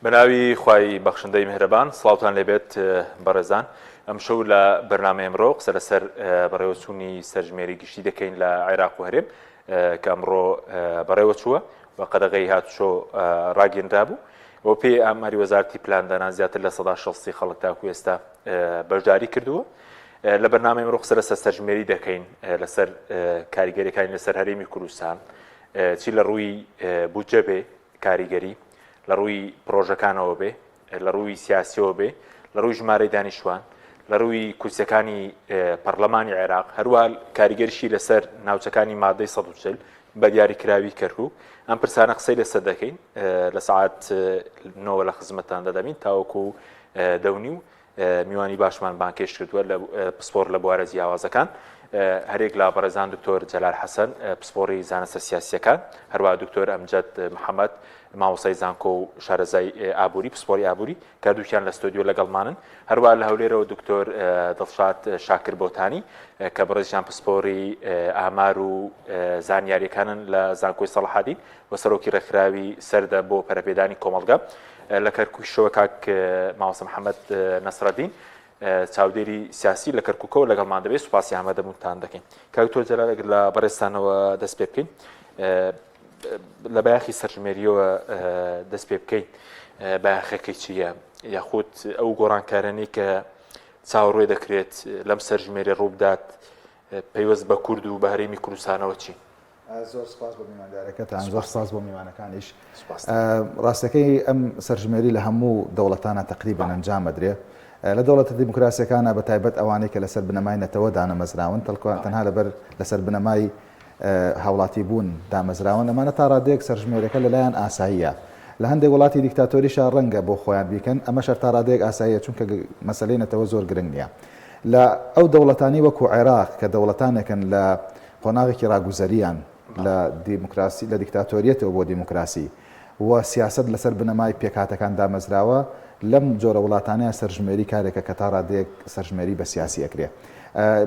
بەناوی خوای بەخشندەی میهرەبان سڵاوتان لێبێت بەڕێزان ئەمشەو لە بەرنامەی ئەمڕۆ قسە لەسەر بەڕێوەچوونی سەرژمێری گشتی دەکەین لە عێراق و هەرێم کە ئەمڕۆ بەڕێوە چووە و قەدەغەی هاتوچۆ ڕاگەندرابوو بۆ پێی ئاماری وەزارتی پلاندانان زیاتر لە سەدا شەستی خەڵک تاکو ئێستا بەشداری کردووە لە بەرنامەی ئەمڕۆ قسە لەسەر سەرژمێری دەکەین لەسەر کاریگەریەکانی لەسەر هەرێمی کوردستان چی لە ڕووی بودجە بێ کاریگەری لە ڕووی پرۆژەکانەوە بێ لە ڕووی سیاسیەوە بێ لە ڕووی ژمارەی دانیشتوان لە ڕووی کورسەکانی پەرلەمانی عێراق هەروە کاریگەرشی لەسەر ناوچەکانی مادەی 140 بە دیاریکراوی کەرکوک ئەم پرسانە قسەی لەسەر دەکەین لە سعات نۆوە لە خزمەتتان دەدەبین تاوەکو دەونی و میوانی باشمان بانکێشت کردووە لە پسپۆر لە بوارە جیاوازەکان هەرێک لە بەڕێزان دکتۆر جەلال حەسەن پسپۆڕی زانستە سیاسیەکان هەروە دکتۆر ئەمجد محەممەد مامۆسای زانکۆ و شارەزای ئابووری پسپۆری ئابووری کە دووکیان لە ستۆدیۆ لەگەڵمانن هەروە لە هەولێرەوە دکتۆر دڵشاد شاکر بۆتانی کە بەڕێزیان پسپۆری ئامار و زانیاریەکانن لە زانکۆی سەڵحادین و سەرۆکی ڕێکخراوی سەردە بۆ پەرەپێدانی کۆمەڵگە لە کەرکوکیشەوە کاک مامۆستا محەممەد نەسرەدین چاودێری سیاسی لە کەرکوکەوە لەگەڵمان دەبێت سوپاسی ئامادەبوونتان دەکەین کاک تۆ جەلال ئەگەر لە بەڕێزتانەوە دەست پێ بکەین لە بایەخی سەرژمێریەوە دەست پێ بکەین بایەخەکەی چییە یاخود ئەو گۆڕانکارانەی کە چاوەڕێ دەکرێت لەم سەرژمێری ڕووبدات پەیوەست بە کورد و بە هەرێمی کوردستانەوە چی؟ زۆر سپاس بۆ میواندارەکەتان زۆر سپاس بۆ میوانەکانیش ڕاستەکەی ئەم سەرژمێری لە هەموو دەوڵەتانە تقریبا ئەنجام ئەدرێ لە دەوڵەتە دیموکراسیەکانە بە تایبەت ئەوانەی کە لەسەر بنەمای نەتەوە دانەمەزراون تەلکوان تەنها لەبەر لەسەر بنەمای هاوڵاتی بوون دامەزراون ئەمانە تا ڕادەیەک سەرژمێرەکە لەلایەن ئاساییە لە هەندێک وڵاتی دیکتاتۆریشا ڕەنگە بۆ خۆیان بیکەن ئەمە شەر تا ڕادەیەک ئاساییە چونکە مەسلەی نەتەوە زۆر گرنگ نییە لە ئەو دەوڵەتانی وەکو عێراق کە دەوڵەتانێکن لە قۆناغێکی ڕاگوزەریان لە دیموکراسی لە دیکتاتۆریەتەوە بۆ دیموکراسی و سیاسەت لەسەر بنەمای پێکهاتەکان دامەزراوە، لەم جۆرە وڵاتانەیا سەرژمێری کارێکە کە تا ڕادەیەک سەرژمێری بە سیاسی ئەکرێ.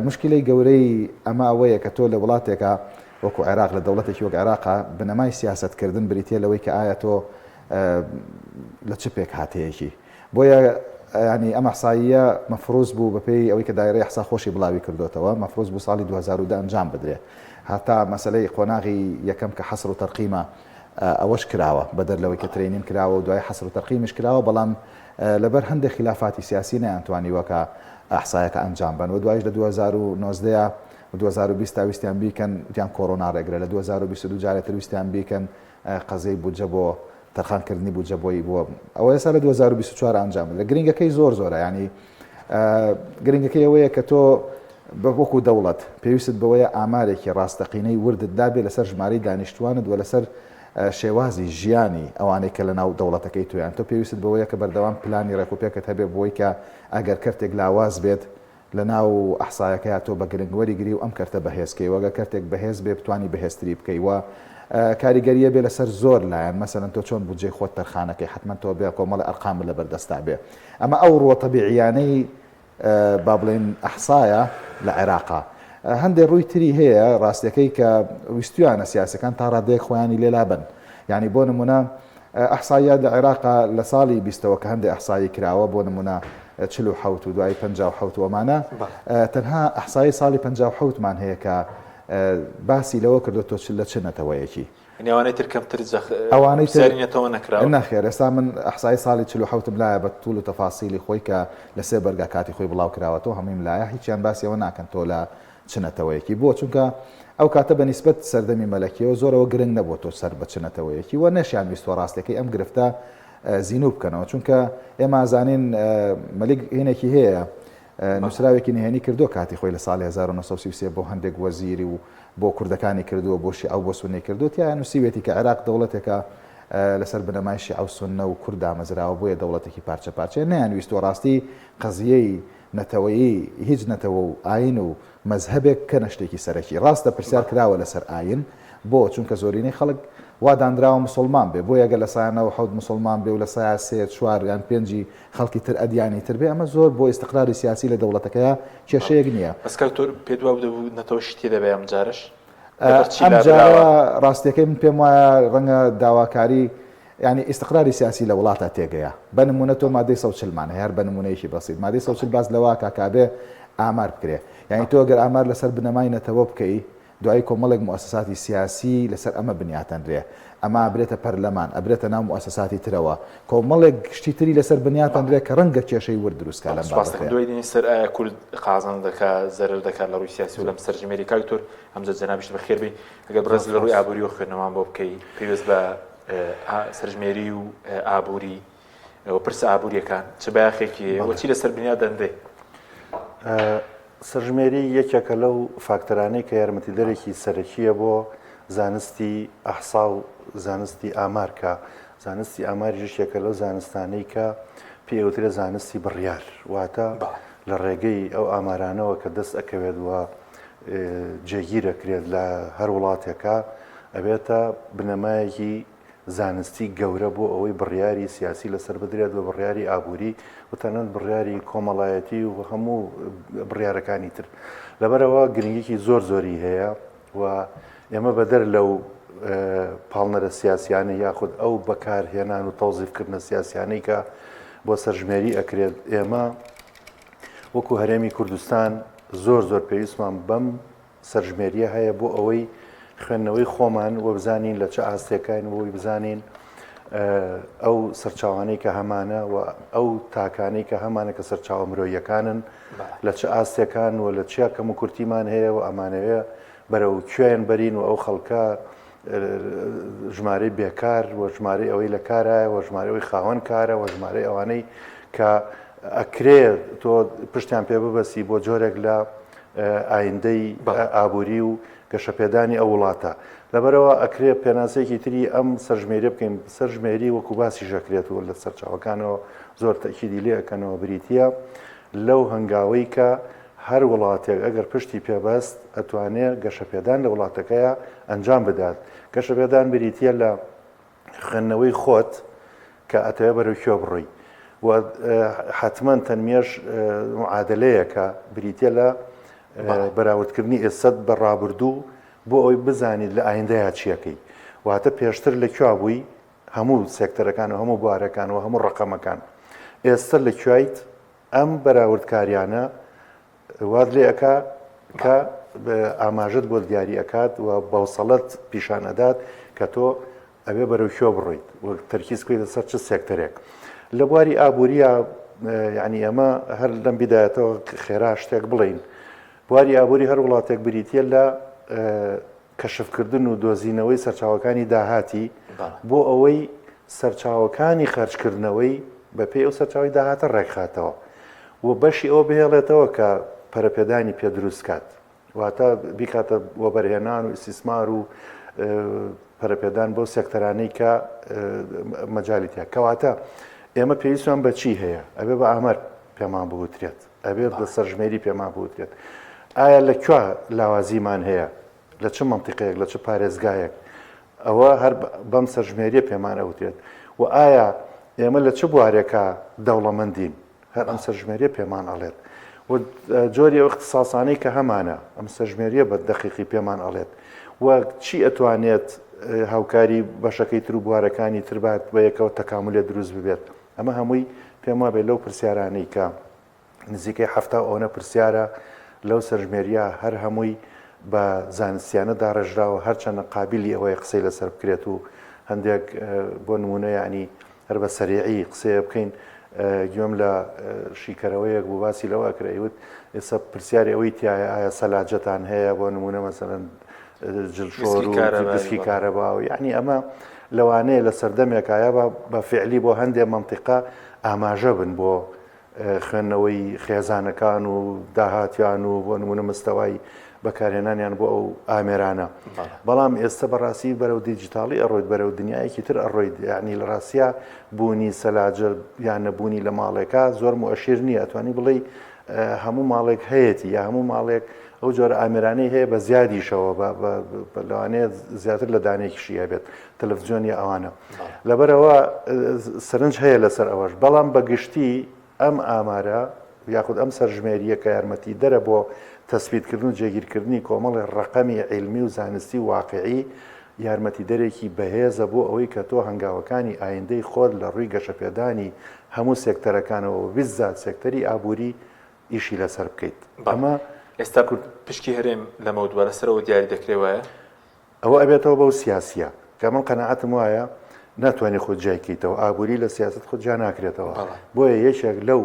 موشکیلەی گەورەی ئەمە ئەوەیە کە تۆ لە وڵاتێکا وەکو عێراق لە دەوڵەتێکی وەک عێراقا بنەمای سیاسەتکردن بریتیە لەوەی کە ئایا تۆ لە چ پێکهاتەیەکی؟ بۆیە یانی ئەم ئەحساییە مەفروز بوو بەپێی ئەوەی کە دایرەی ئەحسا خۆشی بڵاوی کردۆتەوە مەفروز بوو ساڵی 2010 ئەنجام بدرێ هەتا مەسەلەی قۆناغی یەکەم کە حەسر و تەرقیمە ئەوەش کراوە بەدەر لەوەی کە training کراوە و دوای حەسر و تەرقیمیش کراوە بەڵام لەبەر هەندێک خلافاتی سیاسی نەیانتوانیوە کە ئەحسایەکە ئەنجام بەن و دوایش لە 2019 و 2020 تا ویستیان بیکەن وتیان کۆرۆنا ڕێگرە لە 2022 جارێتر ویستیان بیکەن قەزیەی بودجە بۆ تەرخان کردنی بودجە بۆی بووە ئەوە ئێستا لە 2024 ئەنجام بدرێت گرنگەکەی زۆر زۆرە ینی گرنگەکەی ئەوەیە کە تۆ بە وەکو دەوڵەت پێویستت بەوەیە ئامارێکی ڕاستەقینەی وردت دابێ لەسەر ژمارەی دانیشتوانت و لەسەر شێوازی ژیانی ئەوانەی کە لەناو دەوڵەتەکەی تۆیان تۆ پێویستت بەوەیە کە بەردەوام پلانی ڕێکوپێکت هەبێ بۆی کە ئەگەر کەرتێک لاواز بێت لە ناو ئەحسایەکەیا تۆ بە گرنگ وەریگری و ئەم کەرتە بەهێز کەی و گەر کەرتێک بەهێز بێ بتوانی بەهێزتری بکەی و کاریگەریە بێ لەسەر زۆر لایەن مەسەلەن تۆ چۆن بودجەی خۆت تەرخانەکەی حەتمەن تۆ بێ کۆمەڵی ئەرقامت لەبەر دەستا بێ ئەمە ئەو ڕووە تەبیعیانەی با بڵێین ئەحسایە لە عێراقا هەندێک ڕووی تری هەیە ڕاستیەکەی کە ویستویانە سیاسەکان تا ڕادەیەک خۆیانی لێ لابەن یعنی بۆ نمونە ئەحساییات لە عێراقا لە ساڵی بیستەوە کە هەندێ ئەحسایی کراوە بۆ نمونە 47 و دوایی 57 و ئەمانە تەنها ئەحسایی ساڵی 57 مان هەیە کە باسی لەوە کردو تۆ لە چ نەتەوەیەکی یعنی ئەوانەی تر کەمتر جەخ ئەوانەی تر پرسیاری نەتەوە نەکراوە؟ نەخێر ئێستا من ئەحسایی ساڵی 47 م لایە بە توول و تەفاسیلی خۆی کە لە سێ بەرگا کاتی خۆی بڵاو کراوەتەوە هەموویم لایە هیچیان باسی ئەوە ناکەن تۆ لە چ نەتەوەیەکی بۆ؟ چونکە ئەو کاتە بە نیسبەت سەردەمی مەلەکیەوە زۆر ئەوە گرنگ نەبووە تۆ سەر بە چ نەتەوەیەکی و نەشیان ویستوە ڕاستەکەی ئەم گرفتە زینوو بکەنەوە چونکە ئێمە ئازانین مەلیک هینێکی هەیە نووسراوێکی نهێنی کردووە کاتی خۆی لە ساڵی 1933 بۆ هەندێک وەزیری و بۆ کوردەکانی کردووە بۆ شیعە و بۆ سوننەی کردووە تیایا نووسیوێتی کە عێراق دەوڵەتێکە لەسەر بنەمای شیعە و سوننە و کورد دامەزراوە بۆیە دەوڵەتێکی پارچە پارچەیە نەیانویستووە ڕاستی قەزیەی نەتەوەیی هیچ نەتەوە و ئاین و مەزهەبێک بکەنە شتێکی سەرەکی. ڕاستە پرسیار کراوە لەسەر ئاین، بۆ؟ چونکە زۆرینەی خەڵک وا دانراوە موسوڵمان بێ، بۆیە گەر لە سایە 97 موسوڵمان بێ و لە سایە سێ، چوار یان پێنجی خەڵکی تر ئەدیانی تر بێ، ئەمە زۆر بۆ ئیستقراری سیاسی لە دەوڵەتەکەیا کێشەیەک نییە. بەس کاک تۆ پێت وابوو دەبوو نەتەوەشی تێدا بێ ئەمجارەش؟ لەبەر چی ئەمجارە لابراوە؟ ڕاستیەکەی من پێم وایە ڕەنگە داواکاری. یانی ئیستقراری سیاسی لە وڵاتا تێگەیا. بە نموونە تۆ مادەی 140 مان هەیە، هەر بە نموونەیەکی بەسیت. مادەی 140 باس لەوە ئەکا کە ئەبێ ئامار بکرێ. یانی تۆ گەر ئامار لەسەر بنەمای نەتەوە بکەی، دوایی کۆمەڵێک موئەسەساتی سیاسی لەسەر ئەمە بنیاتەنرێ. ئەمە ئەبرێتە پەرلەمان، ئەبرێتە ناو موئەسەساتی ترەوە. کۆمەڵێک شتی تری لەسەر بنیاتەنرێ کە ڕەنگە کێشەی ورد دروست کا لەم سوپاس دەکەم. بابەتەیا. دوای دێینە سەر ئایا کورد قازانج دەکا، زەرەر دەکا لە ڕووی سیاسیەوە لەم سەرژمێریە؟ کاک دکتۆر ئەمجەد جەنابیشت بەخێر بێی. ئەگەر بەڕێز لە ڕووی ئابووریەوە خوێندنەوەمان بۆ بکەی پەیوەست بە سەرژمێری و ئابووری و پرسە ئابووریەکان چ بایەخێکی هەیە و چی لەسەر بنیات دەنرێ؟ سەرژمێری یەکێکە لەو فاکتەرانەی کە یارمەتیدەرێکی سەرەکییە بۆ زانستی ئەحسا و زانستی ئامار کە زانستی ئاماریش یەکێکە لەو زانستانەی کە پێی ئەوترێ زانستی بڕیار واتە لە ڕێگەی ئەو ئامارانەوە کە دەست ئەکەوێت و جێگیر ئەکرێت لە هەر وڵاتێکا ئەبێتە بنەمایەکی زانستی گەورە بۆ ئەوەی بڕیاری سیاسی لەسەر بدرێت و بڕیاری ئابووری و تەنانەت بڕیاری کۆمەڵایەتی و هەموو بڕیارەکانی تر. لەبەرئەوە گرنگیکی زۆر زۆری هەیە و ئێمە بەدەر لەو پاڵنەرە سیاسیانە یاخود ئەو بەکارهێنان و تەوزیفکردنە سیاسیانەی کە بۆ سەرژمێری ئەکرێت ئێمە وەکو هەرێمی کوردستان زۆر زۆر پێویستمان بەم سەرژمێریە هەیە بۆ ئەوەی خوێندنەوەی خۆمان و بزانین لە چ ئاستێکین بۆی بزانین ئەو سەرچاوانەی کە هەمانە و ئەو تاکانەی کە هەمانە کە سەرچاوە مرۆیەکانن لە چ ئاستێکان و لە چیا کەم و کورتیمان هەیە و ئەمانەوێ بەرەو کوێن بەرین و ئەو خەڵکە ژمارەی بێکار و ژمارەی ئەوەی لە کارایە و ژمارەی ئەوەی خاوەن کارە و ژمارەی ئەوانەی کە ئەکرێ تۆ پشتیان پێ ببەسی بۆ جۆرێک لە ئایندەی ئابووری و گەشەپێدانی ئەو وڵاتە. لەبەرئەوە ئەکرێ پێناسەیەکی تری ئەم سەرژمێریە بکەین، سەرژمێری وەکو باسیش ئەکرێت و لە سەرچاوەکانەوە زۆر تەئکیدی لێ ئەکەنەوە بریتییە لەو هەنگاوەی کە هەر وڵاتێک ئەگەر پشتی پێ بەست ئەتوانێ گەشەپێدان لە وڵاتەکەیا ئەنجام بدات. گەشەپێدان بریتییە لە خوێندنەوەی خۆت کە ئەتەوێ بەرەو کوێ بڕۆی و حەتمەن تەنمیەش معادلەیەکە بریتیە لە بەراوردکردنی ئێستەت بە ڕابردوو بۆ ئەوەی بزانیت لە ئایندەیا چیەکەی واتە پێشتر لە کوێ بووی هەموو سێکتەرەکان و هەموو بوارەکان و هەموو ڕقەمەکان ئێستا لە کوێیت ئەم بەراوردکاریانە وات لێ ئەکا کە ئاماژەت بۆ دیاری ئەکات و بەوسەڵەت پیشان ئەدات کە تۆ ئەبێ بەرەو کوێ بڕۆیت و تەرکیز بکەیتە سەر چ سێکتەرێک. لە بواری ئابووریە یعنی ئێمە هەر لەم بیدایەتەوە خێرا شتێک بڵێین بواری ئابووری هەر وڵاتێک بریتە لە کەشفکردن و دۆزینەوەی سەرچاوەکانی داهاتی بۆ ئەوەی سەرچاوەکانی خەرجکردنەوەی بەپێی ئەو سەرچاوەی داهاتە ڕێکخاتەوە و بەشی ئەوە بهێڵێتەوە کە پەرەپێدانی پێ دروست کات واتە بیکاتە وەبەرهێنان و ئیسیسمار و پەرەپێدان بەو سێکتەرانەی کە مەجالی تیا کەواتە ئێمە پێویستمان بە چی هەیە ئەبێ بە ئامار پێمان بگوترێت ئەبێت بە سەرژمێری پێمان بوترێت ئایا لە کوێ لاوازیمان هەیە لە چ مەنتیقەیەک لە چ پارێزگایەک ئەوە هەر بەم سەرژمێریە پێمان ئەوترێت و ئایا ئێمە لە چ بوارێکا دەوڵەمەندین هەر ئەم سەرژمێریە پێمان ئەڵێت و جۆری ئەو اختصاصانەی کە هەمانە ئەم سەرژمێریە بە دەقیقی پێمان ئەڵێت و چی ئەتوانێت هاوکاری بەشەکەی تر و بوارەکانی تر بات بە یەکەوە تەکاملێ دروست ببێت ئەمە هەمووی پێم وابێ لەو پرسیارانەی کە نزیکەی 70 ئەوەنە پرسیارە لەو سەرژمێریە هەر هەمووی بە زانستیانە داڕێژراوە هەرچەنە قابلی ئەوەیە قسەی لەسەر بکرێت و هەندێک بۆ نمونە یعنی هەر بە سەریعی قسەیە بکەین گوێم لە شیکەرەوەیەک بوو باسی لەوە ئەکرد ئەیوت ئێستا پرسیاری ئەوەی تایە ئایا سەلاجەتان هەیە بۆ نمونە مەسەلەن جلشۆر و دسکی کارەبا و یعنی ئەمە لەوانەیە لە سەردەمێکایە بە فعلی بۆ هەندێ مەنتیقە ئاماژە بن بۆ خوێندنەوەی خێزانەکان و داهاتیان و بۆ نمونە مستەوای بەکارهێنانیان بۆ ئەو ئامێرانە بەڵام ئێستا بەڕاستی بەرەو دیجیتاڵی ئەڕۆیت بەرەو دنیایەکی تر ئەڕۆیت یعنی لە ڕاستیا بوونی سەلاجە یان نەبوونی لە ماڵێکا زۆر موئەشیر نییە ئەتوانی بڵێ هەموو ماڵێک هەیەتی یا هەموو ماڵێک ئەو جۆرە ئامێرانەی هەیە بە زیادیشەوە لەوانەیە زیاتر لە دانێکیشی هەبێت تەلەفزیۆن یا ئەوانە لەبەرەوە سەرنج هەیە لەسەر ئەوەش بەڵام بە گشتی ئەم ئامارە یاخود ئەم سەرژمێریە کە یارمەتی دەرە بۆ تەسبیتکردن و جێگیرکردنی کۆمەڵی ڕقەمی عیلمی و زانستی و واقعی. یارمەتیدەرێکی بەهێزە بۆ ئەوەی کە تۆ هەنگاوەکانی ئایندەی خۆت لە ڕووی گەشەپێدانی هەموو سێکتەرەکانەوە و بیززات سێکتەری ئابووری ئیشی لەسەر بکەیت. ئەمە. ئێستا پشکی هەرێم لەمەودوا لەسەرەوە دیاری دەکرێ وایە؟ ئەوە ئەبێتەوە بەو سیاسیە کە من قەناعەتم وایە ناتوانانی خۆت جیای کەیتەوە ئابووری لە سیاست خۆت جیا ناکرێتەوە بۆیە یەکێک لەو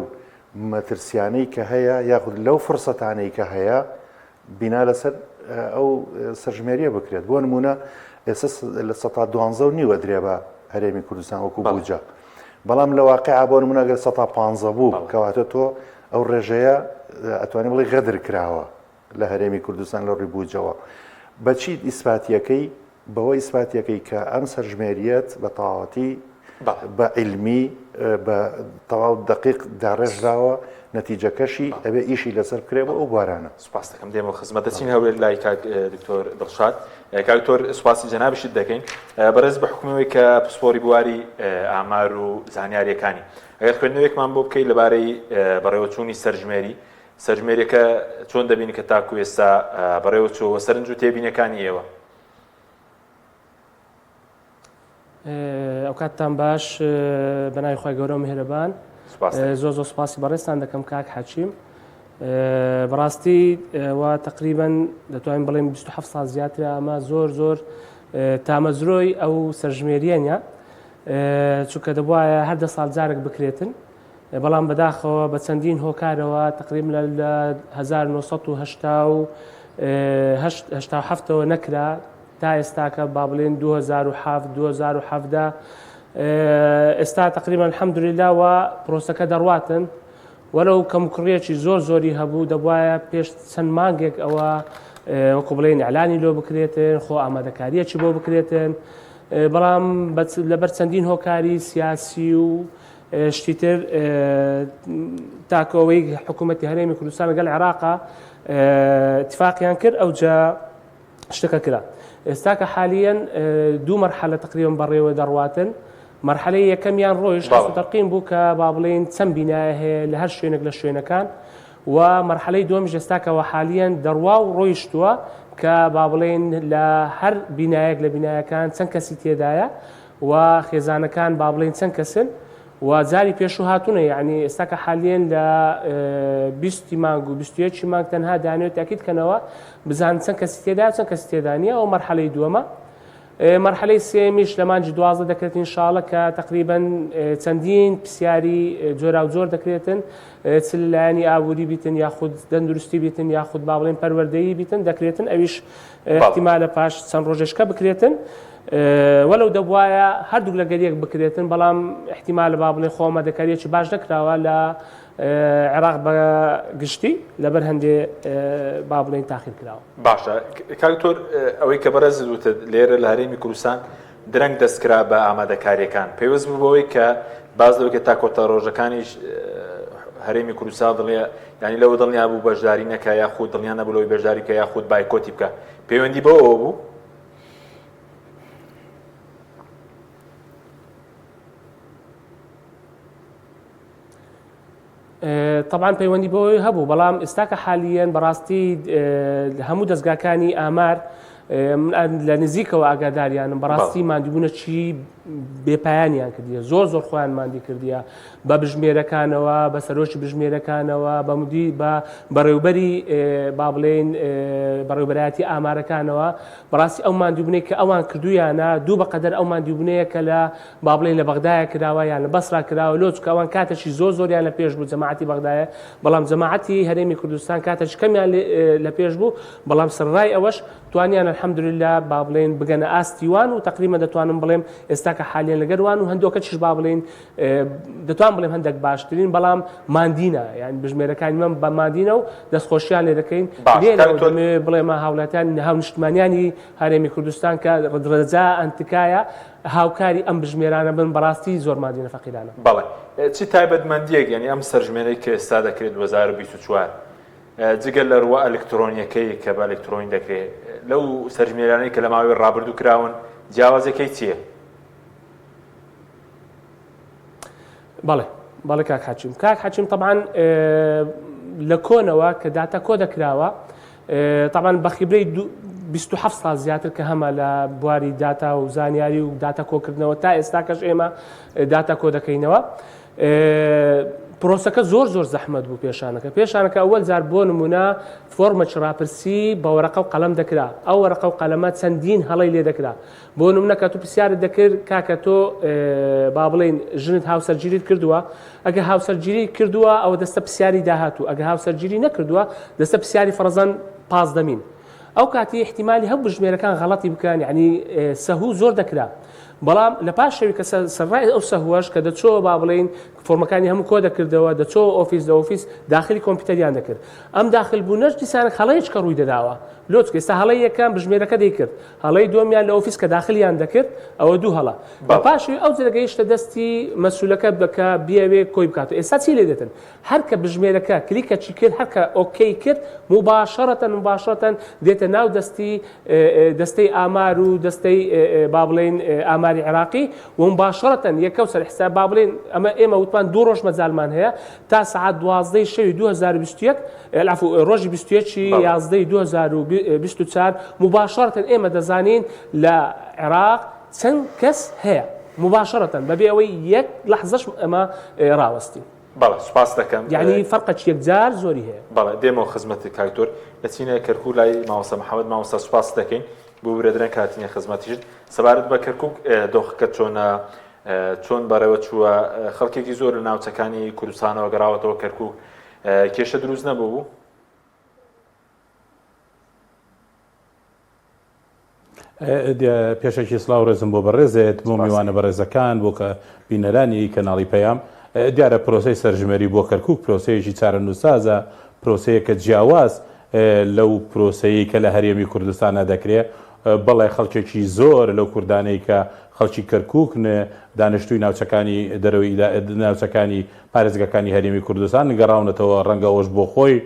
مەترسیانەی کە هەیە یاخود لەو فرسەتانەی کە هەیە بینا لەسەر ئەو سەرژمێریە بکرێت بۆ نمونە ئێستا لە سەتا دوانزە و نیوە درێ بە هەرێمی کوردستان وەکو بوجە بەڵام لە واقع بۆ نمونە گەر سەتا پ بوو کەواتە تۆ ئەو ڕێژەیە ئەتوانی بڵێ غەدر کراوە لە هەرێمی کوردستان لە ڕووی بودجەوە. بە چی ئیسپاتیەکەی؟ بەوە ئیسپاتیەکەی کە ئەم سەرژمێریەت بە تەواوەتی بە عیلمی بە تەواو دەقیق داڕێژراوە نەتیجەکەشی ئەبێ ئیشی لەسەر بکرێ بۆ ئەو بوارانە. سوپاست دەکەم دێمەوە خزمەت دەچین هەولێر لای کاک دکتۆر دڵشاد کاک دکتۆر سوپاسی جەنابیشت دەکەین بەڕێز بە حکومەوەی کە پسپۆری بواری ئامار و زانیاریەکانی ئەگەر خوێندنەوەیەکمان بۆ بکەیت لەبارەی بەڕێوەچوونی سەرژمێری سەرژمێریەکە چۆن دەبینی کە تاکو ئێستا بەڕێوە چووە و سەرنج و تێبینیەکانی ئێوە؟ ئەوکاتتان باش بەناوی خوای گەورە و میهرەبان زۆر زۆر سوپاسی بەڕێزتان دەکەم کاک حەکیم بەڕاستی وا تقریبا دەتوانین بڵێم 27 ساڵ زیاترە ئەمە زۆر زۆر تامەزرۆی ئەو سەرژمێریەنە چونکە دەبواە هەر دە ساڵ جارێک بکرێتن بەڵام بەداخەوە بە چەندین هۆکارەوە تقریبا لە 1987 ەوە نەکرا تا ئێستاکە با بڵێن 2007 2017 ئێستا تقریبا الحمدلله و پرۆسەکە دەڕواتن وەلو کەمکوڕیەکی زۆر زۆری هەبوو دەبواە پێش چەند مانگێک ئەوە وەکو بڵێن ئەلانی لۆ بکرێتن خۆ ئامادەکاریەکی بۆ بکرێتن بەڵام لەبەر چەندین هۆکاری سیاسی و شتی تر تاکو ئەوەی حکوومەتی هەرێمی کوردستان لەگەڵ عێراقا اتفاقیان کرد ئەوجا شتەکە کرا ئێستا کە حالیەن دوو مەرحەلە تقریبا بەڕێوە دەڕواتن مەرحەلەی یەکەمیان ڕۆیشت حەس و تەرقیم بوو کە با بڵێین چەند بینایە هەیە لە هەر شوێنێک لە شوێنەکان و مەرحەلەی دووەمیش ئێستاکەوە حالیەن دەڕوا و ڕۆیشتووە کە با بڵێین لە هەر بینایەک لە بینایەکان چەند کەسی تێدایە و خێزانەکان با بڵێین چەند کەسن و جاری پێشوو هاتوونە یعنی ئێستا کە حالیەن لە بیستی مانگ و 21 مانگ تەنها دانێت تاکید کەنەوە بزان چەند کەسی تێدا چەند کەسی تێدا نییە ئەو مەرحەلەی دووەمە مەرحەلەی سێمیش لە مانگی 12 دەکرێت ئینشاڵە کە تقریبا چەندین پرسیاری جۆراوجۆر دەکرێتن چ لایەنی ئابووری بیتن یاخود تەندروستی بیتن یاخود با بڵێن پەروەردەیی بیتن دەکرێتن ئەویش احتیمالە پاش چەند ڕۆژێشکە بکرێتن وەلو دەبوایە هەردووک لەگەر یەک بکرێتن بەڵام احتیمالە با بڵێن خۆ ئامادەکاریەکی باش نەکراوە لە عێراق بە گشتی لەبەر هەندێ با بڵێن تاخیر کراوە. باشە کاک دکتۆر ئەوەی کە بەڕێزت وتت لێرە لە هەرێمی کوردستان درەنگ دەست کرا بە ئامادەکاریەکان پەیوەست بوو بەوەی کە باز لەوەی کە تا کۆتا ڕۆژەکانیش هەرێمی کوردستان دڵنیا یانی لەوە دڵنیا بوو بەشداری نەکا یاخود دڵنیا نەبوو لەوەی بەشداری بکە یاخود بایکۆتی بکە پەیوەندی بەوەوە بوو؟ تەبعەن پەیوەندی بەوەی هەبوو بەڵام ئێستاکە حالیەن بەڕاستی هەموو دەستگاکانی ئامار لە نزیکەوە ئاگاداریانم بەڕاستی ماندووبوونە چی بێپایانیان کردیە زۆر زۆر خۆیان مادی کردیە بە بژمێرەکانەوە بە سەرۆکی بژمێرەکانەوە بە مدی بە بەڕێوبەری با بڵێن بەڕێوبەرایەتی ئامارەکانەوە بەڕاستی ئەو ماندووبنەی کە ئەوان کردویانە دوو بەقەدەر ئەو ماندووبنەیە کە لە با بڵێین لە بەغدایە کراوە یان لە بەسرا کراوە لۆ چونکە ئەوان کاتێکی زۆر زۆریان لە پێش بوو جەماعەتی بەغدایە بەڵام جەماعەتی هەرێمی کوردستان کاتێکی کەمیان لە پێش بوو بەڵام سەرڕای ئەوەش توانیان الحمدلله با بڵێین بگەنە ئاستی وان و تقریبا دەتوانم بڵێم ئێستا کە حالیان لەگەر وان و هەندۆکەچیش با بڵێین دەتوان بڵێم هەندێک باشترین بەڵام ماندینە یان بژمێرەکانی من بە ماندینە و دەستخۆشیان لێ دەکەین لێرەوە دەمەوێت بڵێمە هاوڵاتیان هاونیشتمانیانی هەرێمی کوردستان کە ڕەجا ئەنتکایە هاوکاری ئەم بژمێرانە بن بەڕاستی زۆر مادینە فەقیرانە. بەڵێ چ تایبەتمەندیەک یانی ئەم سەرژمێرەی کە ئێستا دەکرێت 2024 جگە لە ڕووە ئەلکترۆنیەکەی کە بە ئەلکترۆنی دەکرێت لەو سەرژمێرانەی کە لە ماوەی ڕابردوو کراون جیاوازەکەی چییە؟ بەڵێ بەڵێ کاک حەکیم کاک حەکیم تەبعەن لە کۆنەوە کە داتا کۆ دەکراوە تەبعەن بە خیبرەی. 27 ساڵ زیاتر کە هەمە لە بواری داتا و زانیاری و داتا کۆکردنەوە تا ئێستاکەش ئێمە داتا کۆ دەکەینەوە. پرۆسەکە زۆر زۆر زەحمەت بوو پێشانەکە پێشانەکە ئەوەل جار بۆ نمونە فۆرمەکی ڕاپرسی بە وەرەقە و قەلەم دەکرا ئەو وەرەقە و قەلەمە چەندین هەڵەی لێ دەکرا بۆ نمونە کە تو پرسیارت دەکرد کاکە تۆ با بڵێین ژنت هاوسەرگیریت کردووە ئەگە هاوسەرگیری کردووە ئەوە دەستە پرسیاری داهاتوو ئەگە هاوسەرگیری نەکردووە دەستە پرسیاری فەرزەن پازدەمین ئەو کاتی احتیمالی هەبوو ژمێرەکان غەڵەتی بکەن یعنی سەهو زۆر دەکرا بەڵام لە پاش شەوی کە سەرڕای ئەو سەهوەش کە دەچۆ با بڵێین فۆرمەکانی هەموو کۆ دەکردەوە دەچۆ ئۆفیس لە ئۆفیس داخلی کۆمپیوتەریان دەکرد ئەم داخل بوونەش دیسانە هەڵەیەک کە ڕووی دەداوە لۆچکە ئێستا هەڵەی یەکەم بژمێرەکە دەیکرد هەڵەی دووەمیان لە ئۆفیس کە داخلیان دەکرد ئەوە دوو هەڵە لە پاشی ئەو جێگەیشتە دەستی مەسولەکە بکە بیەوێ کۆی بکات ئێستا چی لێ دێتن هەر کە بژمێرەکە کلیکەکی کرد هەر کە okay کرد مباشرەتەن مباشرەتەن دێتە ناو دەستی دەستەی ئامار و دەستەی با بڵێین ئاماری عێراقی و مباشرەتەن یەکەو سەر حساب با بڵێین ئەمە ئێمە وتمان دوو ڕۆژ مەجالمان هەیە تا سەعات دوازدەی شەوی 2021 العفو ڕۆژی 21 یازدەی 2024 مباشرەتەن ئێمە دەزانین لە عێراق چەند کەس هەیە مباشرەتەن بەبێ ئەوەی یەک لەحزەش ئەمە ڕاوەستین. بەڵێ سوپاست دەکەم. یەعنی فەرقەکی یەکجار زۆری هەیە. بەڵێ دێمەوە خزمەتت کاک دکتۆر. دەچینە کەرکوک لای مامۆستا محەمەد. مامۆستا سوپاست دەکەین ببورە درەنگ هاتینە خزمەتیشت. سەبارەت بە کەرکوک دۆخەکە چۆنە؟ چۆن بەڕێوە چووە؟ خەڵکێکی زۆر لە ناوچەکانی کوردستانەوە گەڕاوەتەوە کەرکوک. کێشە دروست نەبوو؟ پێشەکی سڵاو ڕێزم بۆ بەڕێزت بۆ میوانە بەڕێزەکان بۆ کە بینەرانی کەناڵی پەیام دیارە پرۆسەی سەرژمێری بۆ کەرکک پرۆسەیەکی چارەنووسازە پرۆسەیەکە جیاواز لەو پرۆسەیە کە لە هەرێمی کوردستانە دەکرێ بەڵێ خەڵکێکی زۆر لەو کوردانەی کە خەڵکی کەرکک دانیشتووی ناوچەکانی دەرەوەی ناوچەکانی پارێزگاکانی هەرێمی کوردستان گەڕاونەتەوە ڕەنگە ئەوەش بۆ خۆی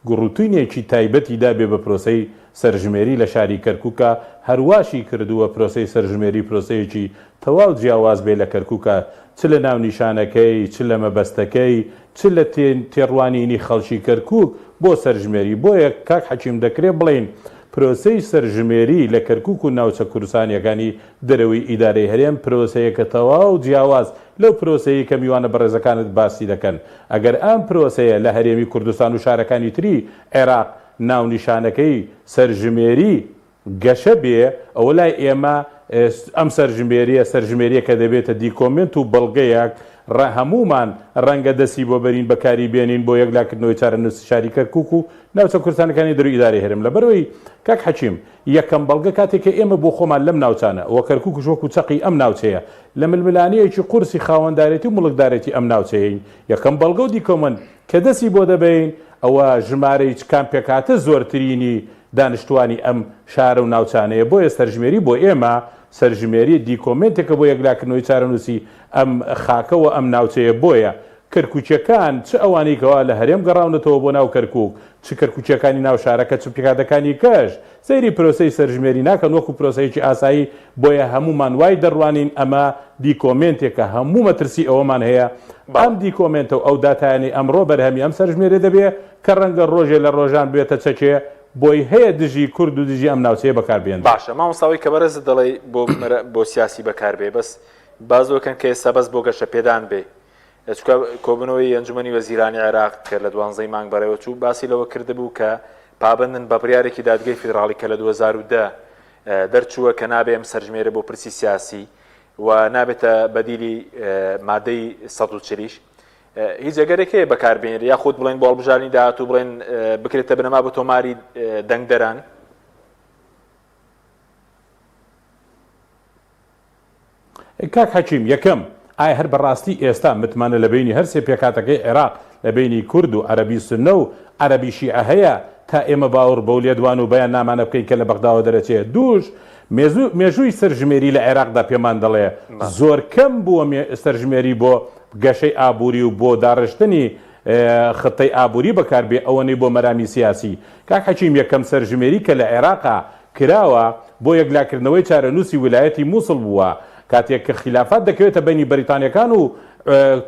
گوڕوتینێکی تایبەتی دابێ بە پرۆسەی سەرژمێری لە شاری کەرکوکا، هەرواشی کردووە پرۆسەی سەرژمێری پرۆسەیەکی تەواو جیاواز بێ لە کەرکوکا چ لە ناونیشانەکەی، چ لە مەبەستەکەی، چ لە تێڕوانینی خەڵکی کەرکوک بۆ سەرژمێری، بۆیە کاک حەکیم دەکرێ بڵێین پرۆسەی سەرژمێری لە کەرکوک و ناوچە کوردستانیەکانی دەرەوەی ئیدارەی هەرێم پرۆسەیەکە تەواو جیاواز لەو پرۆسەیەی کە میوانە بەڕێزەکانت باسی دەکەن. ئەگەر ئەم پرۆسەیە لە هەرێمی کوردستان و شارەکانی تری عێراق ناونیشانەکەی سەرژمێری گەشە بێ، ئەوە لای ئێمە ئەم سەرژمێرییە سەرژمێرییەکە دەبێتە دیکۆمێنت و بەڵگەیەک ڕە هەموومان ڕەنگە دەستی بۆ بەرین بەکاری بێنین بۆ یەکلاکردنەوەی چارەنووسی شاری کەرکووک و ناوچە کوردستانەکانی دەروی ئیدارەی هەرێم. لەبەرئەوەی کاک حەکیم یەکەم بەڵگە کاتێک کە ئێمە بۆ خۆمان لەم ناوچانە و کەرکوکیش وەکو چەقی ئەم ناوچەیە لە ململانێیەکی قورسی خاوەندارێتی و موڵکدارێتی ئەم ناوچەیەین یەکەم بەڵگە و دیکۆمنت کە دەستی بۆ دەبەین ئەوە ژمارەی چ کام پێکهاتە زۆرترینی دانشتوانی ئەم شارە و ناوچانەیە بۆیە سەرژمێری بۆ ئێمە سەرژمێری دیکۆمێنتێکە بۆ یەکلاکردنەوەی چارەنووسی ئەم خاکە و ئەم ناوچەیە بۆیە کەرکوکیەکان چ ئەوانەی کەوا لە هەرێم گەڕاونەتەوە بۆ ناو کەرکوک چ کەرکوکیەکانی ناو شارەکە چ پێکهاتەکانی کەش سەیری پرۆسەی سەرژمێری ناکەن وەکو پرۆسەیەکی ئاسایی بۆیە هەموومان وای دەڕوانین ئەمە دیکۆمێنتێکە هەموو مەترسی ئەوەمان هەیە ئەم دیکۆمێنتە و ئەو داتایانەی ئەمڕۆ بەرهەمی ئەم سەرژمێریە دەبێ کە ڕەنگە ڕۆژێ لە ڕۆژان ببێتە چەکێ بۆی هەیە دژی کورد و دژی ئەم ناوچەیە بەکار بهێنرێ. باشە مامۆستا ئەوەی کە بەڕێزت دەڵێی بۆ بۆ سیاسی بەکار بێ بەس باس لەوە کەن کە ئێستا بەس بۆ گەشەپێدان بێ چونکە کۆبوونەوەی ئەنجومەنی وەزیرانی عێراق کە لە دوانزەی مانگ بەڕێوەچوو باسی لەوە کردبوو کە پابەندن بە بڕیارێکی دادگەی فیدراڵی کە لە 2010 دەرچووە کە نابێ ئەم سەرژمێرە بۆ پرسی سیاسی و نابێتە بەدیلی مادەی 140 هیچ ئەگەرێک هەیە بەکاربێنێت یاخود بڵێن بۆ هەڵبژاردنی داهاتوو بڵێن بکرێتە بنەما بۆ تۆماری دەنگدەران؟ کاک حەکیم، یەکەم، ئایا هەر بەڕاستی ئێستا متمانە لە بەینی هەر سێ پێکهاتەکەی عێراق لە بەینی کورد و عەرەبی سوننە و عەرەبی شیعە هەیە تا ئێمە باوڕ بەو لێدوان و بەیاننامانە بکەین کە لە بەغداوە دەرەچێ؟ دووش، مێژووی سەرژمێری لە عێراقدا پێمان دەڵێ زۆر کەم بووە سەرژمێری بۆ گەشەی ئابووری و بۆ داڕشتنی خطەی ئابووری بەکار بێ ئەوەنەی بۆ مەرامی سیاسی. کاک حەکیم یەکەم سەرژمێری کە لە عێراقا کراوە بۆ یەکلاکردنەوەی چارەنووسی ویلایەتی موسڵ بووە کاتێک کە خیلافات دەکەوێتە بەینی بەریتانیەکان و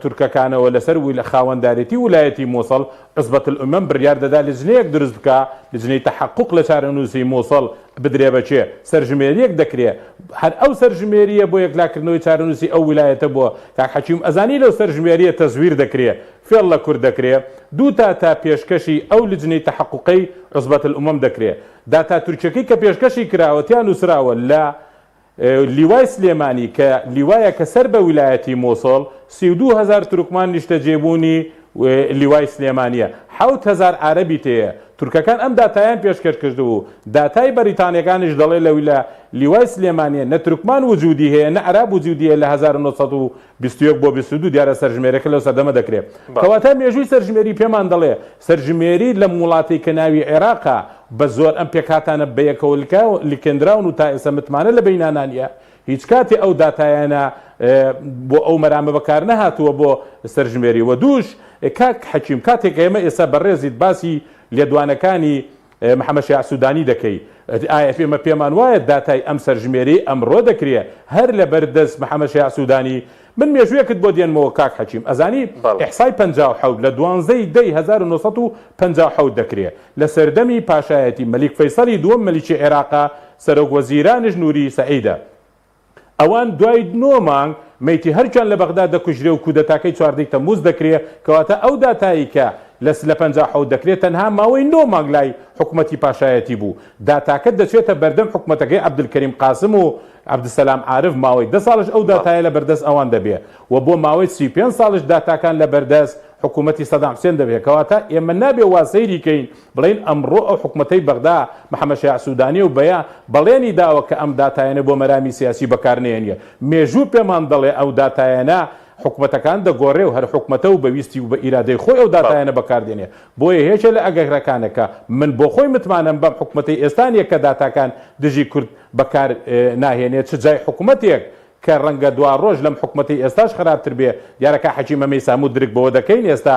تورکەکانەوە لەسەر خاوەندارێتی ولایەتی موسڵ عوسبەت الامم بڕیار دەدا لجنەیەک دروست بکا لجنەی تەحەقوق لە چارەنووسی موسڵ. بدرێ بە کێ؟ سەرژمێرییەک دەکرێ هەر ئەو سەرژمێرییە بۆ یەکلاکردنەوەی چارەنووسی ئەو ویلایەتە بووە. کاک حەکیم ئەزانی لەو سەرژمێرییە تەزویر دەکرێ، فێڵ لە کورد دەکرێ؟ دوو داتا پێشکەشی ئەو لجنەی تەحەقوقەی عوسبەت الامم دەکرێ. داتا تورکیەکەی کە پێشکەشی کراوە تیا نووسراوە لە لیوای سلێمانی کە لیوایەکە سەر بە ویلایەتی موسڵ، 32 هەزار تورکمان نیشتەجێبوونی لیوای سلێمانییە، 7000 عارەبی تێیە، تورکەکان ئەم داتایان پێشکەش کردبوو، داتای بەریتانیەکانیش دەڵێ لە لە لیوای سلێمانیە نە تورکمان وجودی هەیە نە عەراب وجودی هەیە لە 1921 بۆ 22 دیارە سەرژمێرەکە لەو سەردەمە دەکرێ. کەواتە مێژووی سەرژمێری پێمان دەڵێ سەرژمێری لەم وڵاتەی کە ناوی عێراقە بە زۆر ئەم پێکهاتانە بەیەکەوە لکێندراون و تا ئێستا متمانە لە بەینانا نیە، هیچ کاتێ ئەو داتایانە بۆ ئەو مەرامە بەکار نەهاتووە بۆ سەرژمێری. وە دووش کاک حەکیم کاتێک ئێمە ئێستا بەڕێزیت باسی لێدوانەکانی محەمەد شیاع سودانی دەکەی ئایا ئێمە پێمان وایە داتای ئەم سەرژمێریەی ئەمڕۆ دەکرێ هەر لەبەر دەست محەمەد شیاع سودانی من مێژوویەکت بۆ دێنمەوە کاک حەکیم ئەزانی ئیحسای 57 لە دوانزەی دەی 1957 دەکرێ لە سەردەمی پاشایەتی مەلیک فەیسەڵی دووەم مەلیکی عێراقە سەرۆک وەزیرانش نوری سەعیدە ئەوان دوای نۆ مانگ مەیتی هەرکیان لە بەغدا دەکوژرێ و کودەتاکەی چواردەی تەموز دەکرێ، کەواتە ئەو داتایەی کە لە لە 57 دەکرێ تەنها ماوەی نۆ مانگ لای حکومەتی پاشایەتی بوو. داتاکە دەچێتە بەردەم حکومەتەکەی عەبدولکەریم قاسم و عەبدولسەلام عارف ماوەی دە ساڵش ئەو داتایە لە بەردەست ئەوان دەبێ و بۆ ماوەی 35 ساڵش داتاکان لە بەردەست حکومەتی سەدام حوسێن دەبێ. کەواتە ئێمە نابێ وا سەیری کەین بڵێین ئەمڕۆ ئەو حکومەتەی بەغدا محەمەد شیاع سودانی و بەیە بەڵێنی داوە کە ئەم داتایانە بۆ مەرامی سیاسی بەکار نەیەنیە. مێژوو پێمان دەڵێ ئەو داتایانە حکومەتەکان دەگۆڕێ و هەر حکومەتە و بە ویستی و بە ئیرادەی خۆی ئەو داتایانە بەکار دێنێ. بۆیە یەکێ لە ئەگەرەکانە کە من بۆ خۆی متمانەم بەم حکومەتەی ئێستا نیە کە داتاکان دژی کورد بەکار ناهێنێ چ جای حکومەتێک کە ڕەنگە دواڕۆژ لەم حکومەتەی ئێستاش خراپتر بێ، دیارە کاک حەکیم ئەمەی ساموو درک بەوە دەکەین ئێستا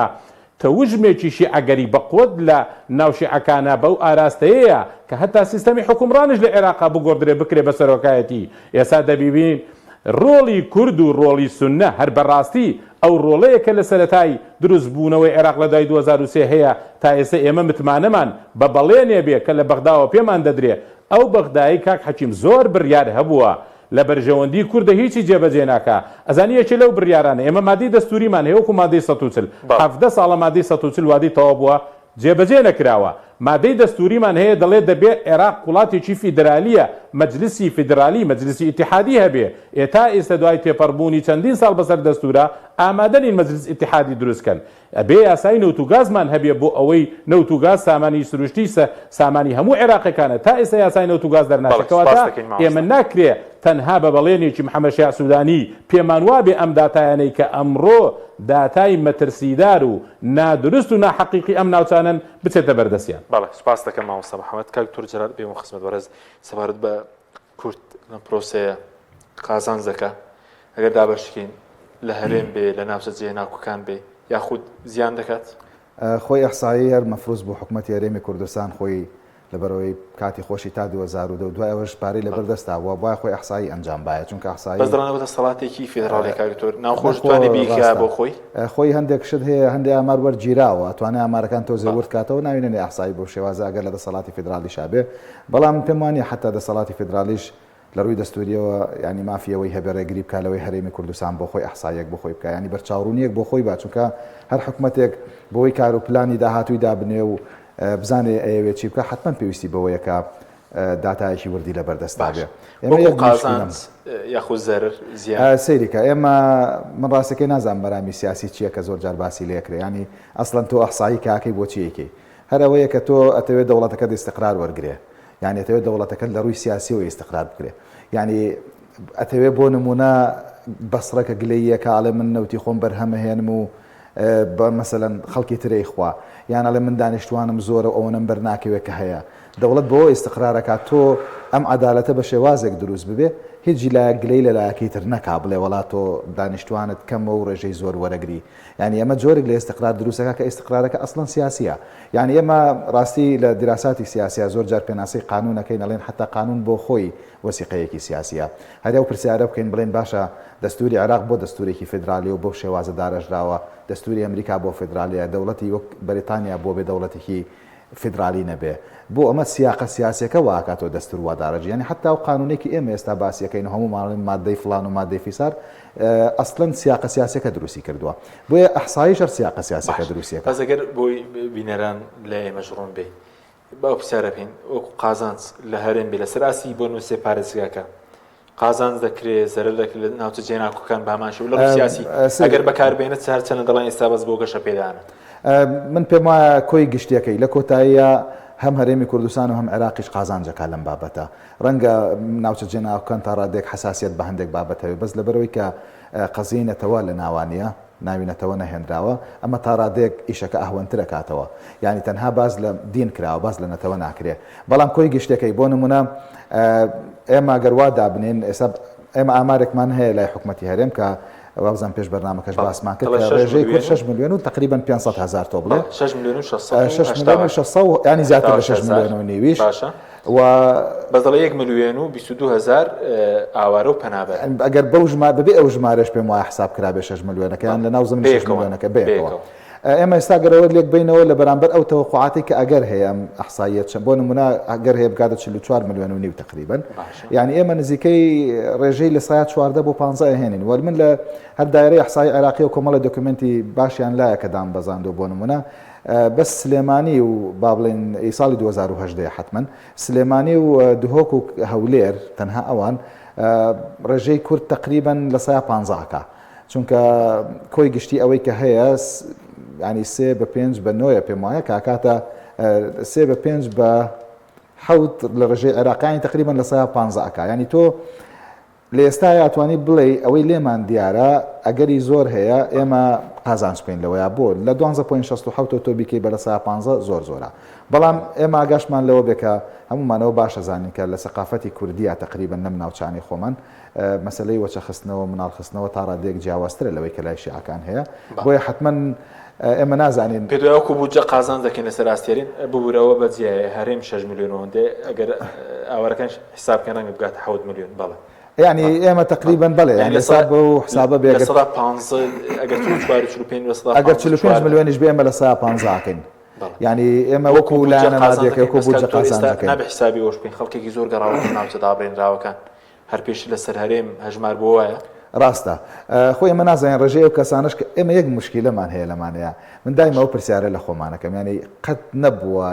تەوژمێکی شیعەگەری بەقوەت لە ناو شیعەکانا بەو ئاراستەیەیە کە هەتا سیستەمی حوکمڕانیش لە عێراقا بگۆڕدرێ بکرێ بە سەرۆکایەتی ئێستا دەبیبین ڕۆڵی کورد و ڕۆڵی سوننە هەر بەڕاستی ئەو ڕۆڵەیە کە لە سەرەتای دروست بوونەوەی عێراق لە دوای 2003 هەیە تا ئێستا ئێمە متمانەمان بە بەڵێنێ بێ کە لە بەغداوە پێمان دەدرێ ئەو بەغدایەی کاک حەکیم زۆر بڕیار هەبووە لە بەرژەوەندی کوردە هیچی جێبەجێ ناکا ئەزانی یەکێ لەو بریارانە ئێمە مادەی دەستوریمان هەیە وەکو مادەی 140 17 ساڵە مادەی 140 وادەی تەواو بووە جێبەجێ نەکراوە مادەی دەستوریمان هەیە دەڵێ دەبێ عێراق وڵاتێکی فیدرالیە مەجلسی فیدرالی مەجلسی ئیتیحادی هەبێ ئێ تا ئیستە دوای تێپەڕبوونی چەندین ساڵ بەسەر دەستورا ئامادە نین مەجلس ئیتیحادی دروست کەن ئەبێ یاسای نەوت و گازمان هەبێ بۆ ئەوەی نەوت و گاز سامانی سروشتی سە سامانی هەموو عێراقێکانە تا ئێستا یاسای نەوت و گاز دەرناچێ بەڵێ سوپاس کەواتە دەکەین ئێمە مامۆستا. ناکرێ تەنها بە بەڵێنێکی محەمەد شیاع سودانی پێمان وابێ ئەم داتایانەی کە ئەمڕۆ داتای مەترسیدار و نادروست و ناحەقیقی ئەم ناوچانەن بچێتە بەردەستیان. بەڵێ سوپاس دەکەم مامۆستا محەمەد. کاک دکتۆر جەلال بێمە خزمەت بەڕێز سەبارەت بە کورد لەم پرۆسەیە قازانج دەکا ئەگەر دابەشکەین لە هەرێم بێ لە ناوچە جێناکۆکان بێ یاخود زیان دەکات؟ خۆی ئیحسایی هەر مەفروز بوو حکومەتی هەرێمی کوردستان خۆی لەبەرئەوەی کاتی خۆشی تا 2010 و دوای ئەوەش پارەی لەبەر دەستا بووە بوایە خۆی ئیحسایی ئەنجام بایە چونکە ئیحسایی بەس دەڵێن ئەوە دەسەڵاتێکی فیدراڵیە کاک دکتۆر ناوخۆش توانێ بیکا بۆ خۆی؟ خۆی هەندێک شت هەیە هەندێک ئامار وەرگیراوە ئەتوانێ ئامارەکان تۆزێ ورد کاتەوە ناوی نەنێ ئیحسایی بەو شێوازە ئەگەر لە دەسەڵاتی فیدراڵیشا بێ بەڵام پێم وانیە حەتا دەسەڵاتی فیدراڵیش لە ڕووی دەستوورییەوە یانی مافی ئەوەی هەبێ ڕێگری بکا لەوەی هەرێمی کوردستان بۆ خۆی ئەحساییەک بۆ خۆی بکا یانی بەرچاوڕوونییەک بۆ خۆی با چونکە هەر حکومەتێک بۆی کار و پلانی داهاتووی دابنێ و بزانێ ئەیەوێ چی بکا حەتمەن پێویستی بەوەیە کە داتایەکی وردی لەبەر دەستا باش بێ. ئێمە وەکو یەک مشکلەم قازانج یاخود زەرەر زیان؟ سەیری کە ئێمە من ڕاستەکەی نازانم مەرامی سیاسی چییە کە زۆر جار باسی لێ ئەکرێ یانی ئەسڵەن تۆ ئەحسایی کە ئەکەی بۆ چی ئەیکەی هەر ئەوەیە کە تۆ ئەتەوێ دەوڵەتەکەت ئیستقرار وەرگرێ یانی ئەتەوێت دەوڵەتەکەت لە ڕووی سیاسیەوە ئیستقرار بکرێ یانی ئەتەوێ بۆ نمونە بەسڕە کە گلەییەکە ئەڵێ من نەوتی خۆم بەرهەمەهێنم و بە مەسەلەن خەڵکی ترەی خوا یان ئەڵێ من دانیشتوانم زۆرە و ئەوەنەم بەر ناکەوێت کە هەیە دەوڵەت بەوە ئیستقرارەکات تۆ ئەم عەدالەتە بە شێوازێک دروست ببێ هیچ لایەک گلەی لە لایەکەی تر نەکا بڵێ وەڵا تۆ دانیشتوانت کەمە و ڕێژەی زۆر وەرەگری یانی ئەمە جۆرێک لە ئیستقرار دروست دەکات کە ئیستقرارەکە ئەسڵەن سیاسییە. یانی ئێمە ڕاستی لە دیراساتی سیاسیا زۆر جار پێناسەی قانوون ئەکەین ئەڵێن حەتا قانوون بۆ خۆی وەسیقەیەکی سیاسییە. هەر ئەو پرسیارە بکەین بڵێین باشە دەستووری عێراق بۆ دەستوورێکی فیدرالیە و بەو شێوازە دارێژراوە، دەستووری ئەمریکا بۆ فیدرالیە، دەوڵەتی وەک بەریتانیا بۆ بێ دەوڵەتێکی. فیدرالی نەبێ بۆ ئەمە سیاقە سیاسیەکە وا ئەکات تۆ دەستور وا داڕێژی یانی حەتا ئەو قانونەی کە ئێمە ئێستا باسی ئەکەین و هەموومان ئەڵێن مادەی فڵان و مادەی فیسار ئەسڵەن سیاقە سیاسیەکە دروستی کردووە بۆیە ئەحساییش هەر سیاقە سیاسیەکە باش دروستی ئەکات. بەس ئەگەر بۆی بینەران لای ئێمەش ڕوون بێ با ئەو پرسیارە بکەین وەکو قازانج لە هەرێم بێ لەسەر ئاستی بۆ نووسێ پارێزگاکە قازانج دەکرێ زەرەر دەکرێت لە ناوچە جێناکۆکان بە هەمان شێوە لە ڕووی سیاسی ئەگەر بەکاربێنێت هەرچەندە دەڵێن ئێستا بەس بۆ گەشەپێدانە. من پێم وایە کۆی گشتیەکەی لە کۆتاییا هەم هەرێمی کوردستان و هەم عێراقیش قازانج ئەکا لەم بابەتە. ڕەنگە ناوچە جێناکۆکان تا ڕادەیەک حەساسیەت بە هەندێک بابەت هەبێ بەس لەبەرئەوەی کە قەزیەی نەتەوە لە ناوا نییە، ناوی نەتەوە نەهێنراوە، ئەمە تا ڕادەیەک ئیشەکە ئەهوەنتر ئەکاتەوە. یانی تەنها باس لە دین کراوە، باس لە نەتەوە ناکرێ. بەڵام کۆی گشتیەکەی، بۆ نموونە ئێمە گەر وا دابنێین، ئێستا ئێمە ئامارێکمان هەیە لای حکومەتی هەرێم کە وابزانم پێش بەرنامەکەش باسمان کرد کە ڕێژەی کورد 6 ملیۆن و تقریبا 500 هەزار تۆ بڵێ 6 ملیۆن و 6 ملیۆن و 600 ینی زیاتر لە 6 ملیۆن و نیویش باشە. و بەس دەڵێ یەک ملیۆن و 22 هەزار ئاوارە و پەنابەر. ئەگەر بەو ژمارە بەبێ ئەو ژمارەش پێم وایە حساب کرابێ 6 ملیۆنەکە یان لە ناو زمنی 6 ملیۆنەکە بەیەکەوە. ئێمە ئێستا گەر ئەوە لێک بەینەوە لە بەرامبەر ئەو تەوەقوعاتەی کە ئەگەر هەیە ئەم ئەحساییە چەند بۆ نمونە ئەگەر هەیە بگاتە 44 ملیۆن و نیو تقریبا یعنی ئێمە نزیکەی ڕێژەی لە سایە 14 بۆ 15 ئەهێنین وەل من لە هەر دایرەی ئەحسای عێراقی و کۆمەڵە دۆکیومێنتی باشیان لایە کە دام بەزاندۆ بۆ نمونە بەس سلێمانی و با بڵێن ئی ساڵی 2018 حتمما سلێمانی و دهۆک و هەولێر تەنها ئەوان ڕێژەی کورد تقریبا لە سایە 15 ئەکا چونکە کۆی گشتی ئەوەی کە هەیە ینی سێ بە پێنج بە نۆیە پێم وایە کاکاتە سێ بە پێنج بە حەوت لە ڕێژەی عێراقیانی تقریبا لە سا پ ئەکا ینی تۆ لە ئێستایا ئەتوانی بڵێی ئەوەی لێمان دیارە ئەگەری زۆر هەیە ئێمە قازانج بکەین لەوەیا بۆ لە دوانزە point 67 تۆ بیکەی بە لە سا 15 زۆر زۆرە بەڵام ئێمە ئاگاشمان لەوە بێ کە هەمومانەوە باشە زانین کە لە سەقافەتی کوردیە تقریبا لەم ناوچانەی خۆمان مەسەلەی وەچە خستنەوە مناڵ خستنەوە تا ڕادەیەک جیاوازترە لەوەی کە لای شیعەکان هەیە بۆیە حەتمەن ئێمە نازانین. پێت وایە وەکو بودجە قازانج دەکەین لەسەر ئاستی هەرێم؟ ببورە ئەوە بە جیایە هەرێم شەش ملیۆن و هەندێ ئەگەر ئاوارەکانیش حساب بکەین ڕەنگە بگاتە حەوت ملیۆن بەڵێ. یانی ئێمە تەقریبەن بەڵێ یانی حساب بەو حسابە بێ لە سەدا پانزە ئەگەر 44 و 45 لە سەدا ئەگەر 45 ملیۆنیش بێ ئێمە لە سەدا پانزە ئەکەین. یانی ئێمە وەکو لایەنە مادیەکە وەکو بودجە قازانج دەکەین. نابێ حسابی ئەوەش بکەین خەڵکێکی زۆر گەڕاوەتە ناوچە دابڕێنراوەکان. هەر پێشتر لەسەر هەرێم هەژمار بووە وایە؟ ڕاستە. خۆ ئێمە نازانین ڕێژەی ئەو کەسانەش کە ئێمە یەک موشکیلەمان هەیە لەمانەیە. من دایمە ئەو پرسیارە لە خۆمان ئەکەم. یانی قەت نەبووە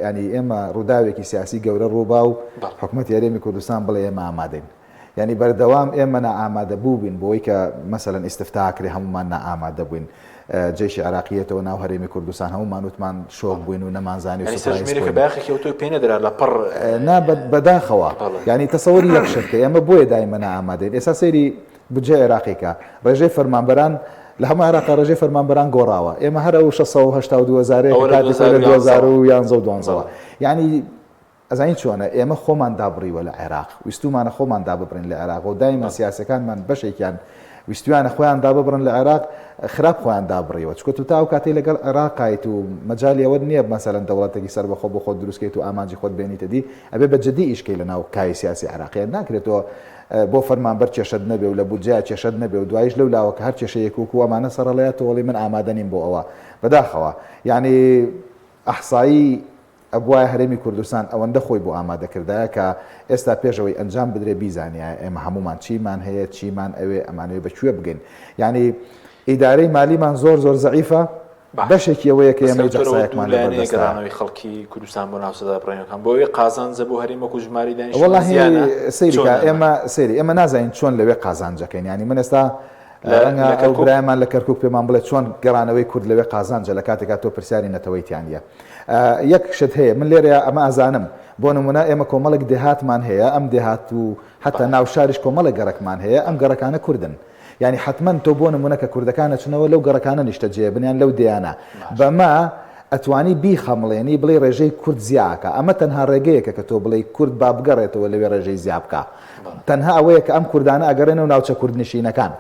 یانی ئێمە ڕووداوێکی سیاسی گەورە ڕووبا و حکومەتی هەرێمی کوردستان بڵێ ئێمە ئامادەین. یانی بەردەوام ئێمە نائامادە بووبین بۆی کە مەسەلەن ئیستفتا کرێ هەموومان نائامادە بووین. جەیشی عێراقی یەتەوە ناو هەرێمی کوردستان هەموومان وتمان شۆک بووین و نەمانزانی و یانی سوپرایز سەرژمێرێکە بووین. بایەخێکی ئەوتۆی پێ نەدرا لە پڕ نا بەداخەوە بەڵێ. یانی تەسەوری یەک شت کە ئێمە بۆیە دایمە نائامادەین ئێستا سەیری بودجەی عێراقی کە ڕێژەی فەرمانبەران لە هەموو عێراقا ڕێژەی فەرمانبەران گۆڕاوە ئێمە هەر ئەو 682 هەزارەیە کە ئەوە لە کاتی خۆی لە 2011 2011 و 12 بەڵێ. یانی ئەزانی چۆنە ئێمە خۆمان دابڕیوە لە عێراق ویستومانە خۆمان داببڕین لە عێراق و دایمە سیاسەکانمان بەشێکیان ویستویانە خۆیان داببڕن لە عێراق خراپ خۆیان دابڕیوە چونکە تۆ تا ئەو کاتەی لەگەڵ عێراقایت و مەجالی ئەوەت نییە مەسەلەن دەوڵەتێکی سەربەخۆ بۆ خۆت دروست کەیت و ئامانجی خۆت بێنیتە دی ئەبێ بە جدی ئیش کەی لەناو کایەی سیاسی عێراقیان ناکرێت تۆ بۆ فەرمانبەر کێشەت نەبێ و لە بودجەیا کێشەت نەبێ و دوایش لەو لاوە کە هەر کێشەیەک وەکوو ئەمانە سەرهەڵەیە تۆ ئەڵێی من ئامادە نیم بۆ ئەوە بەداخەوە یانی ئەحسایی ئەبوایە هەرێمی کوردستان ئەوەندە خۆی بۆ ئامادە کردایە کە ئێستا پێش ئەوەی ئەنجام بدرێ بیزانیایە ئێمە هەموومان چیمان هەیە چیمان ئەوێ ئەمانەوێ بە کوێ بگەین یانی ئیدارەی مالیمان زۆر زۆر زەعیفە بەشێکی ئەوەیە کە بەس ئێمە هیچ دکتۆر ئەوە ئەحسایەکمان دوو لەبەر لایەنەیە دەستایە. گەڕانەوەی خەڵکی کوردستان بۆ ناوچە دابڕێنەکان بۆ ئەوێ قازانجە بۆ هەرێم وەکو ژمارەی دانیشتووان وەڵاهی زیانە سەیری چۆن کە ئەمە؟ ئێمە سەیری ئێمە نازانین چۆن لەوێ قازانجەکەین یانی من ئێستا لە ڕەنگە لە ئەو کەرکوک؟ برایەمان لە کەرکوک پێمان بڵێ چۆن گەڕانەوەی کورد لەوێ قازانجە لە کاتێکا تۆ پرسیاری نەتەوەی تیا نییە. یەک شت هەیە من لێرەیا ئەمە ئەزانم بۆ نمونە ئێمە کۆمەڵێک دێهاتمان هەیە ئەم دێهات و حەتا ناو شاریش کۆمەڵێک گەڕەکمان هەیە ئەم گەڕەکانە کوردن یانی حەتمەن تۆ بۆ نمونە کە کوردەکان ئەچنەوە لەو گەڕەکانە نیشتەجێ بن یان لەو دێیانە بەمە ئەتوانی بیخەمڵێنی بڵێی ڕێژەی کورد زیا ئەکا ئەمە تەنها ڕێگەیەکە کە تۆ بڵێی کورد با بگەڕێتەوە لەوێ ڕێژەی زیا بکا تەنها ئەوەیە کە ئەم کوردانە ئەگەڕێنەوە ناوچە کوردنشینەکان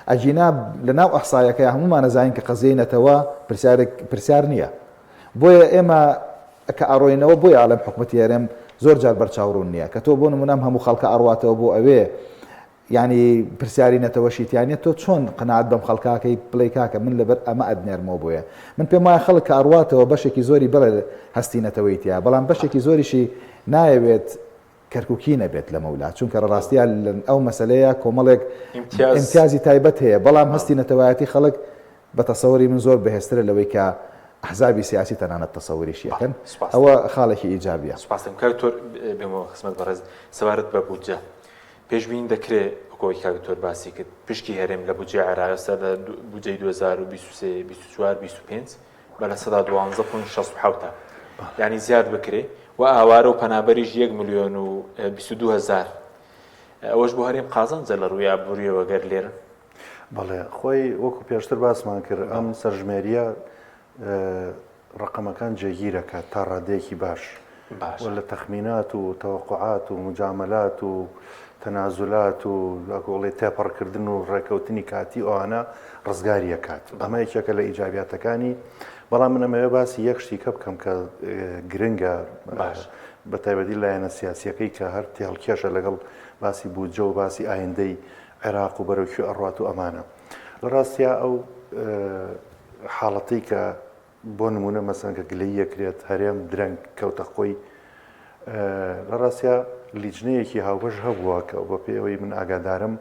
ئەگینا لەناو ئەحسایەکەیا هەموومان ئەزانین کە قەزیەی نەتەوە پرسیارێک پرسیار نییە بۆیە ئێمە کە ئەڕۆینەوە بۆیە ئەڵێم حکومەتی هەرێم زۆر جار بەرچاو ڕوون نییە کە تۆ بۆ نمونە ئەم هەموو خەڵکە ئەڕواتەوە بۆ ئەوێ. یانی پرسیاری نەتەوەشی تیا نیە تۆ چۆن قەناعەت بەم خەڵکاکەی بڵێی کاکە من لەبەر ئەمە ئەتنێرمەوە بۆیە من پێم وایە خەڵک کە ئەڕواتەوە بەشێکی زۆری بەڵێ هەستی نەتەوەی تیا بەڵام بەشێکی زۆریشی نایەوێت کەرکوکی نەبێت لەمەولا چونکە ڕاستیە ئەو مەسلەیە کۆمەڵێک ئیمتیازی تایبەت هەیە بەڵام هەستی نەتەوایەتی خەڵک بە تەسەوری من زۆر بەهێزترە لەوەی کە ئەحزابی سیاسی تەنانەت تەسەوریشی ئەکەن ئەوە خاڵێکی ئیجابیە. سوپاستم کاک دکتۆر بێمەوە خزمەت بەڕێز سەبارەت بە بودجە پێشبینی دەکرێ وەک ئەوەی کاک دکتۆر باسی کرد پشکی هەرێم لە بودجەی عێراق ئێستا لە بودجەی 2023 24 25 بە 12.67 یعنی زیاد بکرێ و ئاوارە و پەنابەریش 1 ملیۆن و 22 هزار ئەوەش بۆ هەرێم قازانجە لە ڕووی ئابووریەوە گەر لێرن. بەڵێ خۆی وەکو پێشتر باسمان کرد ئەم سەرژمێریە ڕەقەمەکان جێگیرەکات تا ڕادەیەکی باش و لە تەخمینات و تەوەقوعات و موجامەلات و تەنازولات و وەکو بڵێی تێپەڕکردن و ڕێکەوتنی کاتی ئەوانە ڕزگاری ئەکات. ئەمە یەکێکە لە ئیجابیاتەکانی. بەڵام من ئەمەوێ باسی یەک شتی کە بکەم کە گرنگە باش بە تایبەتی لایەنە سیاسیەکەی کە هەر تێهەڵکێشە لەگەڵ باسی بودجە و باسی ئایندەی عێراق و بەرەو کوێ ئەڕوات و ئەمانە. لە ڕاستیا ئەو حاڵەتەی کە بۆ نموونە مەسەن کە گلەیی ئەکرێت هەرێم درەنگ کەوتە خۆی لە ڕاستیا لیجنەیەکی هاوبەش هەبووە کە بە پێی ئەوەی من ئاگادارم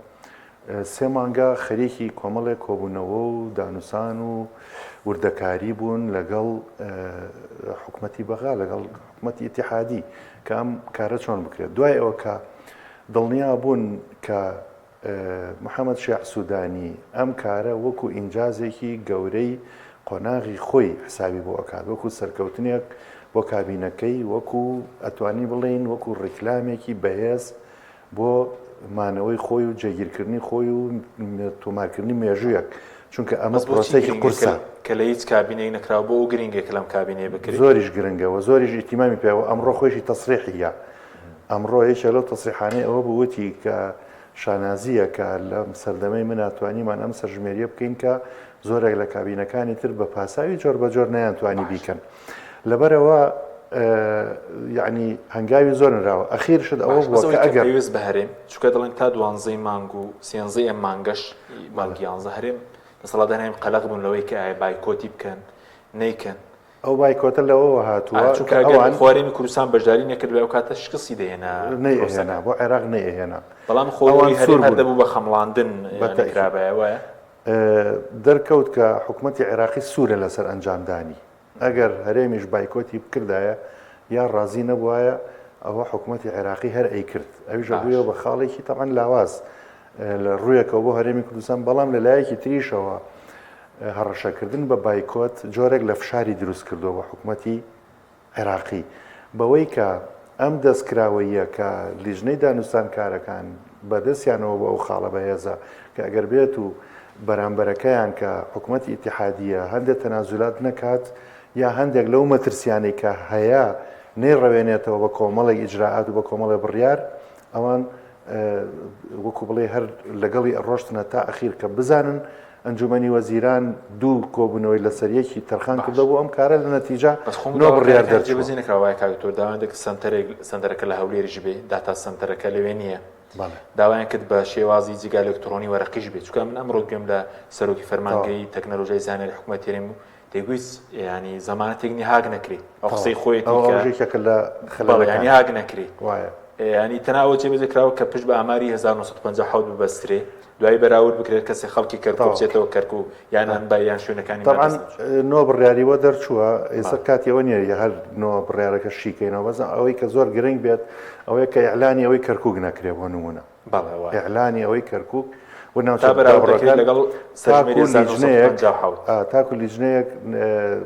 سێ مانگە خەریکی کۆمەڵێک کۆبوونەوە و دانوسان و وردەکاری بوون لەگەڵ حکومەتی بەغا لەگەڵ حکومەتی ئیتیحادی کە ئەم کارە چۆن بکرێت دوای ئەوە کە دڵنیا بوون کە محەمەد شیاع سودانی ئەم کارە وەکو ئینجازێکی گەورەی قۆناغی خۆی حسابی بۆ ئەکات، وەکو سەرکەوتنێک بۆ کابینەکەی، وەکو ئەتوانین بڵێین وەکو ڕیکلامێکی بەهێز بۆ مانەوەی خۆی و جێگیرکردنی خۆی و تۆمارکردنی مێژوویەک، چونکە ئەمە بەس بۆچی پرۆسەیەکی گرنگە کە قورسە. کە لە هیچ کابینەیەک نەکراوە بۆ ئەو گرنگە کە لەم کابینەیە بکرێت؟ زۆریش گرنگە و زۆریش ئیهتیمامی پێوە، ئەمڕۆ خۆیشی تەسریحی یا. ئەمڕۆ یەکێک لەو تەسریحانەی ئەوە بوو وتی کە شانازییە کە لەم سەردەمەی منا توانیمان ئەم سەرژمێرییە بکەین کە زۆرێک لە کابینەکانی تر بە پاساوی جۆربەجۆر نەیانتوانی بیکەن. لەبەرئەوە یەعنی هەنگاوی زۆر نراوە. ئەخیر شت ئەوە باش بووە بەس کە ئەوەی کە ئەگەر. پەیوەست بە هەرێم چونکە دەڵێن تا دوانزەی مانگ و سێنزەی ئەم مانگەش مانگی یانزە هەرێم دەسەڵاتدارانی هەرێم قەلەق بوون لەوەی کە ئایا بایکۆتی بکەن نەیکەن. ئەو بایکۆتە لەوەوە هاتووە چونکە کە ئەگەر ئەوان خۆ هەرێمی کوردستان بەشداری نەکردبایە ئەو کاتە شکستی دەهێنا نەیئەهێنا پرۆسەکە. بۆ عێراق نەیئەهێنا. بەڵام خۆ ئەوان ئەوەی سوور هەرێم هەر بوون. دەبوو بە خەمڵاندن بە یانی تەئکید. کرابایە وایە؟ دەرکەوت کە حکومەتی عێراقی سوورە لەسەر ئەنجامدانی. ئەگەر هەرێمیش بایکۆتی بکردایە یا ڕازی نەبوایە ئەوە حکومەتی عێراقی هەر ئەیکرد. ئەویش باش. ئەبوویەوە بە خاڵێکی تەبعەن لاواز لە ڕوویەکەوە بۆ هەرێمی کوردستان، بەڵام لە لایەکی تریشەوە هەڕەشەکردن بە بایکۆت جۆرێک لە فشاری دروست کردووە بۆ حکومەتی عێراقی بەوەی کە ئەم دەستکراوەییە کە لیژنەی دانوستانکارەکان بەدەستیانەوە بۆ ئەو خاڵە بەهێزە کە ئەگەر بێت و بەرامبەرەکەیان کە حکومەتی ئیتیحادیە هەندێک تەنازولات نەکات یا هەندێک لەو مەترسیانەی کە هەیە نەیڕەوێنێتەوە بە کۆمەڵێک ئیجرائات و بە کۆمەڵێک بڕیار ئەوان وەکو بڵێ هەر لەگەڵی ئەڕۆشتنە تا ئەخیر کە بزانن ئەنجومەنی وەزیران دوو کۆبوونەوەی لەسەر یەکی تەرخان کردەوە بۆ ئەم کارە لە نەتیجە بەس خۆم نۆ بڕیار داواکاریەکان دەرچووە. جێبەجێ نەکراوە وایە کاک دکتۆر داوایان دەکرد سەنتەرێک سەنتەرەکە لە هەولێریش بێ داتا سەنتەرەکە لەوێ نییە بەڵێ. داوایان کرد بە شێوازی جگە ئەلکترۆنی وەرەقیش بێت چونکە من ئەمڕۆ گوێم لە سەرۆکی فەرمانگەی تەکنەلۆژیای زانیاری حکومەتی هەرێم بوو دەیگوت یانی زەمانەتێک نییە هاک نەکرێ ئەو قسەی خۆیەتی ئەوە کە ئەوەش یەکێکە لە بەڵێ خەلەلەکان. یانی هاک نەکرێ وایە. یانی تەنها ئەوە جێبەجێ کراوە کە پشت بە ئاماری 1957 ببەسترێ دوایی بەراورد بکرێت کەسێک خەڵکی کەرکوک بچێتەوە کەرکوک یان ئەنبار یان شوێنەکانی تەبعەن نۆ بڕیاری بۆ دەرچووە ئێستا کاتی ئەوە نییە هەر نۆ بڕیارەکە شیکەینەوە بەس ئەوەی کە زۆر گرنگ بێت ئەوەیە کە ئیعلانی ئەوەی کەرکوک نەکرێ بۆ نمونە ئیعلانی ئەوەی کەرکوک و ناوچە دابڕەکان لەگەڵ تاکو لیژنەیەک تاکو لیژنەیەک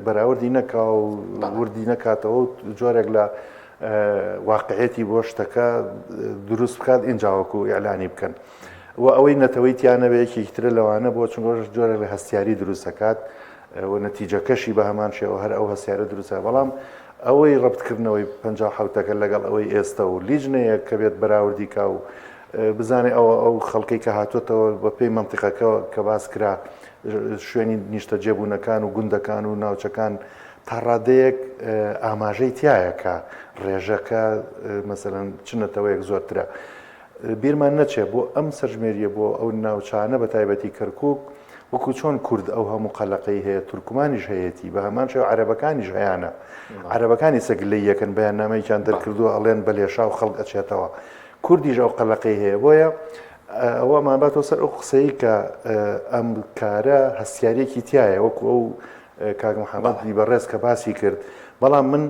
بەراوردی نەکا و وردی نەکاتەوە و جۆرێک لە واقعیەتی بۆ شتەکە دروست بکات ئینجا وەکو ئیعلانی بکەن. و ئەوەی نەتەوەی تیا نەبێ یەکێکی ترە لەوانە بۆ چونکە جۆرێک لە هەستیاری دروست دەکات و نەتیجەکەشی بە هەمان شێوە هەر ئەو هەستیارە دروستە بەڵام ئەوەی ڕەبتکردنەوەی 57ەکە لەگەڵ ئەوەی ئێستا و لیژنەیەک کە بێت بەراوردی کا و بزانێ ئەوە ئەو خەڵکەی کە هاتووەتەوە بە پێی مەنتیقەکە کە باس کرا شوێنی نیشتەجێبوونەکان و گوندەکان و ناوچەکان تا ڕادەیەک ئاماژەی تایە کە ڕێژەکە مەسەلەن چ نەتەوەیەک زۆرترە. بیرمان نەچێ بۆ ئەم سەرژمێریە بۆ ئەو ناوچانە بە تایبەتی کەرکوک وەکو چۆن کورد ئەو هەموو قەلەقەی هەیە تورکمانیش هەیەتی بە هەمان شێوە عەرەبەکانیش هەیانە عەرەبەکانی سە گلەیی یەکەن بەیاننامەیەکیان دەرکردووە ئەڵێن بە لێشاو خەڵک ئەچێتەوە کوردیش ئەو قەلەقەی هەیە بۆیە ئەوەمان باتەوە سەر ئەو قسەی کە ئەم کارە هەستیاریەکی تایە وەکو ئەو کاک محەممەدی بەڕێز کە باسی کرد بەڵام من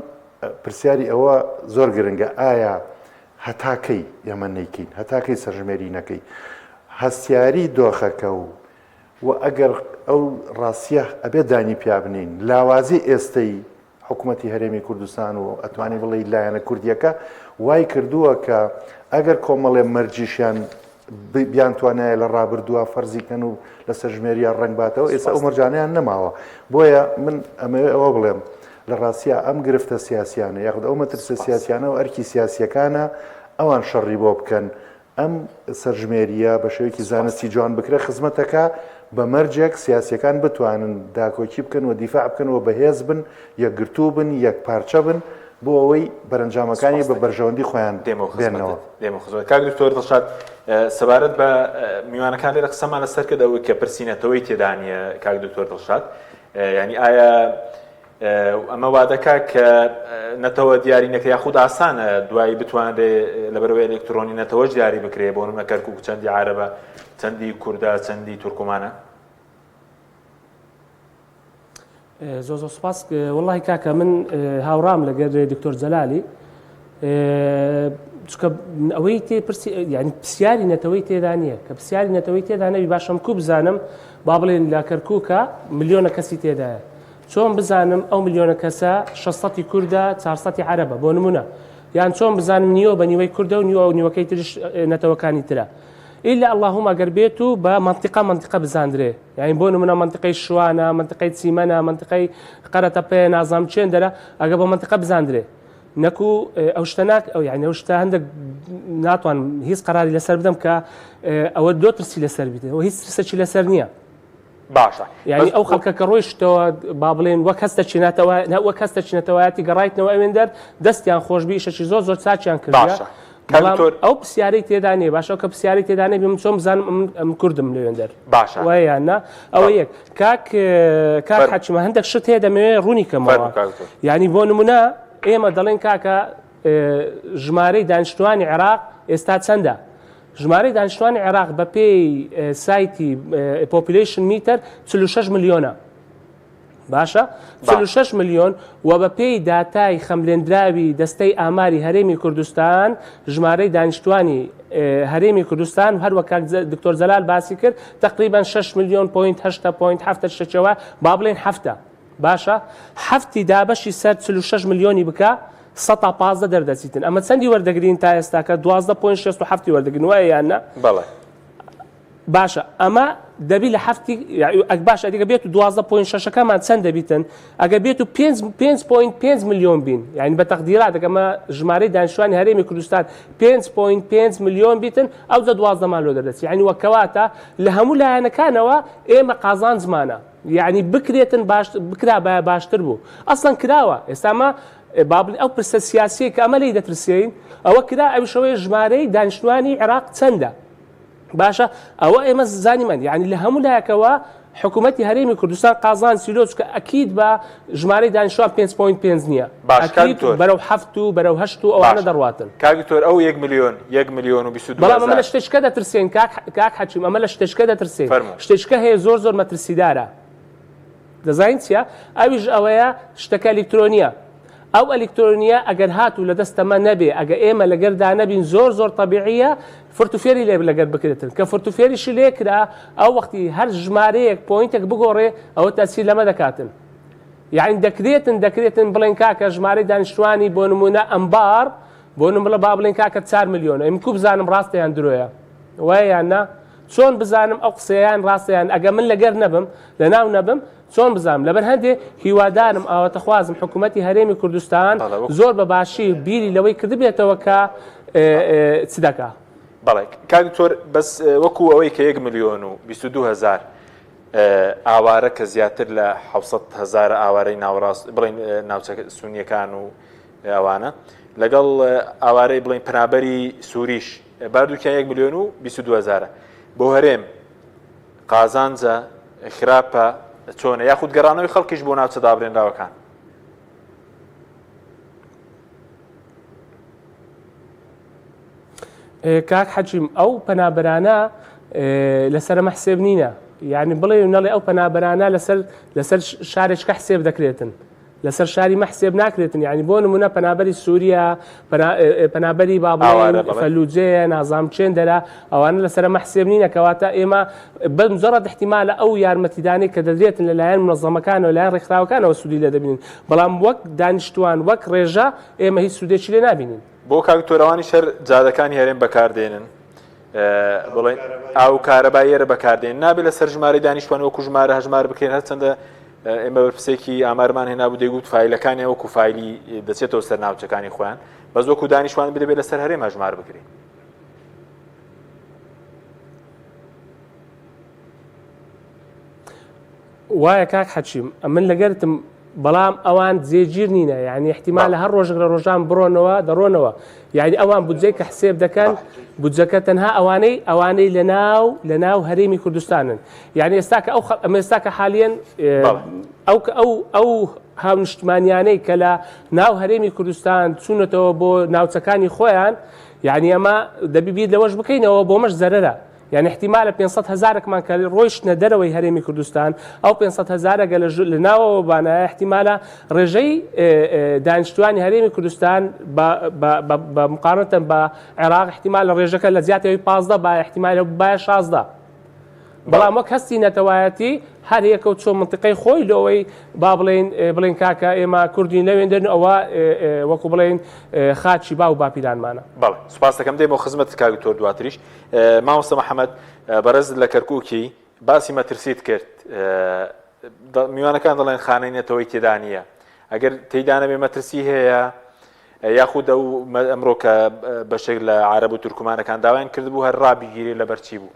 پرسیاری ئەوە زۆر گرنگە ئایا هەتا کەی ئێمە نەیکەین؟ هەتا کەی سەرژمێری نەکەی؟ هەستیاری دۆخەکە و و ئەگەر ئەو ڕاستیە ئەبێ دانی پیا بنێین لاوازی ئێستەی حکوومەتی هەرێمی کوردستان و ئەتوانی بڵێی لایەنە کوردیەکە وای کردووە کە ئەگەر کۆمەڵێ مەرجیشیان بیانتوانایە لە ڕابردووە فەرزی کەن و لە سەرژمێریان ڕەنگ باتەوە ئێستا ئەو مەرجانەیان نەماوە بۆیە من ئەمەوێ ئەوە بڵێم لە ڕاستیا ئەم گرفتە سیاسیانە یاخود ئەو مەترسە سیاسیانە و ئەرکی سیاسیەکانە ئەوان شەڕی بۆ بکەن ئەم سەرژمێریە بە شێوەیەکی زانستی جوان بکرێ خزمەتەکە بە مەرجێک سیاسیەکان بتوانن داکۆکی بکەن و دیفاع بکەن و بەهێز بن یەکگرتوو بن یەکپارچە بن بۆ ئەوەی بەرەنجامەکانی بە بەرژەوەندی خۆیان بێنەوە. دێمەوە خزمەتت کاک دکتۆر دڵشاد سەبارەت بە میوانەکان لێرە قسەمان لەسەر کرد ئەوەی کە پرسی نەتەوەی تێدا نییە کاک دکتۆر دڵشاد یعنی ئایا ئەمە وا دەکا کە نەتەوە دیاری نەکە یاخود ئاسانە دوایی بتوانرێ لەبەرەوەی ئەلکترۆنی نەتەوەش دیاری بکرێ بۆ نمونە کەرکوک چەندی عەرەبە چەندی کوردە چەندی تورکمانە؟ زۆر زۆر سپاس وەڵی کاکە من هاوڕام لەگەر دکتۆر جەلالی چکە ئەوەی تێ پرسی یعنی پرسیاری نەتەوەی تێدا نییە کە پرسیاری نەتەوەی تێدا نەبی باشم کو بزانم با بڵێن لە کەرکووکە ملیۆنە کەسی تێدایە چۆن بزانم ئەو ملیۆنە کەسە شەسەتی کوردە چارسەتی عەرەبە بۆ نمونە یان چۆن بزانم نیوە بە نیوەی کوردە و نیوە و نیوەکەی ترش نەتەوەکانی ترە ئیلا اللهم گەر بێت و بە منطقە منطقە بزاندرێ یانی بۆ نمونە مەنتقەی شوانە، مەنتقەی چیمەنە، مەنتقەی قەرەتەپەیە، نازانم چێن دەرە، ئەگە بە مەنتقە بزاندرێ. نەکو ئەو شتە ناک ئەو یانی ئەو شتە هەندێک ناتوانم هیچ قەراری لەسەر بدەم کە ئەوە دۆ ترسی لەسەر بیت و هیچ ترسێکی لەسەر نییە. باشە یعنی ئەو خەڵکە کە ڕۆیشتەوە با بڵێن وەک هەستە چیناتەوە وەک هەستە چینەتەوەیەتی گەڕایتنەوە ئەوێن دەر دەستیان خۆشببی شەکی زۆر زۆر چاچیان کرد باشە بەڵام ئەو پرسیارەی تێدا نییە باشە کە پرسیاری تێدا نەبی من چۆن بزانم ئەم ئەم کوردم لەوێندەر باشە وایە یان نا ئەوە یەک کاک کاک فەرموو. حەکیمە هەندێک شت هەیە دەمەوێ ڕوونی کەمەوە فەرموو کاک دکتۆر. یعنی بۆ نمونە ئێمە دەڵێن کاکە ئێ، ژمارەی دانیشتوانی عێراق ئێستا چەندە ژمارەی دانیشتوانی عێراق بەپێی ئێ، سایتی Population Meter 46 ملیۆنە باشە 46 ملیۆن و بە پێی داتای خەملێندراوی دەستەی ئاماری هەرێمی کوردستان ژمارەی دانیشتوانی هەرێمی کوردستان هەروە کاک دکتۆر جەلال باسی کرد تقریبا 6 ملیۆن point 8 point 7 شتێکەوە با بڵێن هەفتە باشە هەفتی دابەشی سەر 46 ملیۆنی بکە سەتا 15 دەردەچیتن ئەمە چەندی وەردەگرین تا ئێستاکە 12 point 67 وەردەگرن وایە یان نا بەڵێ باشە ئەمە دەبی لە هەفتی ئەک باشە ئەگە بێت و 12 point شەشەکەمان چەند دەبیتن ئەگە بێت و 5.5 ملیۆن بین یعنی بە تەقدیرات ئەگەمە ژمارەی دانیشتوانی هەرێمی کوردستان 5.5 ملیۆن بیتن ئەو جە 12 مان لۆ دەردەچی یعنی وەکەواتە لە هەموو لایەنەکانەوە ئێمە قازانجمانە یعنی بکرێتن باش بکرابایە باشتر بوو ئەسڵەن کراوە ئێستا مە با بڵێین ئەو پرسە سیاسیە کە ئەمە لێی دەترسێین ئەوە کرا ئەویشەوەی ژمارەی دانیشتوانی عێراق چەندە باشە ئەوە ئێمە زانیمان یعنی لە هەموو لایەکەوە حکوومەتی هەرێمی کوردستان قازان سیلۆ چکە ئەکید بە ژمارەی دانیشتوان 5.5 نییە باش کاک ئەکید دکتۆر. بەرەو هەفت و بەرەو هەشت و ئەوانە باشە. دەڕواتن کاک دکتۆر ئەو یەک ملیۆن یەک ملیۆن و 22 بەڵام ئەمە لە هەزار شتێکە دەترسێن کاک کاک حەکیم ئەمە لە شتێکە دەترسێن فەرموو. شتێکە هەیە زۆر زۆر مەترسیدارە دەزانین چیە؟ ئەویش ئەوەیە شتەکە ئەلیکترۆنیە ئەو ئەلیکترۆنیە ئەگەر هاتوو لە دەستەمە نەبێ ئەگە ئێمە لەگەردا نەبین زۆر زۆر تەبیعیە فرت و فێری لێ لەگەر بکرێتن کە فرت و فێریشی لێ کرا ئەو وەختی هەر ژمارەیەک point ێک بگۆڕێ ئەوە تەسیر لەمە دەکاتن یعنی دەکرێتن دەکرێتن بڵێن کاکە ژمارەی دانیشتوانی بۆ نمونە ئەمبار بۆ نمونە با بڵێن کاکە 4 ملیۆنە ئەم کو بزانم ڕاستە یان درۆیە وایە یان نا چۆن بزانم ئەو قسەیان ڕاستە یان ئەگە من لەگەر نەبم لەناو نەبم چۆن بزانم لەبەر هەندێ هیوادارم ئاواتەخوازم حکوومەتی هەرێمی کوردستان زۆر بە باشی بیری لەوەی کردبێتەوە کە چ دەکا. بەڵێ کاک دکتۆر بەس وەکو ئەوەی کە یەک ملیۆن و 22 هەزار ئاوارە کە زیاتر لە 600 هەزار ئاوارەی ناوەڕاست بڵین ناوچە سونیەکان و ئەوانە لەگەڵ ئاوارەی بڵین پەنابەری سووریش. باردووکیان 1 میلیۆن و 22 هزارە بۆ هەرێم قازانجە خراپە چۆنە یاخود گەڕانەوەی خەڵکیش بۆ ناوچە دابرێنراوەکان کاک حەکیم ئەو پەنابەرانە لەسەر ئەمە حسێب نینە یعنی بڵێ و نەڵێ ئەو پەنابەرانە لەسەر لەسەر شارێککە حسێب دەکرێتن لەسەر شاری مە حسێب ناکرێتن یعنی بۆ نمونە پەنابەری سووریا پەنابەری با بڵێن فەلوجەیە نازام چێن دەرە ئەوانە لەسەر ئەمە حسێب نینە کەواتە ئێمە بە مجرد احتیمالە ئەو یارمەتیدانەی کە دەدرێتن لەلایەن منەظەمەکانەوە لایەن ڕێکخراوەکانەوە سوودی لێ دەبینن بەڵام وەک دانیشتوان وەک ڕێژە ئێمە هیچ سوودێکی لێ نابینین. بۆ کاک تۆرەوانیش هەر جادەکانی هەرێم بەکاردێنن بڵێن ئاو کارەبای ئێرە بەکاردێن نابێت لەسەر ژمارەی دانیشتوان وەکو ژمارە هەژمار بکرێن هەرچەندە ئێمە بەرپرسێکی ئامارمان هێنابوو دەیگوت فایلەکانی وەکو فایلی دەچێتەوە سەر ناوچەکانی خۆیان بەس وەکو دانیشتوان بدەبێت لەسەر هەرێم هەژمار بکرێت. وایە کاک حەکیم ئەمن لەگەرتم بەڵام ئەوان جێگیر نینە یعنی احتیمال هەر ڕۆژێک لە ڕۆژان بڕۆنەوە دەڕۆنەوە یعنی ئەوان بودجەی کە حسێب دەکەن بودجەکە تەنها ئەوانەی ئەوانەی لە ناو لە ناو هەرێمی کوردستانن یعنی ئێستا کە ئەو ئەمە ئێستا کە حالیەن ئەو ئەو ئەو هاونیشتمانیانەی کە لە ناو هەرێمی کوردستان چوونەتەوە بۆ ناوچەکانی خۆیان یعنی ئەمە دەبی بیر لەوەش بکەینەوە بۆ مەش زەرەرە یان احتیمالە 500 هەزارێکمان کە ڕۆیشتنە دەرەوەی هەرێمی کوردستان ئەو 500 هەزارە گە لە ناوەوە بانایە احتیمالە ڕێژەی دانیشتوانی هەرێمی کوردستان بە مقارنەتەن بە عێراق احتیمال لە ڕێژەکە لە زیاتەوەی 15 با احتیمالە بایە 16 بەڵام وەک هەستی نەتەوایەتی هەر یەکە و چۆ منطقەی خۆی لەوەی با بڵێن بڵێن کاکە ئێمە کوردین لەوێن دەن ئەوە وەکو بڵێن خاچی باو باپیرانمانە. بەڵێ سوپاس دەکەم دێمەوە خزمەتت کاک دکتۆر دواتریش مامۆستا محەمەد بەڕێزت لە کەرکوکی باسی مەترسیت کرد میوانەکان دەڵێن خانەی نەتەوەی تێدا نییە ئەگەر تێدا نەبێ مەترسی هەیە یاخود ئەو ئەمڕۆ کە بەشێک لە عرب و تورکمانەکان داوایان کردبوو هەر ڕابگیرێ لەبەر چی بوو؟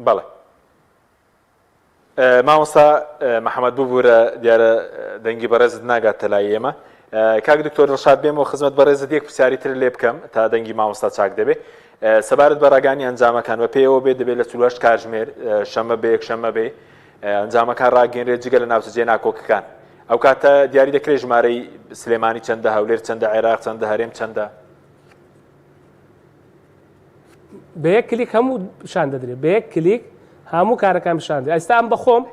بەڵێ مامۆستا محەممەد ببوورە دیارە دەنگی بەڕێزت ناگاتە لای ئێمە کاک دکتۆر دڵشاد بێمەوە خزمەت بەڕێزت یەک پرسیاری تر لێ بکەم تا دەنگی مامۆستا چاک دەبێ سەبارەت بە ڕاگانی ئەنجامەکان بە پێیەوە بێ دەبێت لە 48 کاتژمێر شەمە بێ یەکشەممە بێ ئەنجامەکان ڕاگەنرێت جگە لە ناوچە جێ ناکۆکەکان ئەو کاتە دیاری دەکرێت ژمارەی سلێمانی چەندە هەولێر چەندە عێراق چەندە هەرێم چەندە بە یەک کلیک هەموو پیشان دەدرێت بە یەک کلیک هەموو کارەکان پیشان دەدرێت ئێستا ئەم بەخۆم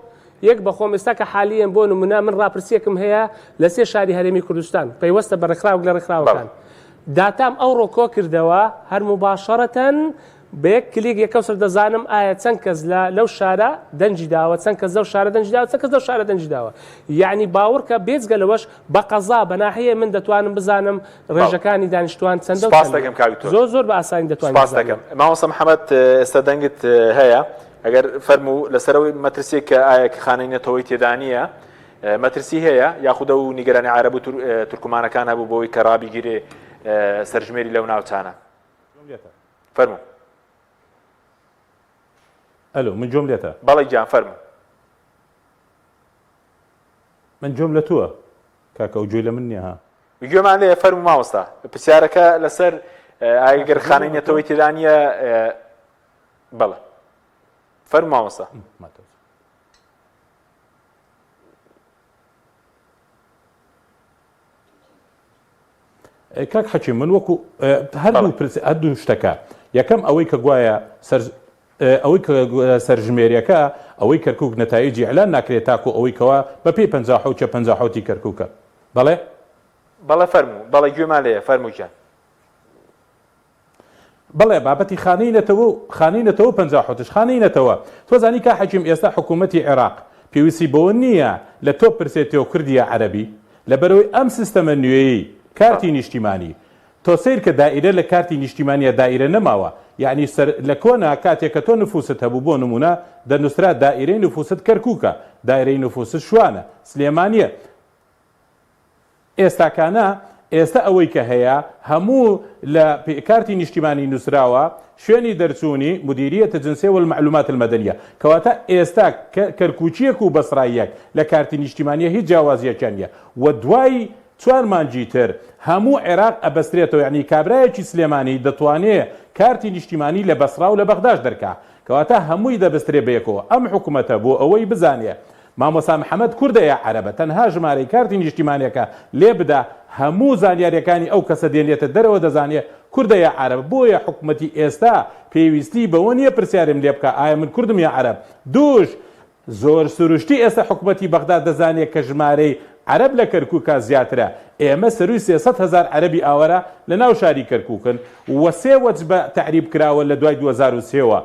یەک بەخۆم ئێستا کە حالیەن بۆ نمونە من ڕاپرسیەکم هەیە لە سێ شاری هەرێمی کوردستان پەیوەستە بە ڕێکخراوێک لە ڕێکخراوەکان داتام ئەوڕۆ کۆ کردەوە هەر مباشەرەتەن بە یەک کلیک یەکەوسەر دەزانم ئایا چەند کەس لە لەو شارە دەنگی داوە چەند کەس لەو شارە دەنگی داوە چەند کەس لەو شارە دەنگی داوە یعنی باوەڕکە بێجگە لەوەش بە قەزا بە ناحیە من دەتوانم بزانم ڕێژەکانی دانیشتوان چەندە و سپاس چەندە دەکەم کاک دکتۆر زۆر زۆر بە ئاسانی دەتوانین سپاس بزانین. دەکەم مامۆستا محەممەد ئێستا دەنگت هەیە ئەگەر فەرموو لەسەرەوەی مەترسیێک کە ئایا کە خانەی نەتەوەی تێدا نییە مەترسی هەیە یاخود ئەو نیگەرانی عەرەب و تورکمانەکان هەبوو بۆی کە ڕابیگیرێ سەرژمێری لەو ناوچانە فەرموو. ئەلۆ من گوێم لێتە. بەڵێ گیان فەرموو. من گوێم لە تووە کاکە ئەو گوێی لە من نییە ها. گوێمان لێیە فەرموو مامۆستا. پرسیارەکە لەسەر ئایا گەر خانەی نەتەوەی تێدا نییە بەڵێ فەرموو مامۆستا. کاک حەکیم من وەکو هەردوو پرس هەردوو شتەکە یەکەم ئەوەی کە گوایە سەر ئەوەی کە سەرژمێریەکە ئەوەی کەرکک نەتایجی ئەلان ناکرێت تاکو ئەوەی کەوا بە پێی 57 چە 57 کەرکووکە بەڵێ بەڵێ فەرموو بەڵێ گوێمان لێیە فەرموو گیان. بەڵێ بابەتی خانەی نەتەوە و خانەی نەتەوە پەنجاحەوتش خانەی نەتەوە تۆ زانی کا حەکیم ئێستا حکوومەتی عێراق پێویستی بەوە نییە لە تۆ بپرسێ تۆ کوردی یا عەرەبی لەبەرئەوەی ئەم سیستەمە نوێیەی کارتی نیشتیمانی تۆ سەیر کە دائیرە لە کارتی نیشتیمانیا دائیرە نەماوە یەعنی سەر لە کۆنا کاتێ کە تۆ نفوست هەبوو بۆ نموونە دەنووسرا دائیرەی نفوست کەرکووکە دایرەی نفوست شوانە سلێمانیە ئێستاکانە. ئێستا ئەوەی کە هەیە هەموو لە کارتی نیشتیمانی نووسراوە شوێنی دەرچوونی، مدیریە الجنسیە والمعلومات المدنیە، کەواتە ئێستا کەرکوکییەک و بەسراییەک لە کارتی نیشتیمانیە هیچ جیاوازییەکیان نیە و دوای چوار مانگی تر هەموو عێراق ئەبەسترێتەوە یەعنی کابرایەکی سلێمانی دەتوانێ کارتی نیشتیمانی لە بەسرا و لە بەغداش دەرکا کەواتە هەمووی دەبسترێ بەیەکەوە ئەم حکومەتە بۆ ئەوەی بزانێ مامۆستا محمد کوردە یا عەرەبە تەنها ژمارەی کارتی نیشتیمانیەکە لێ بدە هەموو زانیاریەکانی ئەو کەسە دێنێتە دەرەوە دەزانێ کوردە یا عەرەب بۆیە حکومەتی ئێستا پێویستی بەوە نیە پرسیارم لێ بکا ئایا من کوردم یا عەرەب دووش زۆر سروشتی ئێستا حکومەتی بەغدا دەزانێ کە ژمارەی عەرەب لە کەرکوکا زیاترە ئێمە سەروی 300 هەزار عەرەبی ئاوارە لە ناو شاری کەرکوکن و سێ وەجبە تەعریب کراوە لە دوای 2003 وە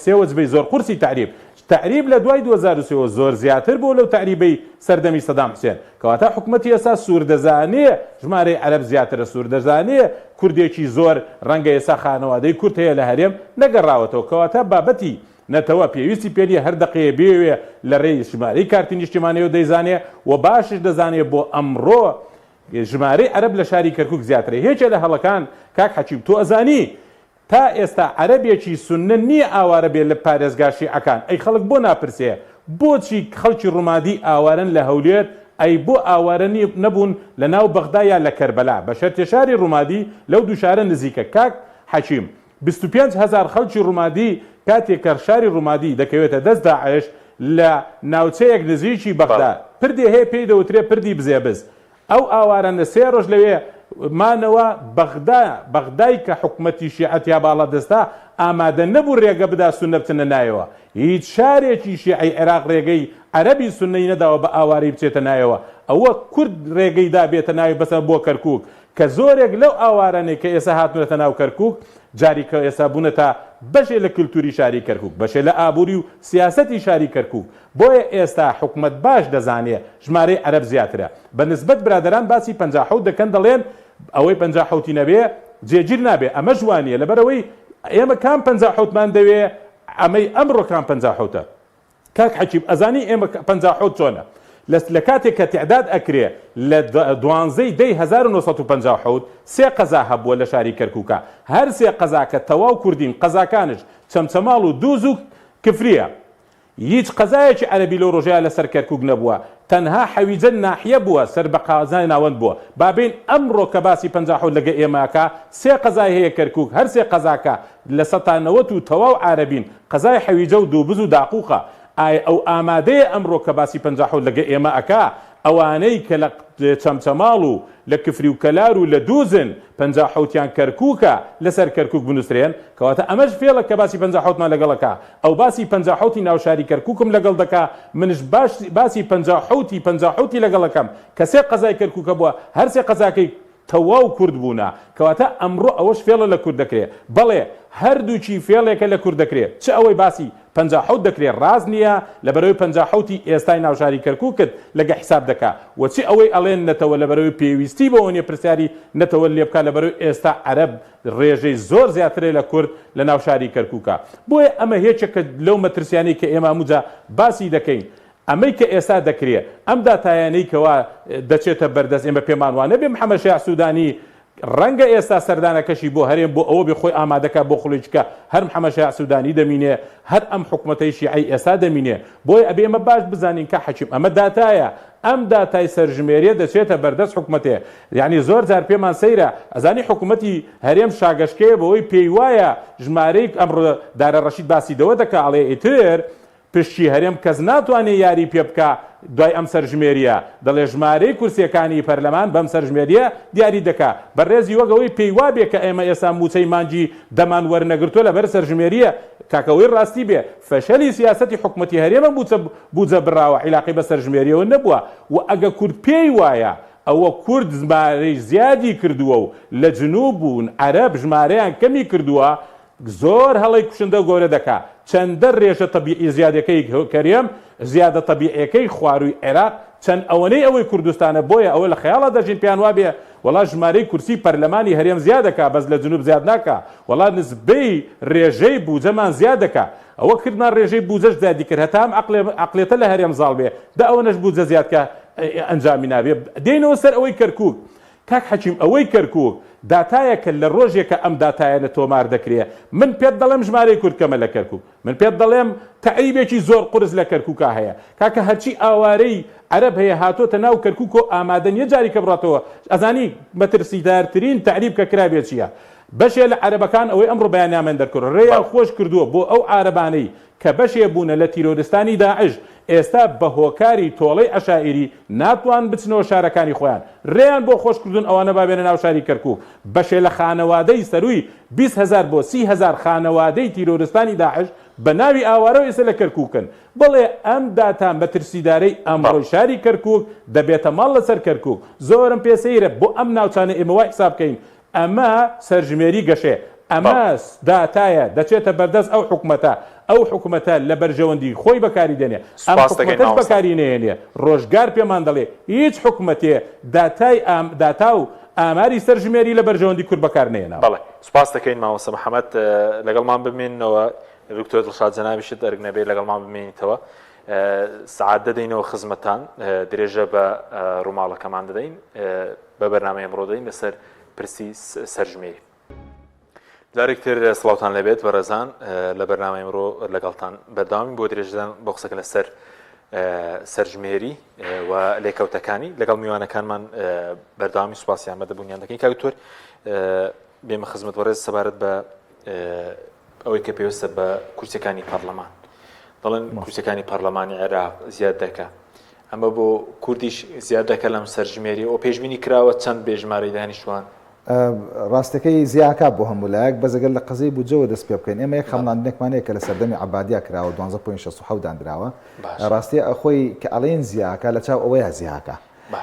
سێ وەجبەی زۆر قورسی تەعریب تەعریب لە دوای 2003 وە زۆر زیاتر بووە لەو تەعریبەی سەردەمی سەدام حوسێن. کەواتە حکومەتی ئێستا سوور دەزانێ ژمارەی عەرەب زیاترە، سوور دەزانێ کوردێکی زۆر ڕەنگە ئێستا خانەوادەی کورد هەیە لە هەرێم نەگەڕاوەتەوە. کەواتە بابەتی نەتەوە پێویستی پێ نییە هەر دەقەیە بیەوێ لە رێی ژمارەی کارتی نیشتیمانیەوە دەیزانێ و باشش دەزانێ بۆ ئەمڕۆ ژمارەی عەرەب لە شاری کەرکوک زیاترە. یەکێ لە هەڵەکان کاک حەکیم تۆ ئەزانی تا ئێستا عەرەبێکی سوننە نیە ئاوارە بێ لە پارێزگا شیعەکان ئەی خەڵک بۆ ناپرسێ بۆچی خەڵکی ڕومادی ئاوارەن لە هەولێر ئەی بۆ ئاوارە نەبوون لە ناو بەغدا یا لە کەربەلا بە شەرتێ شاری ڕومادی لەو دووشارە نزیکە کاک حەکیم 25 هەزار خەڵکی ڕومادی کاتێ کە شاری ڕومادی دەکەوێتە دەست داعش لە ناوچەیەک نزیکی بەغدا پردێ هەیە پێی دەوترێ پردی بزێبز ئەو ئاوارانە سێ ڕۆژ لەوێ مانەوە، بەغدا، بەغدای کە حکومەتی شیعە تیا باڵادەستە، ئامادە نەبوو رێگە بدا سوننە بچنە نایەوە. هیچ شارێکی شیعەی عێراق رێگەی عەرەبی سوننەی نەداوە بە ئاوارەی بچێتە نایەوە. ئەوە کورد رێگەی دا بێتە ناوی بەسە بۆ کەرکوک، کە زۆرێک لەو ئاوارانەی کە ئێستا هاتوونەتە ناو کەرکوک، جاری کە ئێستا بوونەتە بەشێ لە کلتوری شاری کەرکوک، بەشێ لە ئابوری و سیاسەتی شاری کەرکوک. بۆیە ئێستا حکومەت باش دەزانێ ژمارەی عەرەب زیاترە بە نسبەت برادەران باسی 57 دەکەن دەڵێن ئەوەی 57 ی نەبێ جێگیر نابێ ئەمەش وانیە لەبەرئەوەی ئێمە کام 57 مان دەوێ ئەمەی ئەمڕۆ کام 57ە کاک حەکیم ئەزانی ئێمە 57 چۆنە لە لە کاتێک کە تعداد ئەکرێ لە دوانزەی دەی 1957 سێ قەزا هەبووە لە شاری کەرکوکا هەر سێ قەزاکە تەواو کوردین قەزاکانش چەمچەماڵ و دوز و کفریە هیچ قەزایەکی عەرەبی لەو ڕۆژەیا لەسەر کەرکوک نەبووە، تەنها حەویجە ناحیە بووە سەر بە قازای ناوەند بووە، با بێین ئەمڕۆ کە باسی 57 لەگە ئێمە ئەکا سێ قەزای هەیە کەرکوک هەر سێ قەزاکە لە سەتا نەوەت و تەواو عارەبین قەزای حەویجە و دووبز و داقوقە ئایا ئەو ئامادەیە ئەمڕۆ کە باسی 57 لەگە ئێمە ئەکا ئەوانەی کە لە چەمچەماڵ و لە کفری و کەلار و لە دووزن پەنجاوحەوتیان کەرکوکە لەسەر کەرکوک بنوسرێن کەواتە ئەمەش فێڵە کە باسی پەنجاوحەوتمان لەگەڵ ئەکا ئەو باسی پەنجاوحەوتی ناو شاری کەرکوکم لەگەڵ دەکا منش باش باسی پەنجاوحەوتی پەنجاوحەوتی لەگەڵ ئەکەم کە سێ قەزای کەرکوکە بووە هەر سێ قەزاکەی تەواو کورد بوونە کەواتە ئەمڕۆ ئەوەش فێڵە لە کورد دەکرێ بەڵێ هەردووکی فێڵێکە لە کورد دەکرێ چ ئەوەی باسی 57 دەکرێ ڕاست نییە لەبەرئەوەی 57 ی ئێستای ناوشاری کەرکوکت لەگە حیساب دەکا وە چ ئەوەی ئەڵێن نەتەوە لەبەرئەوەی پێویستی بەوە نیە پرسیاری نەتەوە لێبکا لەبەرئەوەی ئێستا عەرەب ڕێژەی زۆر زیاترە لە کورد لە ناو شاری کەرکوکا بۆیە ئەمە یەکێکە لەو مەترسیانەی کە ئێمە هەمووجا باسی دەکەین ئەمەی کە ئێستا دەکرێ ئەم داتایانەی کەوا دەچێتە بەردەست ئێمە پێمان وا نەبێ محەمەد شیاع سودانی ڕەنگە ئێستا سەردانەکەشی بۆ هەرێم بۆ ئەوە بێ خۆی ئامادەکا بۆ خولێکیکە هەر محەمەد شیاع سودانی دەمینێ هەر ئەم حکومەتەی شیعەی ئێستا دەمینێ بۆیە ئەبێ ئێمە باش بزانین کاک حەکیم ئەمە داتایە ئەم داتای سەرژمێریە دەچێتە بەردەست حکومەتێ یانی زۆر جار پێمان سەیرە ئەزانی حکومەتی هەرێم شاگەشکەیە بەوەی پێی وایە ژمارەی ئەمڕۆ دارە ڕەشید باسی دەوە دەکا ئەڵێ ئیتر پشکی هەرێم کەس ناتوانێ یاری پێ بکا دوای ئەم سەرژمێریە دەڵێ ژمارەی کورسیەکانی پەرلەمان بەم سەرژمێریە دیاری دەکا بەڕێزی وەک ئەوەی پێی وابێ کە ئێمە ئێستا موچەی مانگی دەمان وەرنەگرتوە لەبەر سەرژمێریە کاکە ئەوەی ڕاستی بێ فەشەلی سیاسەتی حکومەتی هەرێمە بوچە بوجە بڕاوە عیلاقەی بە سەرژمێریەوە نەبوە وە ئەگە کورد پێی وایە ئەوە کورد ژمارەی زیادی کردوە و لە جنوب و عەرەب ژمارەیان کەمی کردوە زۆر هەڵەی کوشندەو گەورە دەکا چەندە رێژە تەبیعی زیادەکەی کەرێم زیادە تەبیعیەکەی خواروی عێراق چەند ئەوەنەی ئەوەی کوردستانە بۆیە ئەوە لە خەیاڵا دەژین پێیان وابێ وەڵا ژمارەی کورسی پەرلەمانی هەرێم زیادەکا بەس لە جنوب زیاد ناکا وەڵا نسبەی رێژەی بوجەمان زیاد دەکا ئەوە کردمان رێژەی بوجەش زیادی کرد هەتا ئەم عەقڵیەتە لە هەرێم زاڵ بێ دە ئەوەنەش بوجە زیاد کە ئەنجامی نابێ دێینەوە سەر ئەوەی کەرکوک. کاک حەکیم ئەوەی کەرکوک داتایەکە لە ڕۆژێکە ئەم داتایەنە تۆمار دەکرێ من پێت دەڵێم ژمارەی کورد کەمە لە کەرکوک من پێت دەڵێم تەعریبێکی زۆر قورس لە کەرکوکا هەیە کاکە هەرچی ئاوارەی عەرەب هەیە هاتۆتە ناو کەرکوکۆ ئامادە نیە جاریکە بڕاتەوە ئەزانی مەترسیدارترین تەعریب کە کرابێ چیە بەشێ لە عەرەبەکان ئەوەی ئەمڕۆ بەیاننامەیان دەرکرد ڕێیان خۆش کردووە بۆ ئەو عارەبانەی کە بەشێ بوونە لە تیرۆرستانی داعش ئێستا بە هۆکاری تۆڵەی عەشائیری ناتوان بچنەوە شارەکانی خۆیان رێیان بۆ خۆش کردوون ئەوانە با بێنە ناو شاری کەرکوک بەشێ لە خانەوادەی سەرووی 20 هەزار بۆ 30 هەزار خانەوادەی تیرۆرستانی داعش بە ناوی ئاوارەوە ئێستا لە کەرکوکن بڵێ ئەم داتا مەترسیدارەی ئەمڕۆی شاری کەرکوک دەبێتە ماڵ لەسەر کەرکوک زۆرم پێ سەیرە بۆ ئەم ناوچانە ئێمە وای حساب کەین ئەمە سەرژمێری گەشەیە، ئەمە داتایە دەچێتە بەردەست ئەو حکومەتە، ئەو حکومەتە لە بەرژەوەندی خۆی بەکاری دێنێ، ئەم سوپاست دەکەین حکومەتەش مامۆستا. بەکاری نەیەنێ، ڕۆژگار پێمان دەڵێ هیچ حکومەتێ داتای داتا و ئاماری سەرژمێری لە بەرژەوەندی کورد بەکار نەیەناوە. بەڵێ سوپاست دەکەین مامۆستا محەمەد، لەگەڵمان بمێننەوە، دکتۆر دڵشاد جەنابیشت ئەرک نەبێ لەگەڵمان بمێنیتەوە، سەعات دەدەینەوە خزمەتان، درێژە بە ڕووماڵەکەمان دەدەین. بە بەرنامەی ئەمڕۆ دەین لەسەر پرسی سەرژمێری. جارێک تر سڵاوتان لێبێت بەڕێزان لە بەرنامەی ئەمڕۆ لەگەڵتان بەردەوامی بۆ درێژدان بۆ قسەکە لەسەر سەرژمێری و لێکەوتەکانی لەگەڵ میوانەکانمان بەردەوامی سوپاسیان بەدەبوونیان دەکەین کاک دکتۆر بێمە خزمەت بەڕێز سەبارەت بە ئەوەی کە پێویستە بە کورسەکانی پەرلەمان دەڵێن کورسەکانی پەرلەمانی عێراق زیاد دەکە ئەمە بۆ کوردیش زیاد دەکە لەم سەرژمێری ئەو پێشبینی کراوە چەند بێ ژمارەی دانیشتوان؟ ڕاستەکەی زیاکا بۆ هەموو لایەک بەس ئەگەر لە قەزیەی بودجەوە دەست پێ بکەین ئێمە یەک خەمڵاندنێکمان هەیە کە لە سەردەمی عەبادیا کراوە 12.67 داندراوە ڕاستیە خۆی کە ئەڵێن زیاکا لە چاو ئەوەیە زیاکا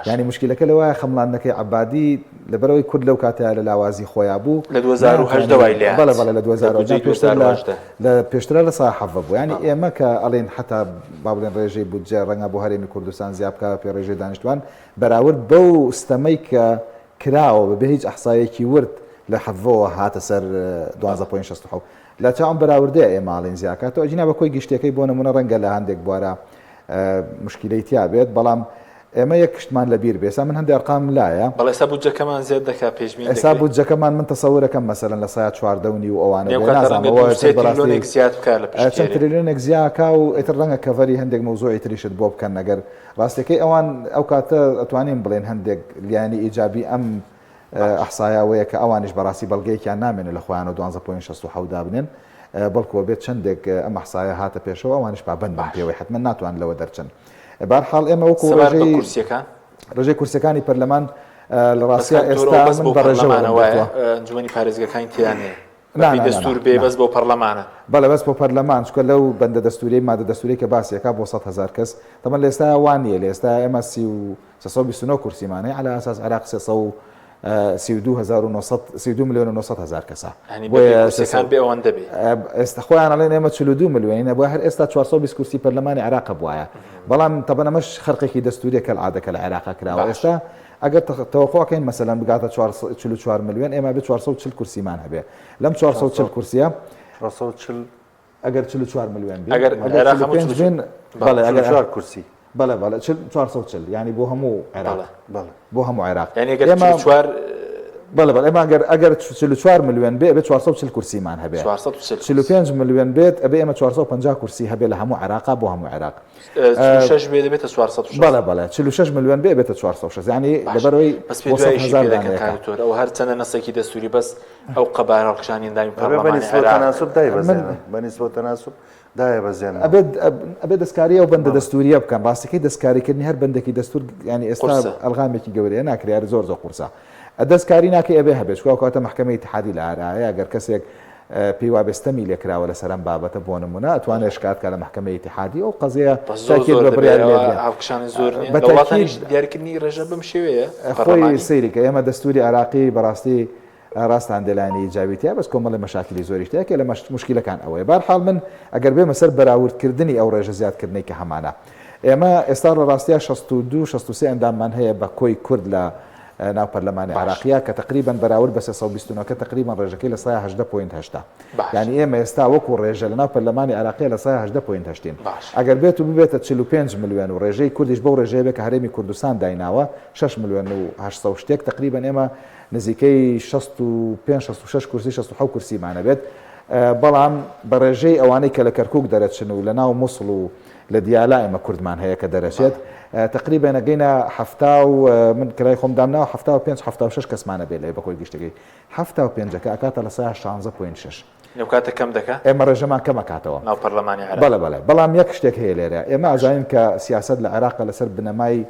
یانی موشکیلەکە لەوایە خەمڵاندنەکەی عەبادی لەبەرئەوەی کورد لەو کاتەیا لە لاوازی خۆیا بوو لە 2018 وای لێهات بەڵێ بەڵێ لە 2018 بودجەی پێشتر لە 2018. لە پێشترا لە سا حەڤە بوو یانی ئێمە کە ئەڵێین حەتا با بڵێن ڕێژەی بودجە ڕەنگە بۆ هەرێمی کوردستان زیا بکا پێ ڕێژەی دانیشتوان بەراورد بەو ستەمەی کە کراوە بەبێ هیچ ئەحسایەکی ورد لە حەڤەوە هاتە سەر 12.67 لە چاو ئەم بەراوردەیە ئێمە ئەڵێین زیا کاتەوە ئەگینا بە کۆی گشتیەکەی بۆ نمونە ڕەنگە لە هەندێک بوارا مشکیلەی تیا بێت بەڵام ئێمە یەک شتمان لە بیر بێ ئێستا من هەندێ ئەرقام لایە. بەڵێ ئێستا بودجەکەمان زیاد دەکا پێشبینی ئێستا دەکرێ. بودجەکەمان من تەسەورەکەم مەسەلەن لە سایە 14 و نیو ئەوانە لەو بێ کاتە نازانم ڕەنگە ئەوە دوو ئیتر سێ بەڕاستی تریلۆنێک زیاد بکا لە پشت چەند تێرێ. تریلیۆنێک زیاکا و ئیتر ڕەنگە cover ی هەندێک مەوزوعی تریشت بۆ بکەن ئەگەر ڕاستیەکەی ئەوان ئەو کاتە ئەتوانین بڵێن هەندێک لایەنی ئیجابی ئەم ئەحسایە ئەوەیە کە ئەوانیش بەڕاستی بەڵگەیەکیان نامێنێ لە خۆیانەوە دوانزە point 67 دابنێن بەڵکو ئەبێت چەندێک ئەم ئەحسایە هاتە پێشەوە ئەوانیش پابەند بن پێوەی حەتمەن ناتوان لەوە دەرچن بارحاڵ ئێمە وەکو سەبارەت بە ڕێژەی کورسیەکان ڕێژەی کورسیەکانی پەرلەمان لە بەس ڕاستیا کاک دکتۆر ئێستا ئەوە بەس من بۆ بە ڕێژە پەرلەمانە وەرم وایە گرتووە ئەنجومەنی پارێزگەکانی تیا نییە نا بەپێی نا نا نا دەستور بێ نا بەس بۆ پەرلەمانە. بەڵێ بەس بۆ پەرلەمان چونکە لەو بەندە دەستوریەی مادە دەستوریەی کە باسی ئەکا بۆ 100,000 کەس تەبعەن لە ئێستایا وا نییە لە ئێستایا ئێمە 329 کورسیمان هەیە عەلا ئەساس عێراق 332 هەزار و 900 32 ملیۆن و 900 هەزار کەسە یانی بەپێی بۆیە کورسیەکان بێ ئەوەندە بێ. ئێستا خۆیان ئەڵێن ئێمە 42 ملیۆنین ئەبوایە هەر ئێستا 420 کورسی پەرلەمانی عێراق هەبوایە بەڵام تەبەن ئەمەش خەرقێکی دەستوریە کەلعادە کە لە عێراقا کراوە باش. ئێستا ئەگەر تەوەقوع کەین مەسەلەن بگاتە 444 ملیۆن ئێمە ئەبێ 440 کورسیمان هەبێ لەم 440 کورسیە 440 ئەگەر 44 ملیۆن بین ئەگەر ئەگەر عێراق هەموو 45 بین بەڵێ ئەگەر 44 کورسی بەڵێ بەڵێ 440 یعنی بۆ هەموو عێراق بەڵێ بۆ هەموو عێراق یعنی ئەگەر ئێمە 44 بەڵێ بەڵێ ئێمە ئەگەر ئەگەر 44 ملیۆن بێ ئەبێ 440 کورسیمان هەبێ 440 45 ملیۆن بێت ئەبێ ئێمە 450 کورسی هەبێ لە هەموو عێراقا بۆ هەموو عێراق 46 بێ دەبێتە 460 بەڵێ بەڵێ 46 ملیۆن بێ بێتە 460 یعنی لەبەرەوەی بەس پێ دوایشی پێ دەکەن کاک دکتۆر ئەو هەرچەندە نەسێکی دەستوری بەس ئەو قەبارە هەڵکشانی ئەندامی پەرلەمانی عێراق تەناسب دایبەزێنن بە نیسبە تەناسب دایبەزێنن ئەبێت ئەبێت دەستکاری ئەو بەندە دەستوریە بکەن ڕاستەکەی دەستکاریکردنی هەر بەندێکی دەستور ینی ئێستا ئەلغامێکی گەورەیە ناکرێ هەر زۆر زۆر قورسە دەستکاری ناکەی ئەبێ هەبێت چونکە ئەو کاتە مەحکەمەی ئیتحادی لە ئارایە گەر کەسێک پێی وابێ ستەمی لێکراوە لەسەر ئەم بابەتە بۆ نمونە ئەتوانێت شکات کا لە مەحکەمەی ئیتحادی ئەو قەزیە بەس زۆر تاکید زۆر بە دەبێ بڕیار ئەوە لێدرێن هاوکشانی زۆر نییە بە لە وڵاتانیش تاکید دیاریکردنی ڕێژە بەم شێوەیە خۆی پەرلەمانی سەیری کە ئێمە دەستوری عێراقی بەڕاستی ڕاستە هەندێ لایەنی ئیجابی تیا بەس کۆمەڵی مەشاکیلی زۆریش تیا یەکێ لە موشکیلەکان ئەوەیە بارحاڵ من ئەگەر بێمە سەر بەراوردکردنی ئەو ڕێژە زیادکردنەی کە هەمانە ئێمە ئێستا لە ڕاستیا 62 63 ئەنداممان هەیە بە کۆی کورد لە ناو پەرلەمانی عێراقیە کە تەقریبەن بەراورد بە 329 کە تەقریبەن ڕێژەکەی لە سایە 18 point هەشتە یانی ئێمە ئێستا وەکو ڕێژە لە ناو پەرلەمانی عێراقیە لە سایە 18 point هەشتین ئەگەر بێت و ببێتە 45 ملیۆن و ڕێژەی کوردیش بەو ڕێژەیە بێ کە هەرێمی کوردستان دایناوە 6 ملیۆن و 800 و شتێک تەقریبەن ئێمە نزیکەی 65 66 کورسی 67 کورسیمان ئەبێت بەڵام بە ڕێژەی ئەوانەی کە لە کەرکوک دەرەچن و لە ناو موسڵ و لە دیالا ئێمە کوردمان هەیە کە دەرەچێت تەقریبەن ئەگەینە حەفتا و من کرای خۆم دامناوە 75 76 کەسمانە بێ لەوێ بە کۆی گشتەکەی 75ەکە ئەکاتە لە سایە 16.6 لەو کاتە کەم دەکا؟ ئێمە ڕێژەمان کەم ئەکاتەوە. ناو پەرلەمانی عێراق. بەڵێ بەڵێ بەڵام یەک شتێک هەیە لێرە ئێمە ئەزانین کە سیاسەت لە عێراقە لەسەر بنەمای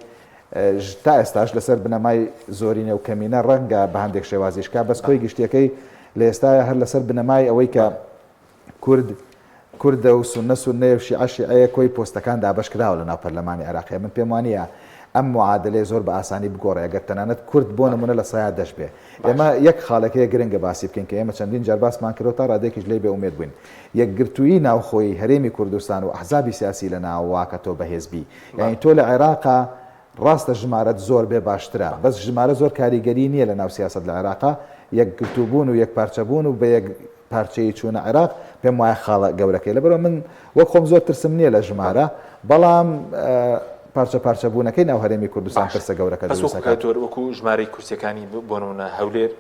تا ئێستاش لەسەر بنەمای زۆرینە و کەمینە ڕەنگە بە هەندێک شێوازیش کا بەس کۆی گشتیەکەی لە ئێستایا هەر لەسەر بنەمای ئەوەی کە کورد کوردە و سوننە سوننەیە و شیعە شیعەیە کۆی پۆستەکان دابەش کراوە لە ناو پەرلەمانی عێراقیا من پێم وانییە ئەم معادلەیە زۆر بە ئاسانی بگۆڕێ ئەگەر تەنانەت کورد بۆ نمونە لە سەیا دەش بێ ئێمە یەک خاڵێک هەیە گرنگە باسی بکەین کە ئێمە چەندین جار باسمان کردو تا ڕادەیەکیش لێی بێ ئومێد بووین یەکگرتوویی ناوخۆیی هەرێمی کوردستان و ئەحزابی سیاسی لە ناوەوە کە تۆ بەهێز بی یانی تۆ لە عێراقا ڕاستە ژمارەت زۆر بێ باشترە بەس ژمارە زۆر کاریگەری نییە لە ناو سیاسەت لە عێراقا یەکگرتووبوون و یەکپارچەبوون و بە یەک پارچەیی چوونە عێراق پێم وایە خاڵە گەورەکەی لەبەرئەوە من وەک خۆم زۆر ترسم نییە لە ژمارە بەڵام پارچە پارچە بوونەکەی ناو هەرێمی کوردستان باشە پرسە گەورەکە بەس دروست وەکو ئەکات. کاک وەکو ژمارەی کورسیەکانی بۆ نمونە هەولێر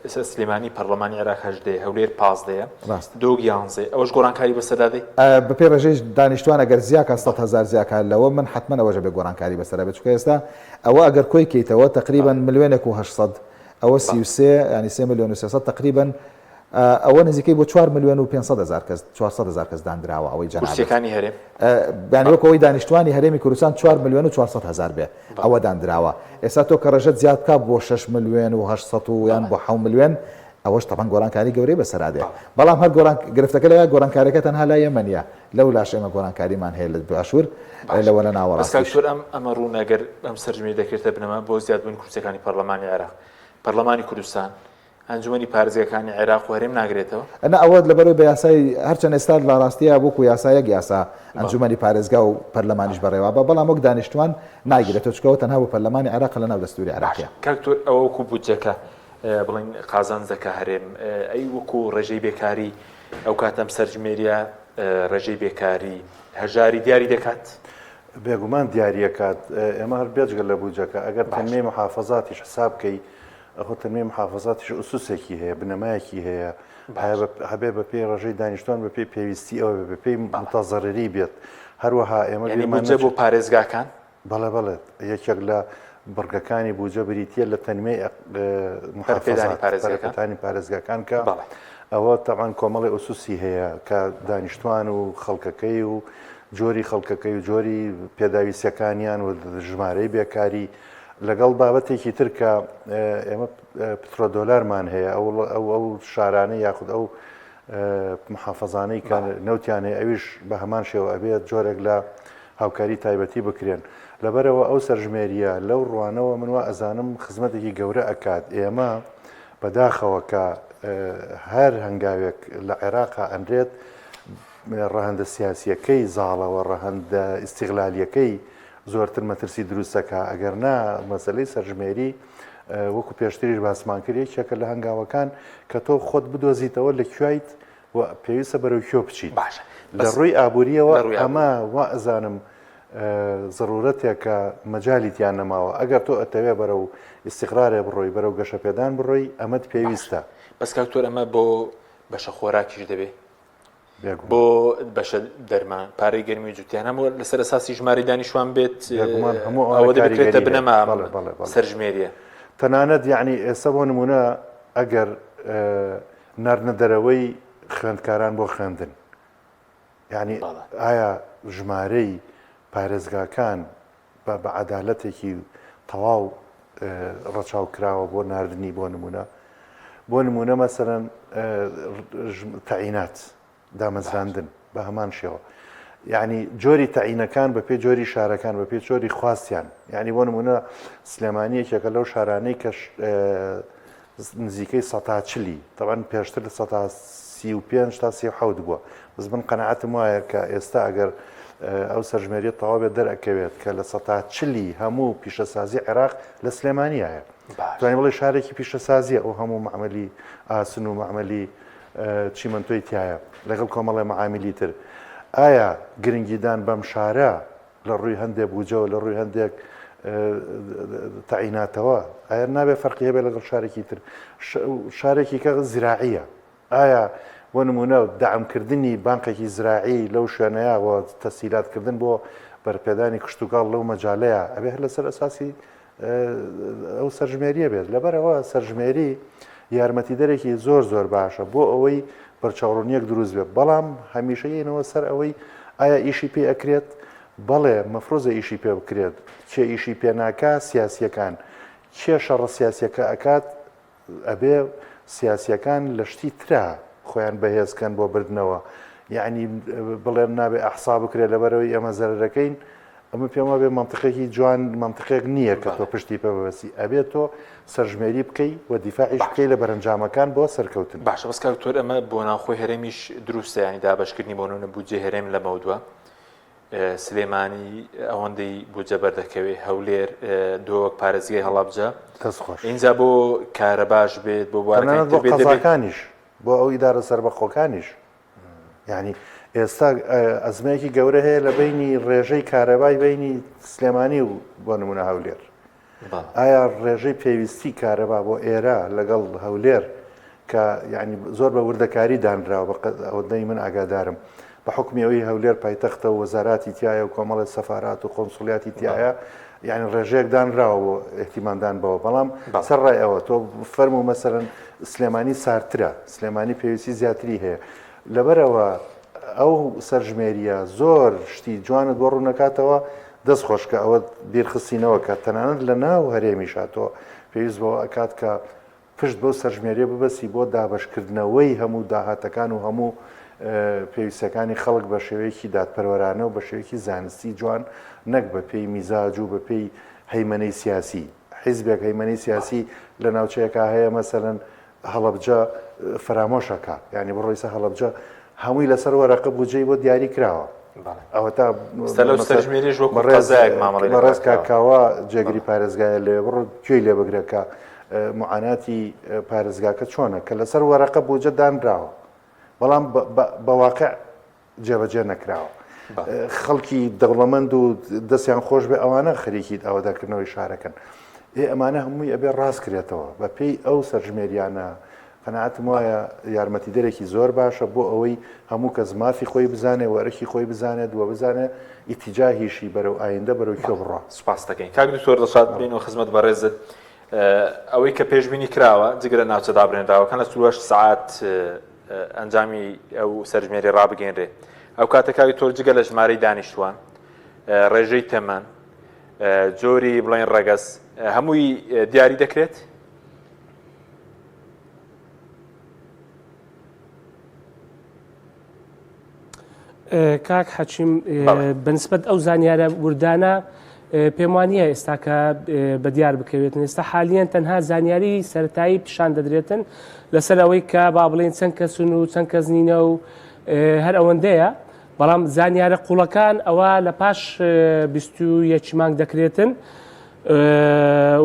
ئێستا سلێمانی پەرلەمانی عێراق هەژدەیە هەولێر پازدەیە ڕاستە. دۆک یانزەیە ئەوەش گۆڕانکاری بەسەردا دێ؟ بەپێی ڕێژەی دانیشتوان ئەگەر زیاکا 100,000 زیاکا لەوە من حەتمەن ئەوەش ئەبێ گۆڕانکاری بەسەرا بێت چونکە ئێستا ئەوە ئەگەر کۆی کەیتەوە تەقریبەن ملیۆنێک و 800 ئەوە 33 یانی سێ ملیۆن و 300 تەقریبەن ئەوە نزیکەی بۆ چوار ملیۆن و 500 هەزار کەس 400 هەزار کەس داندراوە ئەوەی جەنابت کورسیەکانی هەرێم یانی وەک ئەوەی دانیشتوانی هەرێمی کوردستان چوار ملیۆن و 400 هەزار بێ ئەوە داندراوە ئێستا تۆ کە ڕێژەت زیاد بکا بۆ 6 ملیۆن و 800 و یان بۆ 7 ملیۆن ئەوەش تەبەن گۆڕانکاری گەورەی بەسەرا دێ بەڵام هەر گۆڕان گرفتەکە لەوەیە گۆڕانکاریەکە تەنها لای ئێمە نییە لەو لاش ئێمە گۆڕانکاریمان هەیە لە باشوور لەوە لە بەس کاک ناوەڕاستیش. دکتۆر ئەم ئەمە ڕوونە گەر ئەم سەرژمێری دەکرێتە بنەما بۆ زیادبوونی کورسیەکانی پەرلەمانی عێراق پەرلەمانی کوردستان ئەنجومەنی پارێزگاکانی عێراق و هەرێم ناگرێتەوە؟ نا ئەوە لەبەرئەوەی بە یاسای هەرچەند ئێستا لە ڕاستیا وەکو یاسا یەک یاسا ئەنجومەنی پارێزگا و پەرلەمانیش بەڕێوە بە بەڵام وەک دانیشتوان ناگرێتەوە چونکە ئەوە تەنها بۆ پەرلەمانی عێراقە لەناو دەستوری عێراقیە. کاک دکتۆر ئەوە وەکو بودجەکە بڵێین قازانج دەکا هەرێم ئەی وەکو ڕێژەی بێکاری ئەوکات ئەم سەرژمێریە ڕێژەی بێکاری هەژاری دیاری دەکات؟ بێگومان دیاریەکات ئێمە هەر بێجگە لە بودجەکە ئەگەر تەنمیەی محافەزاتیش حساب کەی ئەخۆ تەنمیەی محافەزاتیش ئوسوسێکی هەیە، بنەمایەکی هەیە، هەبێ بە پێی ڕێژەی دانیشتوان بە پێی پێویستی ئەوە بێ، بە پێی متەزەرری بێت. هەروەها ئێمە یانی بودجە بۆ پارێزگاکان؟ بەڵێ بەڵێ، یەکێک لە بڕگەکانی بودجە بریتییە لە تەنمیەی محافەزات، پەرەپێدانی پارێزگاکان کە ئەوە تەبعەن کۆمەڵی ئوسوسی هەیە کە دانیشتوان و خەڵکەکەی و جۆری خەڵکەکەی و جۆری پێداویستیەکانیان و ژمارەی بێکاری لەگەڵ بابەتێکی تر کە ئێمە پترۆدۆلارمان هەیە ئەو ئەو ئەو شارانە یاخود ئەو محافظانەی کە نەوتیان هەیە ئەویش بە هەمان شێوە ئەبێت جۆرێک لە هاوکاری تایبەتی بکرێن لەبەرەوە ئەو سەرژمێریە لەو ڕوانەوە من وا ئەزانم خزمەتێکی گەورە ئەکات ئێمە بەداخەوە کە هەر هەنگاوێک لە عێراقا ئەنرێت ڕەهەندە سیاسیەکەی زاڵەوە ڕەهەندە ئیستیغلالیەکەی زۆرتر مەترسی دروست دەکا، ئەگەر نا مەسەلەی سەرژمێری وەکو پێشتریش باسمان کرد یەکێکە لە هەنگاوەکان کە تۆ خۆت بدۆزیتەوە لە کوێیت و پێویستە بەرەو کوێ بچیت. باشە لە ڕووی ئابووریەوە ئەمە وا ئەزانم زەرورەتێکە مەجالی تیا نەماوە، ئەگەر تۆ ئەتەوێ بەرەو ئیستیقرارێ بڕۆی، بەرەو گەشەپێدان بڕۆی ئەمەت پێویستە. بەس کاک دکتۆر ئەمە بۆ بەشە خۆراکیش دەبێ؟ بۆ بەشە دەرمان پارەی گەرمی جوتیان هەموو لەسەر ئەساسی ژمارەی دانیشوان بێت هەموو ئەوە دەبێتە بنەما سەرژمێریە تەنانەت یعنی ئێستا بۆ نمونە ئەگەر ناردنە دەرەوەی خوێندکاران بۆ خوێندن یعنی ئایا ژمارەی پارێزگاکان بە بە عەدالەتێکی تەواو ڕەچاو کراوە بۆ ناردنی بۆ نمونە بۆ نمونە مەسەرەن تەعینات دامەزراندن بە هەمان شێوە یعنی جۆری تەعینەکان بە پێی جۆری شارەکان بە پێی جۆری خواستیان یعنی بۆ نمونە سلێمانی یەکێکە لەو شارانەی کە نزیکەی سەتا چلی تەبعەن پێشتر لە سەتا 35 تا 37 بووە بەس من قەناعەتم وایە کە ئێستا ئەگەر ئەو سەرژمێریە تەواو بێت دەرئەکەوێت کە لە سەتا چلی هەموو پیشەسازی عێراق لە سلێمانیایە. توانی بڵێ شارێکی پیشەسازیە ئەو هەموو مەعمەلی ئاسن و مەعمەلی چیمەنتۆی تایە لەگەڵ کۆمەڵێ مەعامیلی تر ئایا گرنگیدان بەم شارە لە ڕووی هەندێک بوجەوە لە ڕووی هەندێک تەعیناتەوە ئایا نابێ فەرقی هەبێ لەگەڵ شارێکی تر شارێکی کە زراعیە ئایا بۆ نموونە دەعمکردنی بانقێکی زراعی لەو شوێنەیا و تەسهیلات کردن بۆ بەرپێدانی کشتوکاڵ لەو مەجالەیا ئەبێ هەر لەسەر ئەساسی ئەو سەرژمێریە بێت لەبەرئەوە سەرژمێری یارمەتیدەرێکی زۆر زۆر باشە بۆ ئەوەی بەرچاوڕوونیەک دروست بێت بەڵام هەمیشە یەنەوە سەر ئەوەی ئایا ئیشی پێ ئەکرێت بەڵێ مەفرۆزە ئیشی پێ بکرێت کێ ئیشی پێ ناکا سیاسیەکان کێ شەڕە سیاسیەکە ئەکات ئەبێ سیاسیەکان لە شتی ترا خۆیان بەهێز کەن بۆ بردنەوە یەعنی بڵێن نابێ ئەحسا بکرێت لەبەرەوەی ئێمە زەرەرەکەین ئەمە پێم وابێ مەنتقێکی جوان مەنتقێک نییە کە تۆ پشتی پێ ببەستی ئەبێ تۆ سەرژمێری بکەی و دیفاعیش بکەی لە بەرەنجامەکان بۆ سەرکەوتن. باشە بەس کاک دکتۆر ئەمە بۆ ناوخۆی هەرێمیش دروستە یانی دابەشکردنی بۆ نمونە بودجەی هەرێم لەمەودوا سلێمانی ئەوەندەی بودجە بەردەکەوێ هەولێر دۆک پارێزگای هەڵەبجە دەست خۆش ئینجا بۆ کارەباش بێت بۆ بوارەکانی تەنانەت بۆ تر بێت دەبێت قەزاکانیش بۆ ئەو ئیدارە سەربەخۆکانیش یعنی ئێستا ئەزمەیەکی گەورە هەیە لە بینی ڕێژەی کارەبای بینی سلێمانی و بۆ نمونە هەولێر ئایا ڕێژەی پێویستی کارەبا بۆ ئێرە لەگەڵ هەولێر کە یعنی زۆر بە وردەکاری دانراوە بە ئەوەندەی من ئاگادارم بە حکمی ئەوەی هەولێر پایتەختە و وەزاراتی تایە و کۆمەڵی سەفارات و قۆنسولیاتی تایە یعنی ڕێژەیەک دانراوە بۆ احتیمامدان بەوە بەڵام سەر ڕای ئەوە تۆ فەرمو مەسەرەن سلێمانی سارترە سلێمانی پێویستی زیاتری هەیە لەبەرەوە ئەو سەرژمێریە زۆر شتی جوانت بۆ ڕوونەکاتەوە دەست خۆش کە ئەوەت بیرخستینەوە کە تەنانەت لە ناو هەرێمیشا تۆ پێویست بەوە ئەکات کە پشت بەو سەرژمێریە ببەستی بۆ دابەشکردنەوەی هەموو داهاتەکان و هەموو پێویستەکانی خەڵک بە شێوەیەکی دادپەروەرانە و بە شێوەیەکی زانستی جوان نەک بە پێی میزاج و بە پێی هەیمەنەی سیاسی حیزبێک هەیمەنەی سیاسی لە ناوچەیەکا هەیە مەسەلەن هەڵەبجە فەرامۆش ئەکا یانی بڕۆ ئیستا هەڵەبجە هەمووی لەسەر وەرەقە بودجەی بۆ دیاری کراوە ئەوەتا سەرژمێریش وەکو قەزایەک مامەڵەی لەگەڵ بەڕێز کاک کاوە جێگری پارێزگایە لەوێ بڕۆ گوێی لێ بگرە کە معاناتی پارێزگاکە چۆنە کە لەسەر وەرەقە بودجە دانراوە بەڵام بە واقع جێبەجێ نەکراوە. خەڵکی دەوڵەمەند و دەستیان خۆش بێ ئەوانە خەریکی ئاوەدانکردنەوەی شارەکەن. ئێ ئەمانە هەمووی ئەبێ ڕاست کرێتەوە بە پێی ئەو سەرژمێریانە قەناعەتم وایە یارمەتیدەرێکی زۆر باشە بۆ ئەوەی هەموو کەس مافی خۆی بزانێ و ئەرکی خۆی بزانێت و بزانێ ئیتیجاهیشی بەرەو ئایندە بەرەو کوێ بڕوا. سوپاست دەکەین کاک دکتۆر دڵشاد بێینەوە خزمەت بەڕێزت ئەوەی کە پێشبینی کراوە جگە لە ناوچە دابرێنراوەکان لە 48 سەعات ئەنجامی ئەو سەرژمێری ڕابگەینرێ ئەو کاتە کاک دکتۆر جگە لە ژمارەی دانیشتوان ڕێژەی تەمەن جۆری بڵێن ڕەگەز هەمووی دیاری دەکرێت؟ کاک حەکیم بەنسبەت ئەو زانیارە وردانە پێم وانە ئێستا کە بە دیار بکەوێتن ئێستا حالیان تەنها زانیاری سەتایی پیشان دەدرێتن لەسەر ئەوەی کە با بڵێن چەند کەسن و چەند کەس نینە و هەر ئەوەندەیە بەڵام زانیارە قوڵەکان ئەوە لە پاش 21 مانگ دەکرێتن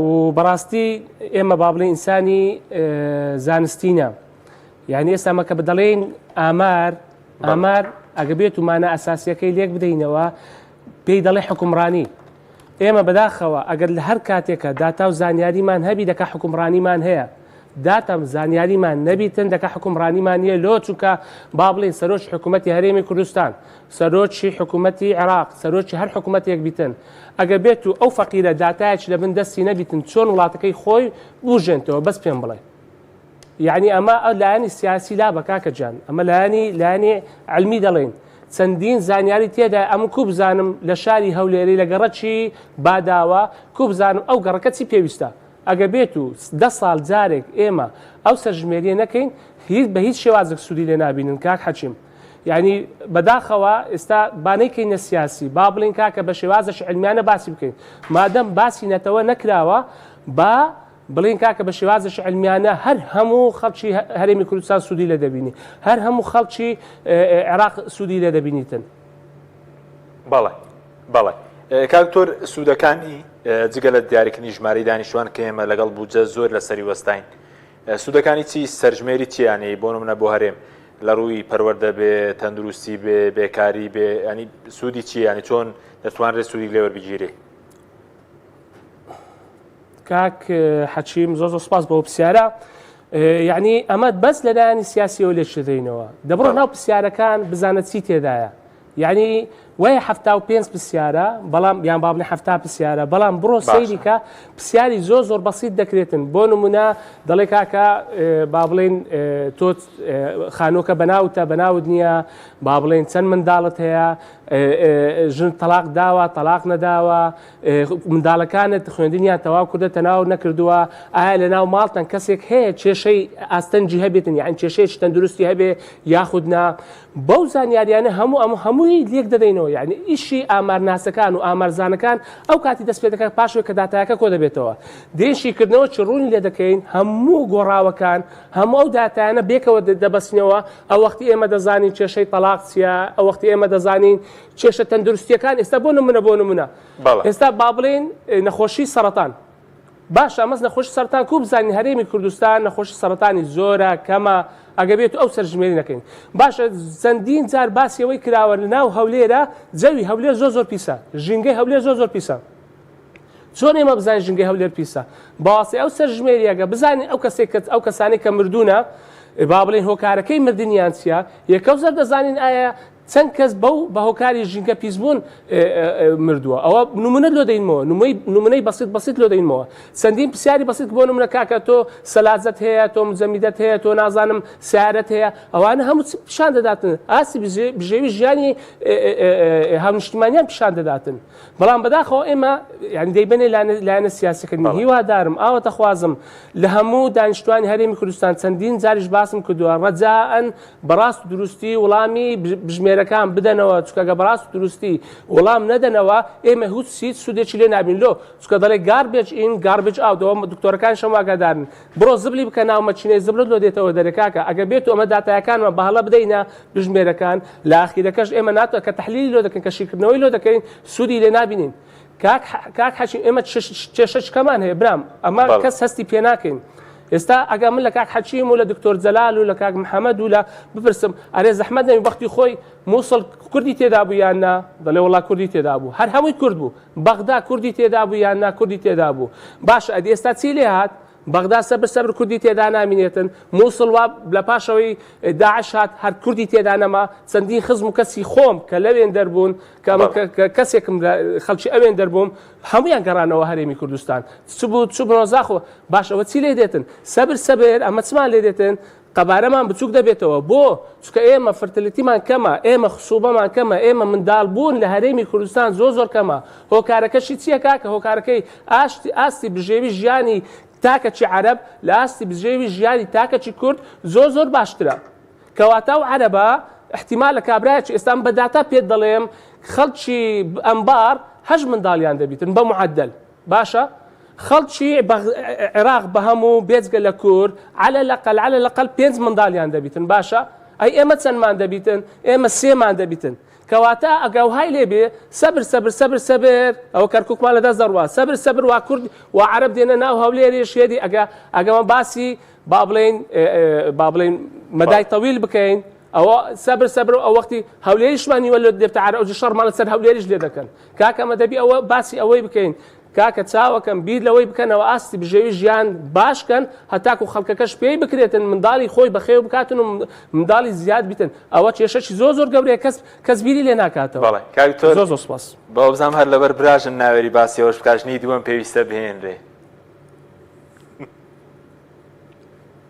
و بەڕاستی ئێمە با بڵێن ئینسانی زانستینە یعنی ئێستا مەکە بدەڵێن ئامار ئامار ئەگە بێت و مانا ئەساسیەکەی لێک بدەینەوە پێی دەڵێ حکومڕانی ئێمە بەداخەوە ئەگەر لە هەر کاتێکە داتا و زانیاریمان هەبی دەکا حکومڕانیمان هەیە داتا و زانیاریمان نەبیتن دەکا حکومڕانیمان نییە لۆ چونکە با بڵێن سەرۆکی حکوومەتی هەرێمی کوردستان سەرۆکی حکوومەتی عێراق سەرۆکی هەر حکوومەتێک بیتن ئەگە بێت و ئەو فەقیرە داتایەکی لە بن دەستی نەبیتن چۆن وڵاتەکەی خۆی بوژێنتەوە بەس پێم بڵێ یەعنی ئەمە ئەو لایەنی سیاسی لابە کاکە گیان ئەمە لایەنی لایەنی علمی دەڵێین چەندین زانیاری تێدا ئەم کو بزانم لە شاری هەولێری لە گەڕەکی باداوە کو بزانم ئەو گەڕەکە چی پێویستە ئەگە بێت و دە ساڵ جارێک ئێمە ئەو سەرژمێریە نەکەین هیچ بە هیچ شێوازێک سوودی لێ نابینن کاک حەکیم یعنی بەداخەوە ئێستا با نەیکەینە سیاسی با بڵین کاکە بە شێوازێکی علمیانە باسی بکەین مادەم باسی نەتەوە نەکراوە با بڵێین کاکە بە شێوازێکی عیلمیانە هەر هەموو خەڵکی هەرێمی کوردستان سوودی لێ دەبینی هەر هەموو خەڵکی عێراق سوودی لێ دەبینیتن. بەڵێ بەڵێ. کاک دکتۆر سوودەکانی جگە لە دیاریکردنی ژمارەی دانیشتوان کە ئێمە لەگەڵ بودجە زۆر لەسەری وەستاین سوودەکانی چی سەرژمێری چیانەی بۆ نمونە بۆ هەرێم لە ڕووی پەروەردە بێ تەندروستی بێ بێکاری بێ ینی سوودی چی ینی چۆن دەتوانرێت سوودی لێوەربگیرێ؟ کاک حەکیم زۆر زۆر سپاس بۆ پرسیارە یعنی ئەمە بەس لەلایەنی سیاسیەوە لێ شدەینەوە دەبڕۆ ناو پرسیارەکان بزانە چی تێدایە یعنی وایە 75 پرسیارە بەڵام یان بابنە ه پرسیارە بەڵام بڕۆ سەیریکە پرسیاری زۆر زۆر بەسیت دەکرێتن بۆ نمونە دەڵێ کاکە با بڵێن تۆ خانۆکە بەناوتە بەناوت نییە با بڵێن چەند منداڵت هەیە ژن تەلاق داوە تەلاق نەداوە منداڵەکانت خوێندنیان تەواو کردە تەناو نەکردووە ئایا لە ناو ماڵتان کەسێک هەیە کێشەی ئاستەنگی هەبێتن یان کێشەیەکی تەندروستی هەبێ یاخود نا بەو زانیاریانە هەموو ئەم هەمووی لێک دەدەینەوە یعنی ئیشی ئامارناسەکان و ئامارزانەکان ئەو کاتی دەست پێ دەکات پاشوێ کە داتایەکە کۆ دەبێتەوە دێن شیکردنەوە چ ڕوونی لێ دەکەین هەموو گۆڕاوەکان هەموو ئەو داتایانە بێکەوە دەبەستینەوە ئەو وەختی ئێمە دەزانین کێشەی تەلاق چییە ئەو وەختی ئێمە دەزانین کێشە تەندروستیەکان ئێستا بۆ نمونە بۆ نمونە ئێستا با بڵێین نەخۆشی سەرەتان باشە ئەمەس نەخۆشی سەرەتان کو بزانین هەرێمی کوردستان نەخۆشی سەرەتانی زۆرە کەمە ئەگە بێت ئەو سەرژمێری نەکەین باشە چەندین جار باسی ئەوەی کراوە لە ناو هەولێرە جەوی هەولێر زۆر زۆر پیسە ژینگەی هەولێر زۆر زۆر پیسە چۆن ئێمە بزانین ژینگەی هەولێر پیسە بەواسطەی ئەو سەرژمێریەگە بزانین ئەو کەسێک کە ئەو کەسانەی کە مردوونە با بڵێن هۆکارەکەی مردنیان چییە یەکەو زەر دەزانین ئایا چەند کەس بەو بە هۆکاری ژینگە پیسبوون مردووە ئەوە نمونەت لۆ دەینمەوە نموی نمونەی بەسیت بەسیت لۆ دەینمەوە چەندین پرسیاری بەسیت بۆ نمونە کاکە تۆ سەلاجەت هەیە تۆ مجەمیدەت هەیە تۆ نازانم سیارەت هەیە ئەوانە هەموو پیشان دەداتن ئاستی بژێوی ژیانی هاونیشتیمانیان پیشان دەداتن بەڵام بەداخەوە ئێمە یعنی دەیبەنێ لایەنە سیاسەکردن هیوادارم ئاواتەخوازم لە هەموو دانیشتوانی هەرێمی کوردستان چەندین جاریش باسم کردووە ڕەجائەن بەڕاست و دروستی وڵامی بژمێرەکان بدەنەوە چونکە گە بەڕاست و دروستی وڵام نەدەنەوە ئێمە هیچ هیچ سوودێکی لێ نابین لۆ چونکە دەڵێ garbage in garbage out ئەوە دکتۆرەکانیش هەموو ئاگادارن بڕۆ زبلی بکە ناو مەکینەی زبڵت لۆ دێتەوە دەرێ کاکە ئەگەر بێت و ئەمە داتایەکانمان بە هەڵە بدەینە بژمێرەکان لە ئاخیرەکەش ئێمە ناتوان کە تەحلیلی لۆ دەکەین کە شیکردنەوەی لۆ دەکەین سوودی لێ نابینین کاک کاک حەکیم ئێمە کێشە چکەمان هەیە برام ئەمە کەس هەستی پێ ناکەین ئێستا ئەگە من لە کاک حەکیم و لە دکتۆر جەلال و لە کاک محەممەد و لە بپرسم ئەرێ زەحمەت نەبی وەختی خۆی مووسڵ کوردی تێدا بوو یان نا دەڵێ وڵا کوردی تێدا بوو هەر هەمووی کورد بوو بەغدا کوردی تێدا بوو یان نا کوردی تێدا بوو باشە ئەدی ئێستا چی لێ هات بەغدا سەبر سەبر کوردی تێدا نامینێتن، موسڵ وا لە پاشەوەی داعش هات هەر کوردی تێدا نەما، چەندین خزم و کەسی خۆم کە لەوێن دەربوون کە کە کەسێکم لە خەڵکی ئەوێن دەربووم هەموویان گەڕانەوە هەرێمی کوردستان چ بوو چ بنەوە زاخۆ باش ئەوە چی لێ دێتن سەبر سەبر ئەمە چمان لێ دێتن قەبارەمان بچوک دەبێتەوە بۆ؟ چونکە ئێمە fertility مان کەمە، ئێمە خسوبەمان کەمە، ئێمە منداڵ بوون لە هەرێمی کوردستان زۆر زۆر کەمە، هۆکارەکەشی چیە کاکە؟ هۆکارەکەی ئاشتی ئاستی بژێوی ژیانی تاکەکی عەرەب لە ئاستی بژێوی ژیانی تاکەکی کورد زۆر زۆر باشترە. کەواتە ئەو عەرەبە ئیحتیمالە کابرایەکی ئێستا من بە داتا پێت دەڵێم خەڵکی ئەنبار هەشت منداڵیان دەبیتن بە معەدەل. باشە خەڵکی عێراق بە هەموو بێجگە لە کورد عەلە لەقەل عەلە لەقەل پێنج منداڵیان دەبیتن باشە ئەی ئێمە چەندمان دەبیتن ئێمە سێمان دەبیتن کەواتە ئەگە وهای لێ بێ سەبر سەبر سەبر سەبر ئەوە کەرکوکمان لەدەست دەڕوا سەبر سەبر وا کورد و عەرەب دێنە ناو هەولێرێش هێدی ئەگە ئەگەمە باسی با بڵێین با بڵێین مەدای تەویل بکەین ئەوە سەبر سەبر ئەو وەختی هەولێریشمان نیوە لە دێتە عەرەب ئەوجا شەڕمان لەسەر هەولێریش لێ دەکەن کاکە ئەمە دەبی ئەوە باسی ئەوەی بکەین کاکە چاوەکەم بیر لەوەی بکەنەوە ئاستی بژێوی ژیان باش کەن هەتاکو خەڵکەکەش پێی بکرێتن منداڵی خۆی بەخێو بکاتن و منداڵی زیاد بیتن ئەوە کێشەکی زۆر زۆر گەورەیە کەس کەس بیری لێ ناکاتەوە بەڵێ کاک دکتۆر زۆر زۆر سپاس. بەوە بزانم هەر لەبەر براژن ناوێری باسی ئەوەش بکا ژنی دووەم پێویستە بهێنرێ.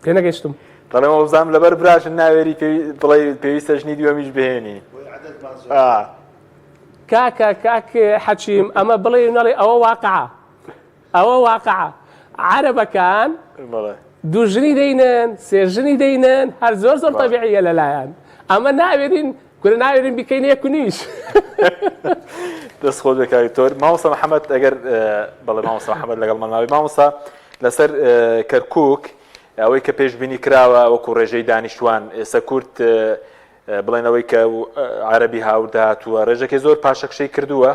تێنەگەیشتم. دەڵێم وەبزانم لەبەر براژن ناوێری بڵێ پێویستە ژنی دووەمیش بهێنی. کاکە کاک حەکیم ئەمە بڵێ و نەڵێ ئەوە واقعە ئەوە واقعە عەرەبەکان دوو ژنی دەینن سێ ژنی دەینن هەر زۆر زۆر تەبیعیە لەلایەن ئەمە ناوێرین کورە ناوێرین بیکەین یەک و نیویش. دەست خۆش بێ کاک دکتۆر. مامۆستا محەممەد ئەگەر بەڵێ مامۆستا محەممەد لەگەڵمان ماوی مامۆستا لەسەر کەرکک ئەوەی کە پێشبینی کراوە وەکو ڕێژەی دانیشتوان ئێستا کورد بڵێنەوەی کە عەربی هاوردە هاتووە ڕێژەکەی زۆر پاشەکشەی کردووە.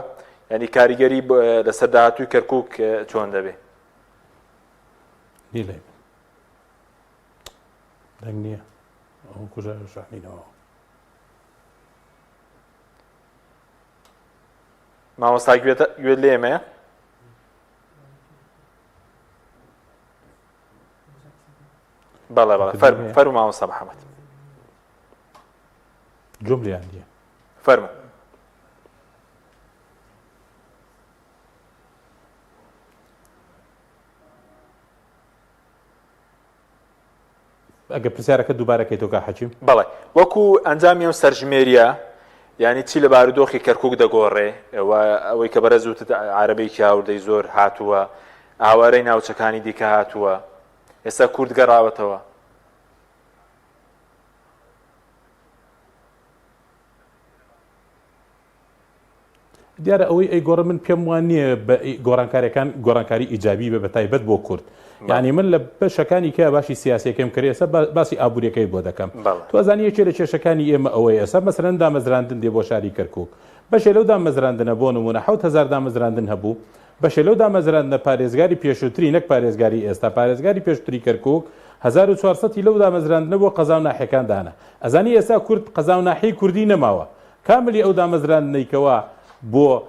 ینی کاریگەری لەسەر داهاتووی کەرکک چۆن دەبێ؟ نیە لای من دەنگ نییە ئەو کوژە شەحنینەوە. مامۆستا گوێت گوێت لێمەیە؟ بەڵێ بەڵێ فەرموو فەرموو مامۆستا محەممەد. گوێم لێیان نییە. فەرموو. ئەگەر پرسیارەکە دووبارە کەیتەوە کاک حەکیم. بەڵێ وەکو ئەنجامی ئەم سەرژمێریە یانی چی لە بارودۆخی کەرکوک دەگۆڕێ و ئەوەی کە بەرەز وتت عارەبێکی هاوردەی زۆر هاتووە ئاوارەی ناوچەکانی دیکە هاتووە ئێستا کورد گەڕاوەتەوە. دیارە ئەوەی ئەیگۆڕێ من پێم وان نییە بە گۆڕانکاریەکان گۆڕانکاری ئیجابی بێ بە تایبەت بۆ کورد یعنی من لە بەشەکانی کە باشی سیاسەکەم کرد ئێستا باسی ئابوووریەکەی بۆ دەکەم تۆزانی یەکێ لە کێشەکانی ئێمە ئەوەیە ئێستا مەسەرەن دامەزراندن دێ بۆ شاری کەرکک بەشێ لەو دامەزراندنە بۆ نمونە 7000 دامەزراندن هەبوو بەشێ لەو دامەزراندنە پارێزگاری پێشووتری نەک پارێزگاری ئێستا پارێزگاری پێشتری کەرکک 1400 لەو دامەزراندنە بۆ قەزا و ناحیەکان دانا ئەزانی ئێستا کورد قەزا و ناحیەی کوردی نەماوە کاملی ئەو دامەزراندنەی کەوا بۆ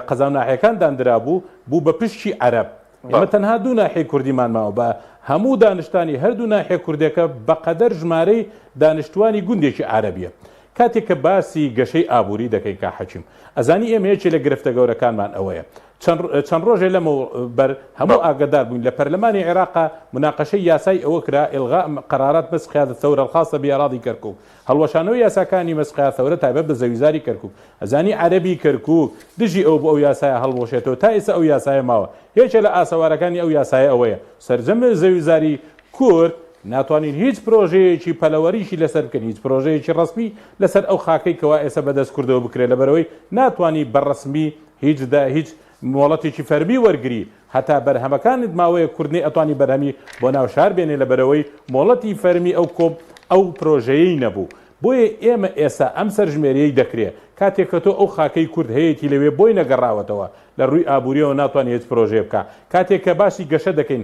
قەزا و ناحیەکان داندرابوو، بوو بە پشکی عەرەب. ئێمە تەنها دوو ناحیەی کوردیمان ماوە، بە هەموو دانشتانی هەردوو ناحیە کوردێکە بەقەدەر ژمارەی دانشتوانی گوندێکی عەرەبیە. کاتێک کە باسی گەشەی ئابووری دەکەین کاک حەکیم، ئەزانی ئێمە یەکێ لە گرفتە گەورەکانمان ئەوەیە. چەند چەند ڕۆژێ لەمەو بەر هەموو ئاگەدار بووین لە پەرلەمانی عێراقا موناقەشەی یاسای ئەوە کرا، الغاء قرارات مسح قیادە الثورە الخاصە باراضی کرکوک، هەڵوەشانەوەی یاساکانی مەسقیا ثەورە تایبەت بە زەویزاری کەرکوک. ئەزانی عەرەبی کەرکوک دژی ئەوە بوو ئەو یاسایە هەڵبوەشێتەوە تا ئیستا ئەو یاسایە ماوە. یەکێ لە ئاسەوارەکانی ئەو یاسایە ئەوەیە سەرجەم زەویزاری کورد ناتوانین هیچ پرۆژەیەکی پەلەوەریی لەسەر بکەین هیچ پرۆژەیەکی ڕەسمی لەسەر ئەو خاکەی کەوا ئێستا بەدەست کوردەوە بکرێت لەبەرئەوەی ناتوانی بە ڕەسمی هیچ دا هیچ مۆڵەتێکی فەرمی وەرگری هەتا بەرهەمەکانت ماوەیەک کورد نەیئەتوانی بەرهەمی بۆ ناو شار بێنێ لەبەرئەوەی مۆڵەتی فەرمی ئەو کۆم ئەو پرۆژەیەی نەبوو بۆیە ئێمە ئێستا ئەم سەرژمێریەی دەکرێ کاتێک کە تۆ ئەو خاکەی کورد هەیەتی لەوێ بۆی نەگەڕاوەتەوە لە ڕووی ئابوریەوە ناتوانێ هێچ پرۆژەیە بکا کاتێک کە باسی گەشە دەکەین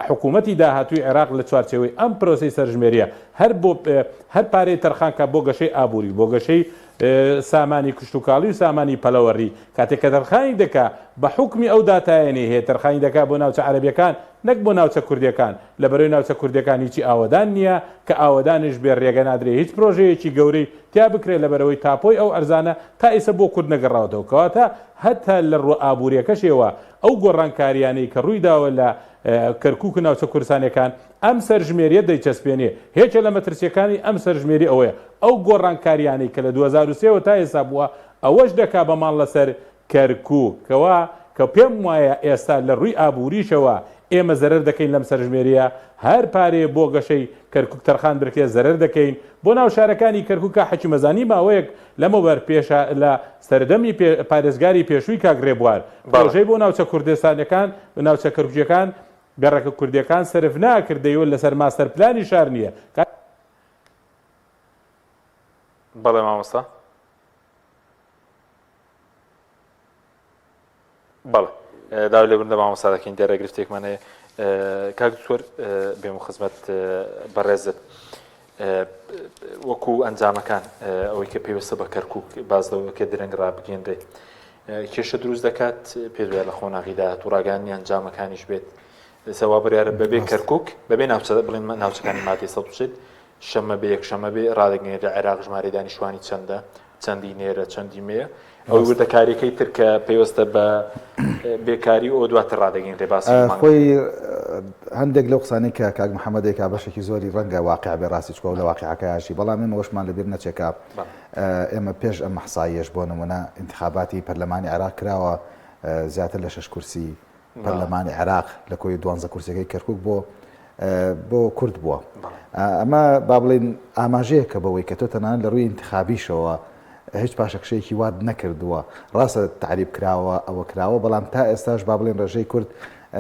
حکوومەتی داهاتووی عێراق لە چوارچێوەی ئەم پرۆسەی سەرژمێرییە هەر بۆ هەر پارەی تەرخان کا بۆ گەشەی ئابووری، بۆ گەشەی سامانی کشتوکاڵی و سامانی پەلەوەڕی، کاتێک کە تەرخانی دەکا بە حوکمی ئەو داتایەنەی هەیە تەرخانی دەکا بۆ ناوچە عەرەبییەکان نەک بۆ ناوچە کوردییەکان، لەبەرئەوەی ناوچە کوردییەکان هیچی ئاوەدان نییە، کە ئاوەدانیش بێ رێگە نادرێ هیچ پرۆژەیەکی گەورەی تیا بکرێ لەبەرئەوەی تاپۆی ئەو ئەرزانە تا ئیسە بۆ کورد نەگەڕاوەتەوە، کەواتە هەتا لە رووە ئابوورییەکەشیەوە ئەو گۆڕانکارییانەی کە ڕوویداوە لە کەرکوک و ناوچە کوردستانیەکان، ئەم سەرژمێرییە دەیچەسپێنێ. یەکێ لە مەترسییەکانی ئەم سەرژمێری ئەوەیە، ئەو گۆڕانکارییانەی کە لە 2003 وە تا ئێستا بووە، ئەوەش دەکا بە ماڵ لەسەر کەرکوک، کەوا کە پێم وایە ئێستا لە ڕووی ئابووریشەوە ئێمە زەرەر دەکەین لەم سەرژمێرییە، هەر پارەیە بۆ گەشەی کەرکوک تەرخان برکرێ زەرەر دەکەین، بۆ ناو شارەکانی کەرکوک کا حەکیم ئەزانی ماوەیەک لەمەوبەر پێشا لە سەردەمی پارێزگاری پێشووی کاک ڕێبوار پرۆژەی بۆ ناوچە کوردستانیەکان و ناوچە کەرکوکیەکان گەڕەکە کوردیەکان سەرف ناکرد دەیوت لەسەر ماستەر پلانی شار نیە کاک بەڵێ مامۆستا. بەڵێ داوای لێبوردن لە مامۆستا دەکەین دیارە گرفتێکمان هەیە کاک دکتۆر بێم و خزمەت بەڕێزت وەکو ئەنجامەکان ئەوەی کە پێویستە بە کەرکک باز لەوەکە درەنگ ڕابگەێنرێ کێشە دروست دەکات پێ دوای لە خۆناغی داهات و ڕاگەیاندنی ئەنجامەکانیش بێت سەوا بڕیارە بەبێ کەرکک بەبێ ناوچە بڵێن ناوچەکانی مادەی 140 شەممە بێ یەکشەممە بێ ڕادەگەیەنرێت لە عێراق ژمارەی دانیشتوانی چەندە، چەندی نێرە، چەندی مێیە، ئەوەی وردەکارییەکەی تر کە پەیوەستە بە بێکاری و ئەوە دواتر ڕادەگەیەنرێت باسی مانگ. خۆی هەندێک لەو قسانەی کە کاک محەممەد دەیکا بەشێکی زۆری ڕەنگە واقع بێ ڕاستی چکۆ لە واقعەکەیاشی بەڵام ئێمە ئەوەشمان لەبیر نەچێ کە ئێمە پێش ئەم ئەحساییەش بۆ نمونە ئینتخاباتی پەرلەمانی عێراق کراوە زیاتر لە شەش کورسی پەرلەمانی عێراق لە کۆی دوانزە کورسیەکەی کەرکک بۆ بۆ کورد بووە ئەمە با بڵین ئاماژەیەکە بەوەی کە تۆ تەنانەت لە ڕووی انتخابیشەوە هیچ پاشەکشەیەکی وات نەکردووە ڕاستە تعریب کراوە ئەوە کراوە بەڵام تا ئێستاش با بڵێن ڕێژەی کورد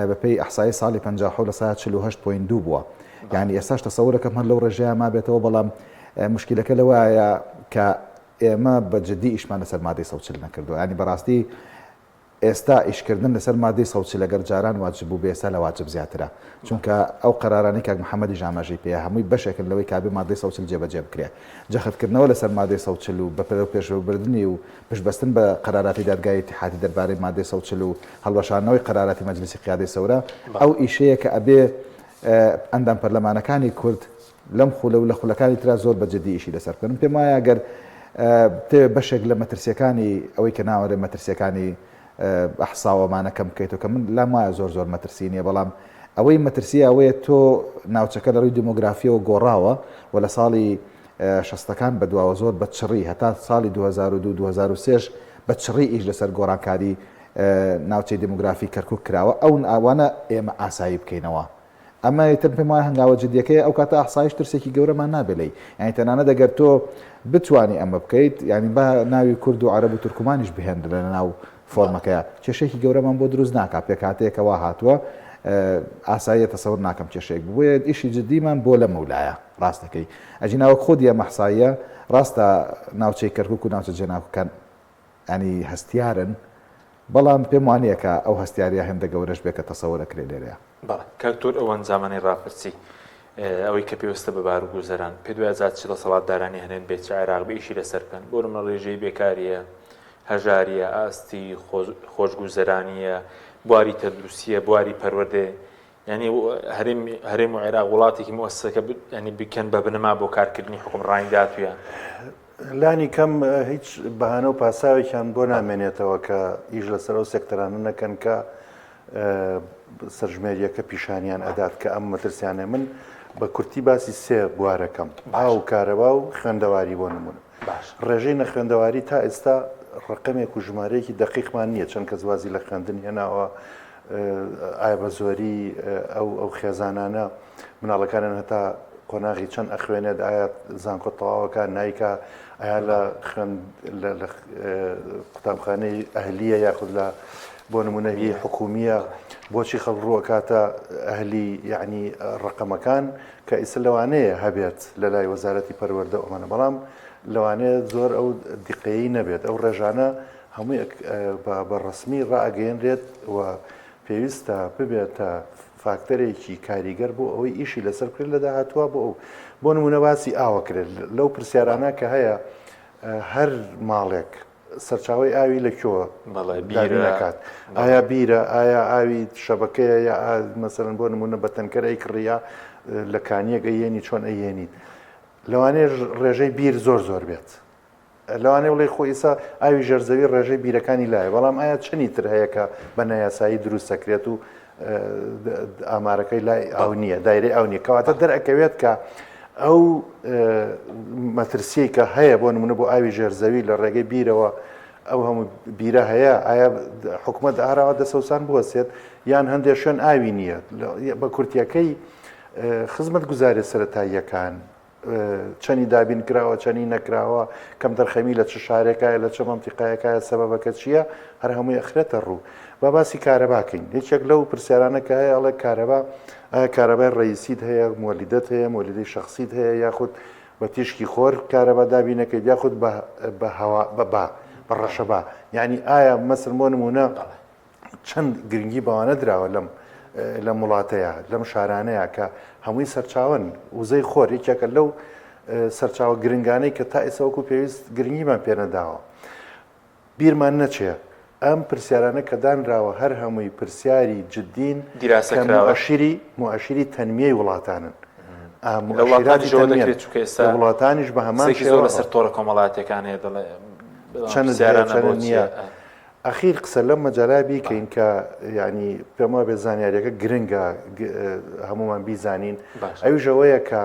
بەپێی ئەحسایی ساڵی 50 لە سا 48.2 بووە یعنی ئێستاش تەسەورەکەم هەر لەو ڕێژەیە مابێتەوە بەڵام مشکلەکە لەوایە کە. ئێمە بە جدی ئیشمان لەسەر مادەی 140 نەکردووە ینی بەڕاستی ئێستا ئیشکردن لەسەر مادەی 140 ئەگەر جاران واجب بوو بێ ئێستا لە واجب زیاترە چونکە ئەو قەرارانەی کاک محەمەدیش ئاماژەی پێیە هەمووی بەشێکن لەوەی کابێ مادەی 140 جێبەجێ بکرێ جەختکردنەوە لەسەر مادەی 140 و بە پێشەوەبردنی و پشتبەستن بە قەراراتی دادگای ئیتیحادی دەربارەی مادەی 140 و هەڵوەشاندنەوەی قەراراتی مەجلیسی قیادەی سەورە ئەو ئیشەیە کە ئەبێ ئەندام پەرلەمانەکانی کورد لەم خولە و لە خولەکانی ترا زۆر بە جدی ئیشی لەسەر بکەن. من پێم وایە گەر بتەوێت بەشێک لە مەترسیەکانی ئەوەی کە ناوەرێ مەترسیەکانی ئەحسا و ئەمانە کەم بکەیتەوە کە من لام وایە زۆر زۆر مەترسی نییە بەڵام ئەوەی مەترسیە ئەوەیە تۆ ناوچەکە لە ڕووی دیمۆگرافیەوە گۆڕاوە و لە ساڵی شەستەکان بەدواوە زۆر بە چڕی هەتا ساڵی 2002 2003 بە چڕی ئیش لەسەر گۆڕانکاری ناوچەی دیمۆگرافی کەرکک کراوە ئەو ئاوانە ئێمە ئاسایی بکەینەوە ئەمە ئیتر پێم وایە هەنگاوە جدیەکەیە ئەو کاتە ئەحسایش ترسێکی گەورەمان نابێ لێی یانی تەنانەت ئەگەر تۆ بتوانی ئەمە بکەیت یانی با ناوی کورد و عەرەب و تورکمانیش بهێنرێ لە ناو فۆرمەکەیا کێشەیەکی گەورەمان بۆ دروست ناکا پێکهاتەیەکە وا هاتووە ئاساییە تەسەور ناکەم کێشەیەک بوو بۆیە ئیشی جدیمان بۆ لەمەولایە ڕاست دەکەی ئەگینا وەک خودی ئەم ئەحساییە ڕاستە ناوچەی کەرکوک و ناوچە جێناکۆکان ینی هەستیارن بەڵام پێم وانییە کە ئەو هەستیارییە هێندە گەورەش بێ کە تەسەور ئەکرێ لێرەیا. بەڵێ کاک دکتۆر ئەو ئەنجامانەی ڕاپرسی ئەوەی کە پێوستە بە بار و گوزەران پێت وایە جا چ دەسەڵاتدارانی هەرێم بێت چ عێراق بێ ئیشی لەسەر بکەن بۆ نمونە ڕێژەی بێکاریە هەژاریە ئاستی خۆشگوزەرانیە بواری تەندروستیە بواری پەروەردەیە یعنی هەرێم هەرێم و عێراق وڵاتێکی موسسەکە ینی بکەن بە بنەما بۆ کارکردنی حکومڕانی داهاتوویان. لانی کەم هیچ بەهانە و پاساوێکیان بۆ نامێنێتەوە کە ئیش لەسەر ئەو سێکتەرانە نەکەن کە سەرژمێریەکە پیشانیان ئەدات کە ئەم مەترسیانە من بە کورتی باسی سێ بوارەکەم ئاو و کارەبا و خوێندەواری بۆ نمونە ڕێژەی نەخوێندەواری تا ئێستا ڕقەمێک و ژمارەیەکی دقیقمان نییە چەند کەس وازی لە خوێندن هێناوە ئایا بە زۆری ئەو ئەو خێزانانە مناڵەکانیان هەتا قۆناغی چەند ئەخوێنێت ئایا زانکۆ تەواوەکە نایکا ئایا لە خوێن لە قوتابخانەی ئەهلیە یاخود لە بۆ نمونە هی حکومیە بۆچی خەڵک ڕووەکاتە ئەهلی یعنی ڕقەمەکان کە ئیسە لەوانەیە هەبێت لە لای وەزارەتی پەروەردە ئەمانە بەڵام لەوانەیە زۆر ئەو دیقەیە نەبێت ئەو ڕێژانە هەمووی بە ڕەسمی ڕائەگەیەنرێت و پێویستە ببێتە فاکتەرێکی کاریگەر بۆ ئەوەی ئیشی لەسەر بکرێت لە داهاتووە بۆ ئەو بۆ نمونە باسی ئاوە کرێت لەو پرسیارانە کە هەیە هەر ماڵێک سەرچاوی ئاوی لە کوێوە دابینەکات ئایا بیرە ئایا ئاوی شەبەکەیە یا مەسەرن بۆ نمونە بە تەنکەر ئەی کڕیە لە کانیەک ئەیێنی چۆن ئەیێنیت لەوانەیە ڕێژەی بیر زۆر زۆر بێت لەوانەیە بڵێی خۆ ئیسا ئاوی ژێرزەوی ڕێژەی بیرەکانی لایە، بەڵام ئایا چەنی تر هەیە کە بە نایاسایی دروست دەکرێت و ئامارەکەی لای ئاو نییە، دایرەی ئاو نییە، کەواتە دەرئەکەوێت کە ئەو مەترسیەی کە هەیە بۆ نمونە بۆ ئاوی ژێرزەوی لە ڕێگەی بیرەوە ئەو هەموو بیرە هەیە ئایا حکومەت ئاراوە دەسەوسان بوەسێت یان هەندێک شوێن ئاوی نییە بە کورتیەکەی خزمەت گوزارە سەتاییەکان چەنی دابین کراوە چەنی نەکراوە کەمتەرخەمی لە چ شارێکایە لە چ مەنتیقایەکایە سەبەبەکە چییە هەر هەمووی ئەخرێتە ڕوو با باسی کارەبا کەین یەکێک لەو پرسیارانە کە هەیە ئەڵێ کارەبا ئایا کارەبای ڕئیسیت هەیە مۆلیدەت هەیە مۆلیدەی شخصیت هەیە یاخود بە تیشکی خۆر کارەبا دابینەکەیت یاخود بە هەوا بە با بە ڕەشەبا یعنی ئایا مەسەلەن بۆ نمونە چەند گرنگی بەوانە دراوە لەم لەم وڵاتەیە لەم شارانەیە کە هەمووی سەرچاوەن وزەی خۆر یەکێکە لەو سەرچاوە گرنگانەی کە تا ئێستا وەکو پێویست گرنگیمان پێنەداوە بیرمان نەچێ ئەم پرسیارانە کە دانراوە هەر هەمووی پرسیاری جدین دیراسە کە مؤشری مؤشری تەنمیەی وڵاتانن لە وڵاتانیشەوە دەکرێت چونکە ئێستا لە وڵاتانیش بە هەمان قسەیەکی زۆر لەسەر تۆڕە کۆمەڵایەتیەکان هەیە دەڵێ چەند پرسیارانە چەند بۆ نییە چییە؟ ئەخیر قسە لەم مەجالە بیکەین کە یانی پێم وابێ زانیاریەکە گرنگە هەمومان بیزانین ئەویش ئەوەیە کە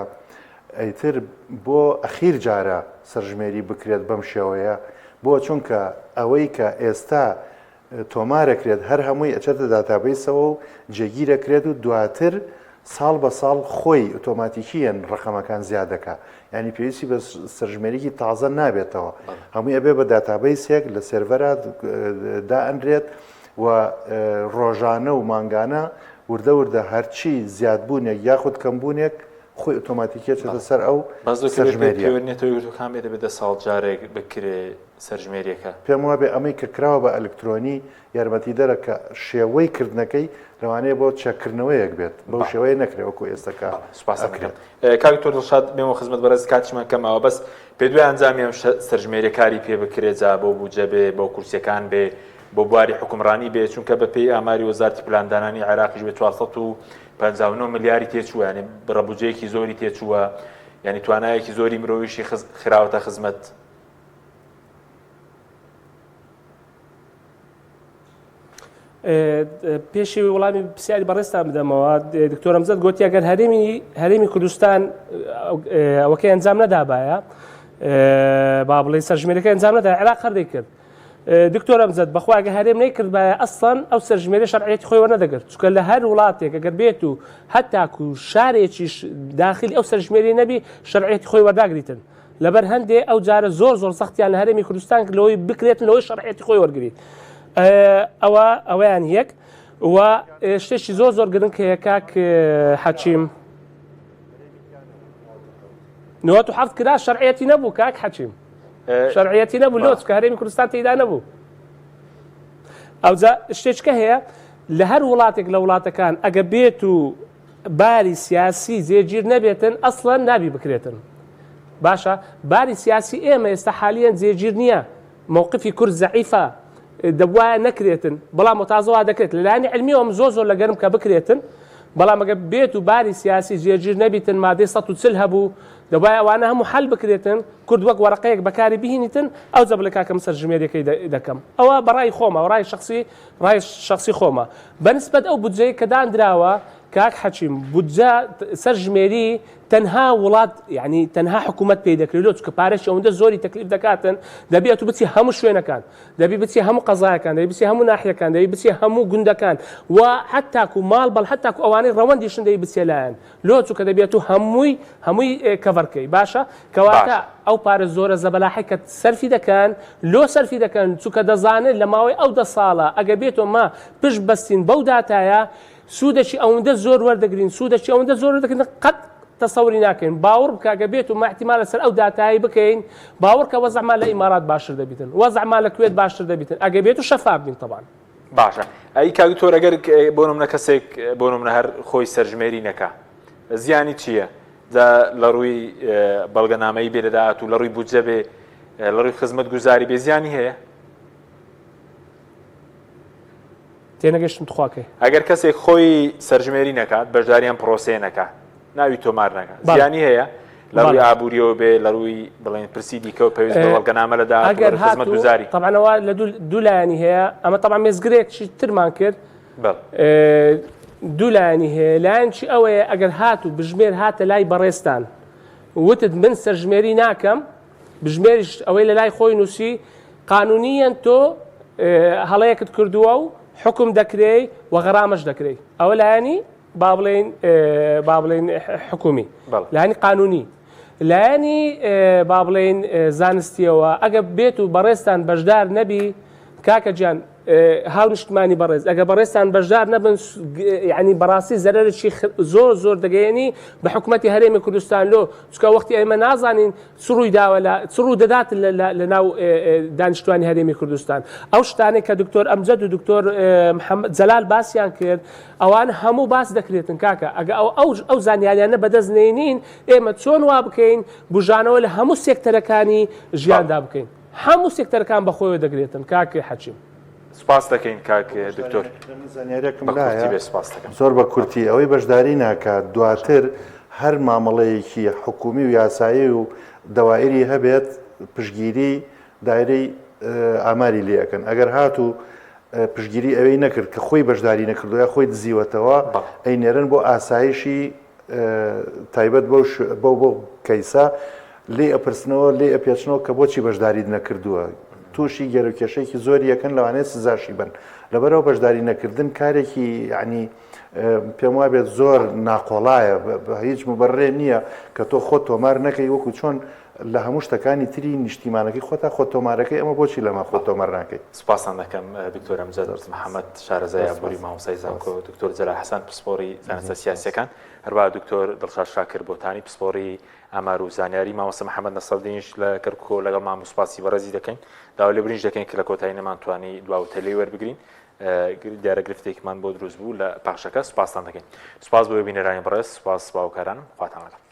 ئیتر بۆ ئەخیر جارە سەرژمێری بکرێت بەم شێوەیە بۆ چونکە ئەوەی کە ئێستا تۆمارەکرێت هەر هەمووی ئەچێتە داتابیسەوە و جێگیرەکرێت و دواتر ساڵ بە ساڵ خۆی ئۆتۆماتیکییەن ڕەقەمەکان زیاد دەکا یانی پێویستی بە سەرژمێریی تازە نابێتەوە هەمووی ئەبێ بە داتابەیسێک لە سێرڤەرا دائەنرێت و ڕۆژانە و مانگانە وردە وردە هەرچی زیادبوونێک یاخود کەمبوونێک خۆی ئۆتۆماتیکی ئەچێتە سەر ئەو بەس دەکرێت سەرژمێریە. پێوەر نەتەوە یەکگرتووەکان بێ دەبێت دە ساڵ جارێک بکرێ سەرژمێریەکە. پێم وابێ ئەمەی کە کراوە بە ئەلکترۆنی یارمەتیدەرە کە شێوەی کردنەکەی لەوانەیە بۆ چەککردنەوەیەک بێت بەو شێوەیە نەکرێت وەکو ئێستا کە سوپاست دەکەم کاک دکتۆر دڵشاد بێمەوە خزمەت بەڕێز کاتیشمان کەم ماوە بەس پێ دوای ئەنجامی ئەم سەرژمێریە کاری پێ بکرێت جا بۆ بودجە بێ بۆ کورسیەکان بێ بۆ بواری حکومڕانی بێ چونکە بە پێی ئاماری وەزارتی پلاندانانی عێراقیش بێ 459 ملیاری تێچووە یعنی بڕە بودجەیەکی زۆری تێچووە یعنی توانایەکی زۆری مرۆیشی خراوەتە خزمەت. پێشی وڵامی پرسیاری بەڕێزتان بدەمەوە دکتۆر ئەمجەد گوتی ئەگەر هەرێمی هەرێمی کوردستان ئەوەکەی ئەنجام نەدابایە با بڵێ سەرژمێرەکە ئەنجام نەدا عێراق هەر دەیکرد دکتۆر ئەمجەد بەخوا ئەگەر هەرێم نەیکردبایە ئەسڵەن ئەو سەرژمێرە شەرعیەتی خۆی وەرنەدەگرت چونکە لە هەر وڵاتێک ئەگەر بێت و هەتاکو شارێکیش داخلی ئەو سەرژمێری نەبی شەرعیەتی خۆی وەرداگریتن لەبەر هەندێ ئەو جارە زۆر زۆر زەختیان لە هەرێمی کوردستان کرد لەوەی بکرێتن لەوەی شەرعیەتی خۆی وەرگریت ئەوە ئەوەیان یەک و شتێکی زۆر زۆر گرنگ هەیە کاک حەکیم 97 کرا شەرعیەتی نەبوو کاک حەکیم شەرعیەتی نەبوو لۆ چکە هەرێمی کوردستان تێدا نەبوو ئەوجا شتێککە هەیە لە هەر وڵاتێک لە وڵاتەکان ئەگە بێت و باری سیاسی جێگیر نەبێتن ئەسڵەن نابی بکرێتن باشە باری سیاسی ئێمە ئێستا حالیەن جێگیر نییە مەوقفی کورد زەعیفە دەبوایە نەکرێتن بەڵام تازەوا دەکرێت لەلایەنی علمیەوە من زۆر زۆر لەگەرم کە بکرێتن بەڵام ئەگەر بێت و باری سیاسی جێگیر نەبیتن مادەی 140 هەبوو دەبایە ئەوانە هەموو حل بکرێتن کورد وەک وەرەقەیەک بەکاری بهینیتن ئەو جەبلە کاکەم سەرژمێریەکەی دەکەم ئەوە بەڕای خۆمە ڕای شخصی ڕای شەخسی خۆمە بەنسبەت ئەو بودجەی کە داندراوە کاک حەکیم بودجە سەر ژمێری تەنها وڵات یعنی تەنها حکوومەت پێی دەکرێت لۆ چکە پارەشی ئەوەندە زۆری تەکلیف دەکاتن دەبێت تو بچی هەموو شوێنەکان دەبی بچی هەموو قەزایەکان دەبی بچی هەموو ناحیەکان دەبی بچی هەموو گوندەکان و حتاکو ماڵ بەڵ حتاکو ئەوانەی ڕەوەندیشن دەبی بچێ لایەن لۆ چونکە دەبێت و هەمووی هەمووی کەڤەر کەی باشە کەواتە ئەو پارە زۆرە زەبەلاحەی کە سەرفی دەکەن لۆ سەرفی دەکەن چونکە دەزانێت لە ماوەی ئەو دە ساڵە ئەگەر بێتۆ مە پشت بەستین بەو داتایە سوودەکی ئەوەندە زۆر وەردەگرین سوودەکی ئەوەندە زۆر وەردەگرین قەت تەسەوری ناکەین باوەڕ بکە ئەگەر بێت و مە احتیمال لەسەر ئەو داتایی بکەین باوەڕ کە وەزعمان لە ئیمارات باشتر دەبیتن وەزعمان لە کوێت باشتر دەبیتن ئەگەر بێت و شەفاف بین تەبان. باشە ئەی کاک دکتۆر ئەگەر بۆ نمونە کەسێک بۆ نمونە هەر خۆی سەرژمێری نەکا زیانی چییە؟ جا لە ڕووی بەڵگەنامەی بێ لە داهاتوو لە ڕووی بودجە بێ لە ڕووی خزمەت گوزاری بێ زیانی هەیە؟ تێنەگەشتم تخواکەی. ئەگەر کەسێک خۆی سەرژمێری نەکات بەشداری ئەم پرۆسەیە نەکات ناوی تۆمار نەکات زیانی هەیە لە ڕووی ئابووریەوە بێ لە ڕووی بڵێن پرسی دیکە و پێویست بە بەڵگەنامە لە داهاتوو ئەگەر خزمەت هاتوو گوزاری طبعا ئەوە لە دوو لایەنی هەیە ئەمە طبعا مێزگرێکی ترمان کرد بەڵێ. دوو لایەنی هەیە لایەنکی ئەوەیە ئەگەر هاتوو بژمێر هاتە لای بەڕێزتان وتت من سەرژمێری ناکەم بژمێریش ئەوەی لە لای خۆی نووسی قانونیەن تۆ هەڵەیەکت کردووە و حکوم دەکرێی و غەرامەش دەکرێی ئەوە لایەنی با بڵێین با بڵێین حکومی لایەنی قانونی لایەنی با بڵێین زانستیەوە ئەگە بێت و بەڕێزتان بەشدار نەبی کاکە گیان هاونیشتمانی بەڕێز ئەگە بەڕێزتان بەشدار نەبن یعنی بەڕاستی زەرەرێکی زۆر زۆر دەگەیەنی بە حکوومەتی هەرێمی کوردستان لۆ چکە وەختی ئێمە نازانین چ ڕووی داوە لە چ ڕوو دەدات لە ناو دانیشتوانی هەرێمی کوردستان ئەو شتانەی کە دکتۆر ئەمجەد و دکتۆر محەممەد جەلال باسیان کرد ئەوان هەموو باس دەکرێتن کاکە ئەگە ئەو ئەو ئەو زانیاریانە بەدەست نێنین ئێمە چۆن وا بکەین بژانەوە لە هەموو سێکتەرەکانی ژیاندا بکەین هەموو سێکتەرەکان بەخۆیەوە دەگرێتن کاک حەکیم. سپاس دەکەین کاک دکتۆر. من زانیاریەکم بە کورتی لایە بێ سپاس دەکەم. زۆر بە کورتی ئەوەی بەشداری ناکات دواتر هەر مامەڵەیەکی حکومی و یاسایی و دەوائری هەبێت پشتگیری دایرەی ئاماری لێ ئەکەن ئەگەر هاتوو پشتگیری ئەوەی نەکرد کە خۆی بەشداری نەکردو یا خۆی دزیوەتەوە ئەینێرن بۆ ئاسایشی تایبەت بەو بەو بەو کەیسە لێی ئەپرسنەوە لێی ئەپێچنەوە کە بۆچی بەشداریت نەکردووە تووشی گەرەکێشێکی زۆری یەکەن لەوانەیە سزاشی بن لەبەرەوە بەشداری نەکردن کارێکی یعنی پێم وابێت زۆر ناقۆڵایە هیچ مبەررێ نییە کە تۆ خۆت تۆمار نەکەی وەکو چۆن. لە هەموو شتەکانی تری نیشتیمانەکەی خۆتا خۆت تۆمارەکەی ئەمە بۆچی لەمە خۆت تۆمار ناکەی؟ سوپاستان دەکەم دکتۆر ئەمجەد محەمەد شارەزای ئابووری مامۆستای زانکۆ، دکتۆر جەلال حەسەن پسپۆڕی زانستە سیاسیەکان، هەروەها دکتۆر دڵشاد شاکر بۆتانی پسپۆڕی ئامار و زانیاری، مامۆستا محەمەد نەسرەدینیش لە کەرکوکەوە لەگەڵمان بوو سوپاسی بەڕێزی دەکەین. داوای لێبوردنیش دەکەین کە لە کۆتایی نەمانتوانی دوا وتە لێی وەربگرین، دیارە گرفتێکمان بۆ دروست بوو لە پەخشەکە، سوپاستان دەکەین. سوپاس بۆ بینەرانی بەڕێز، سوپاس باوکارانم، خواتان لەگەڵ.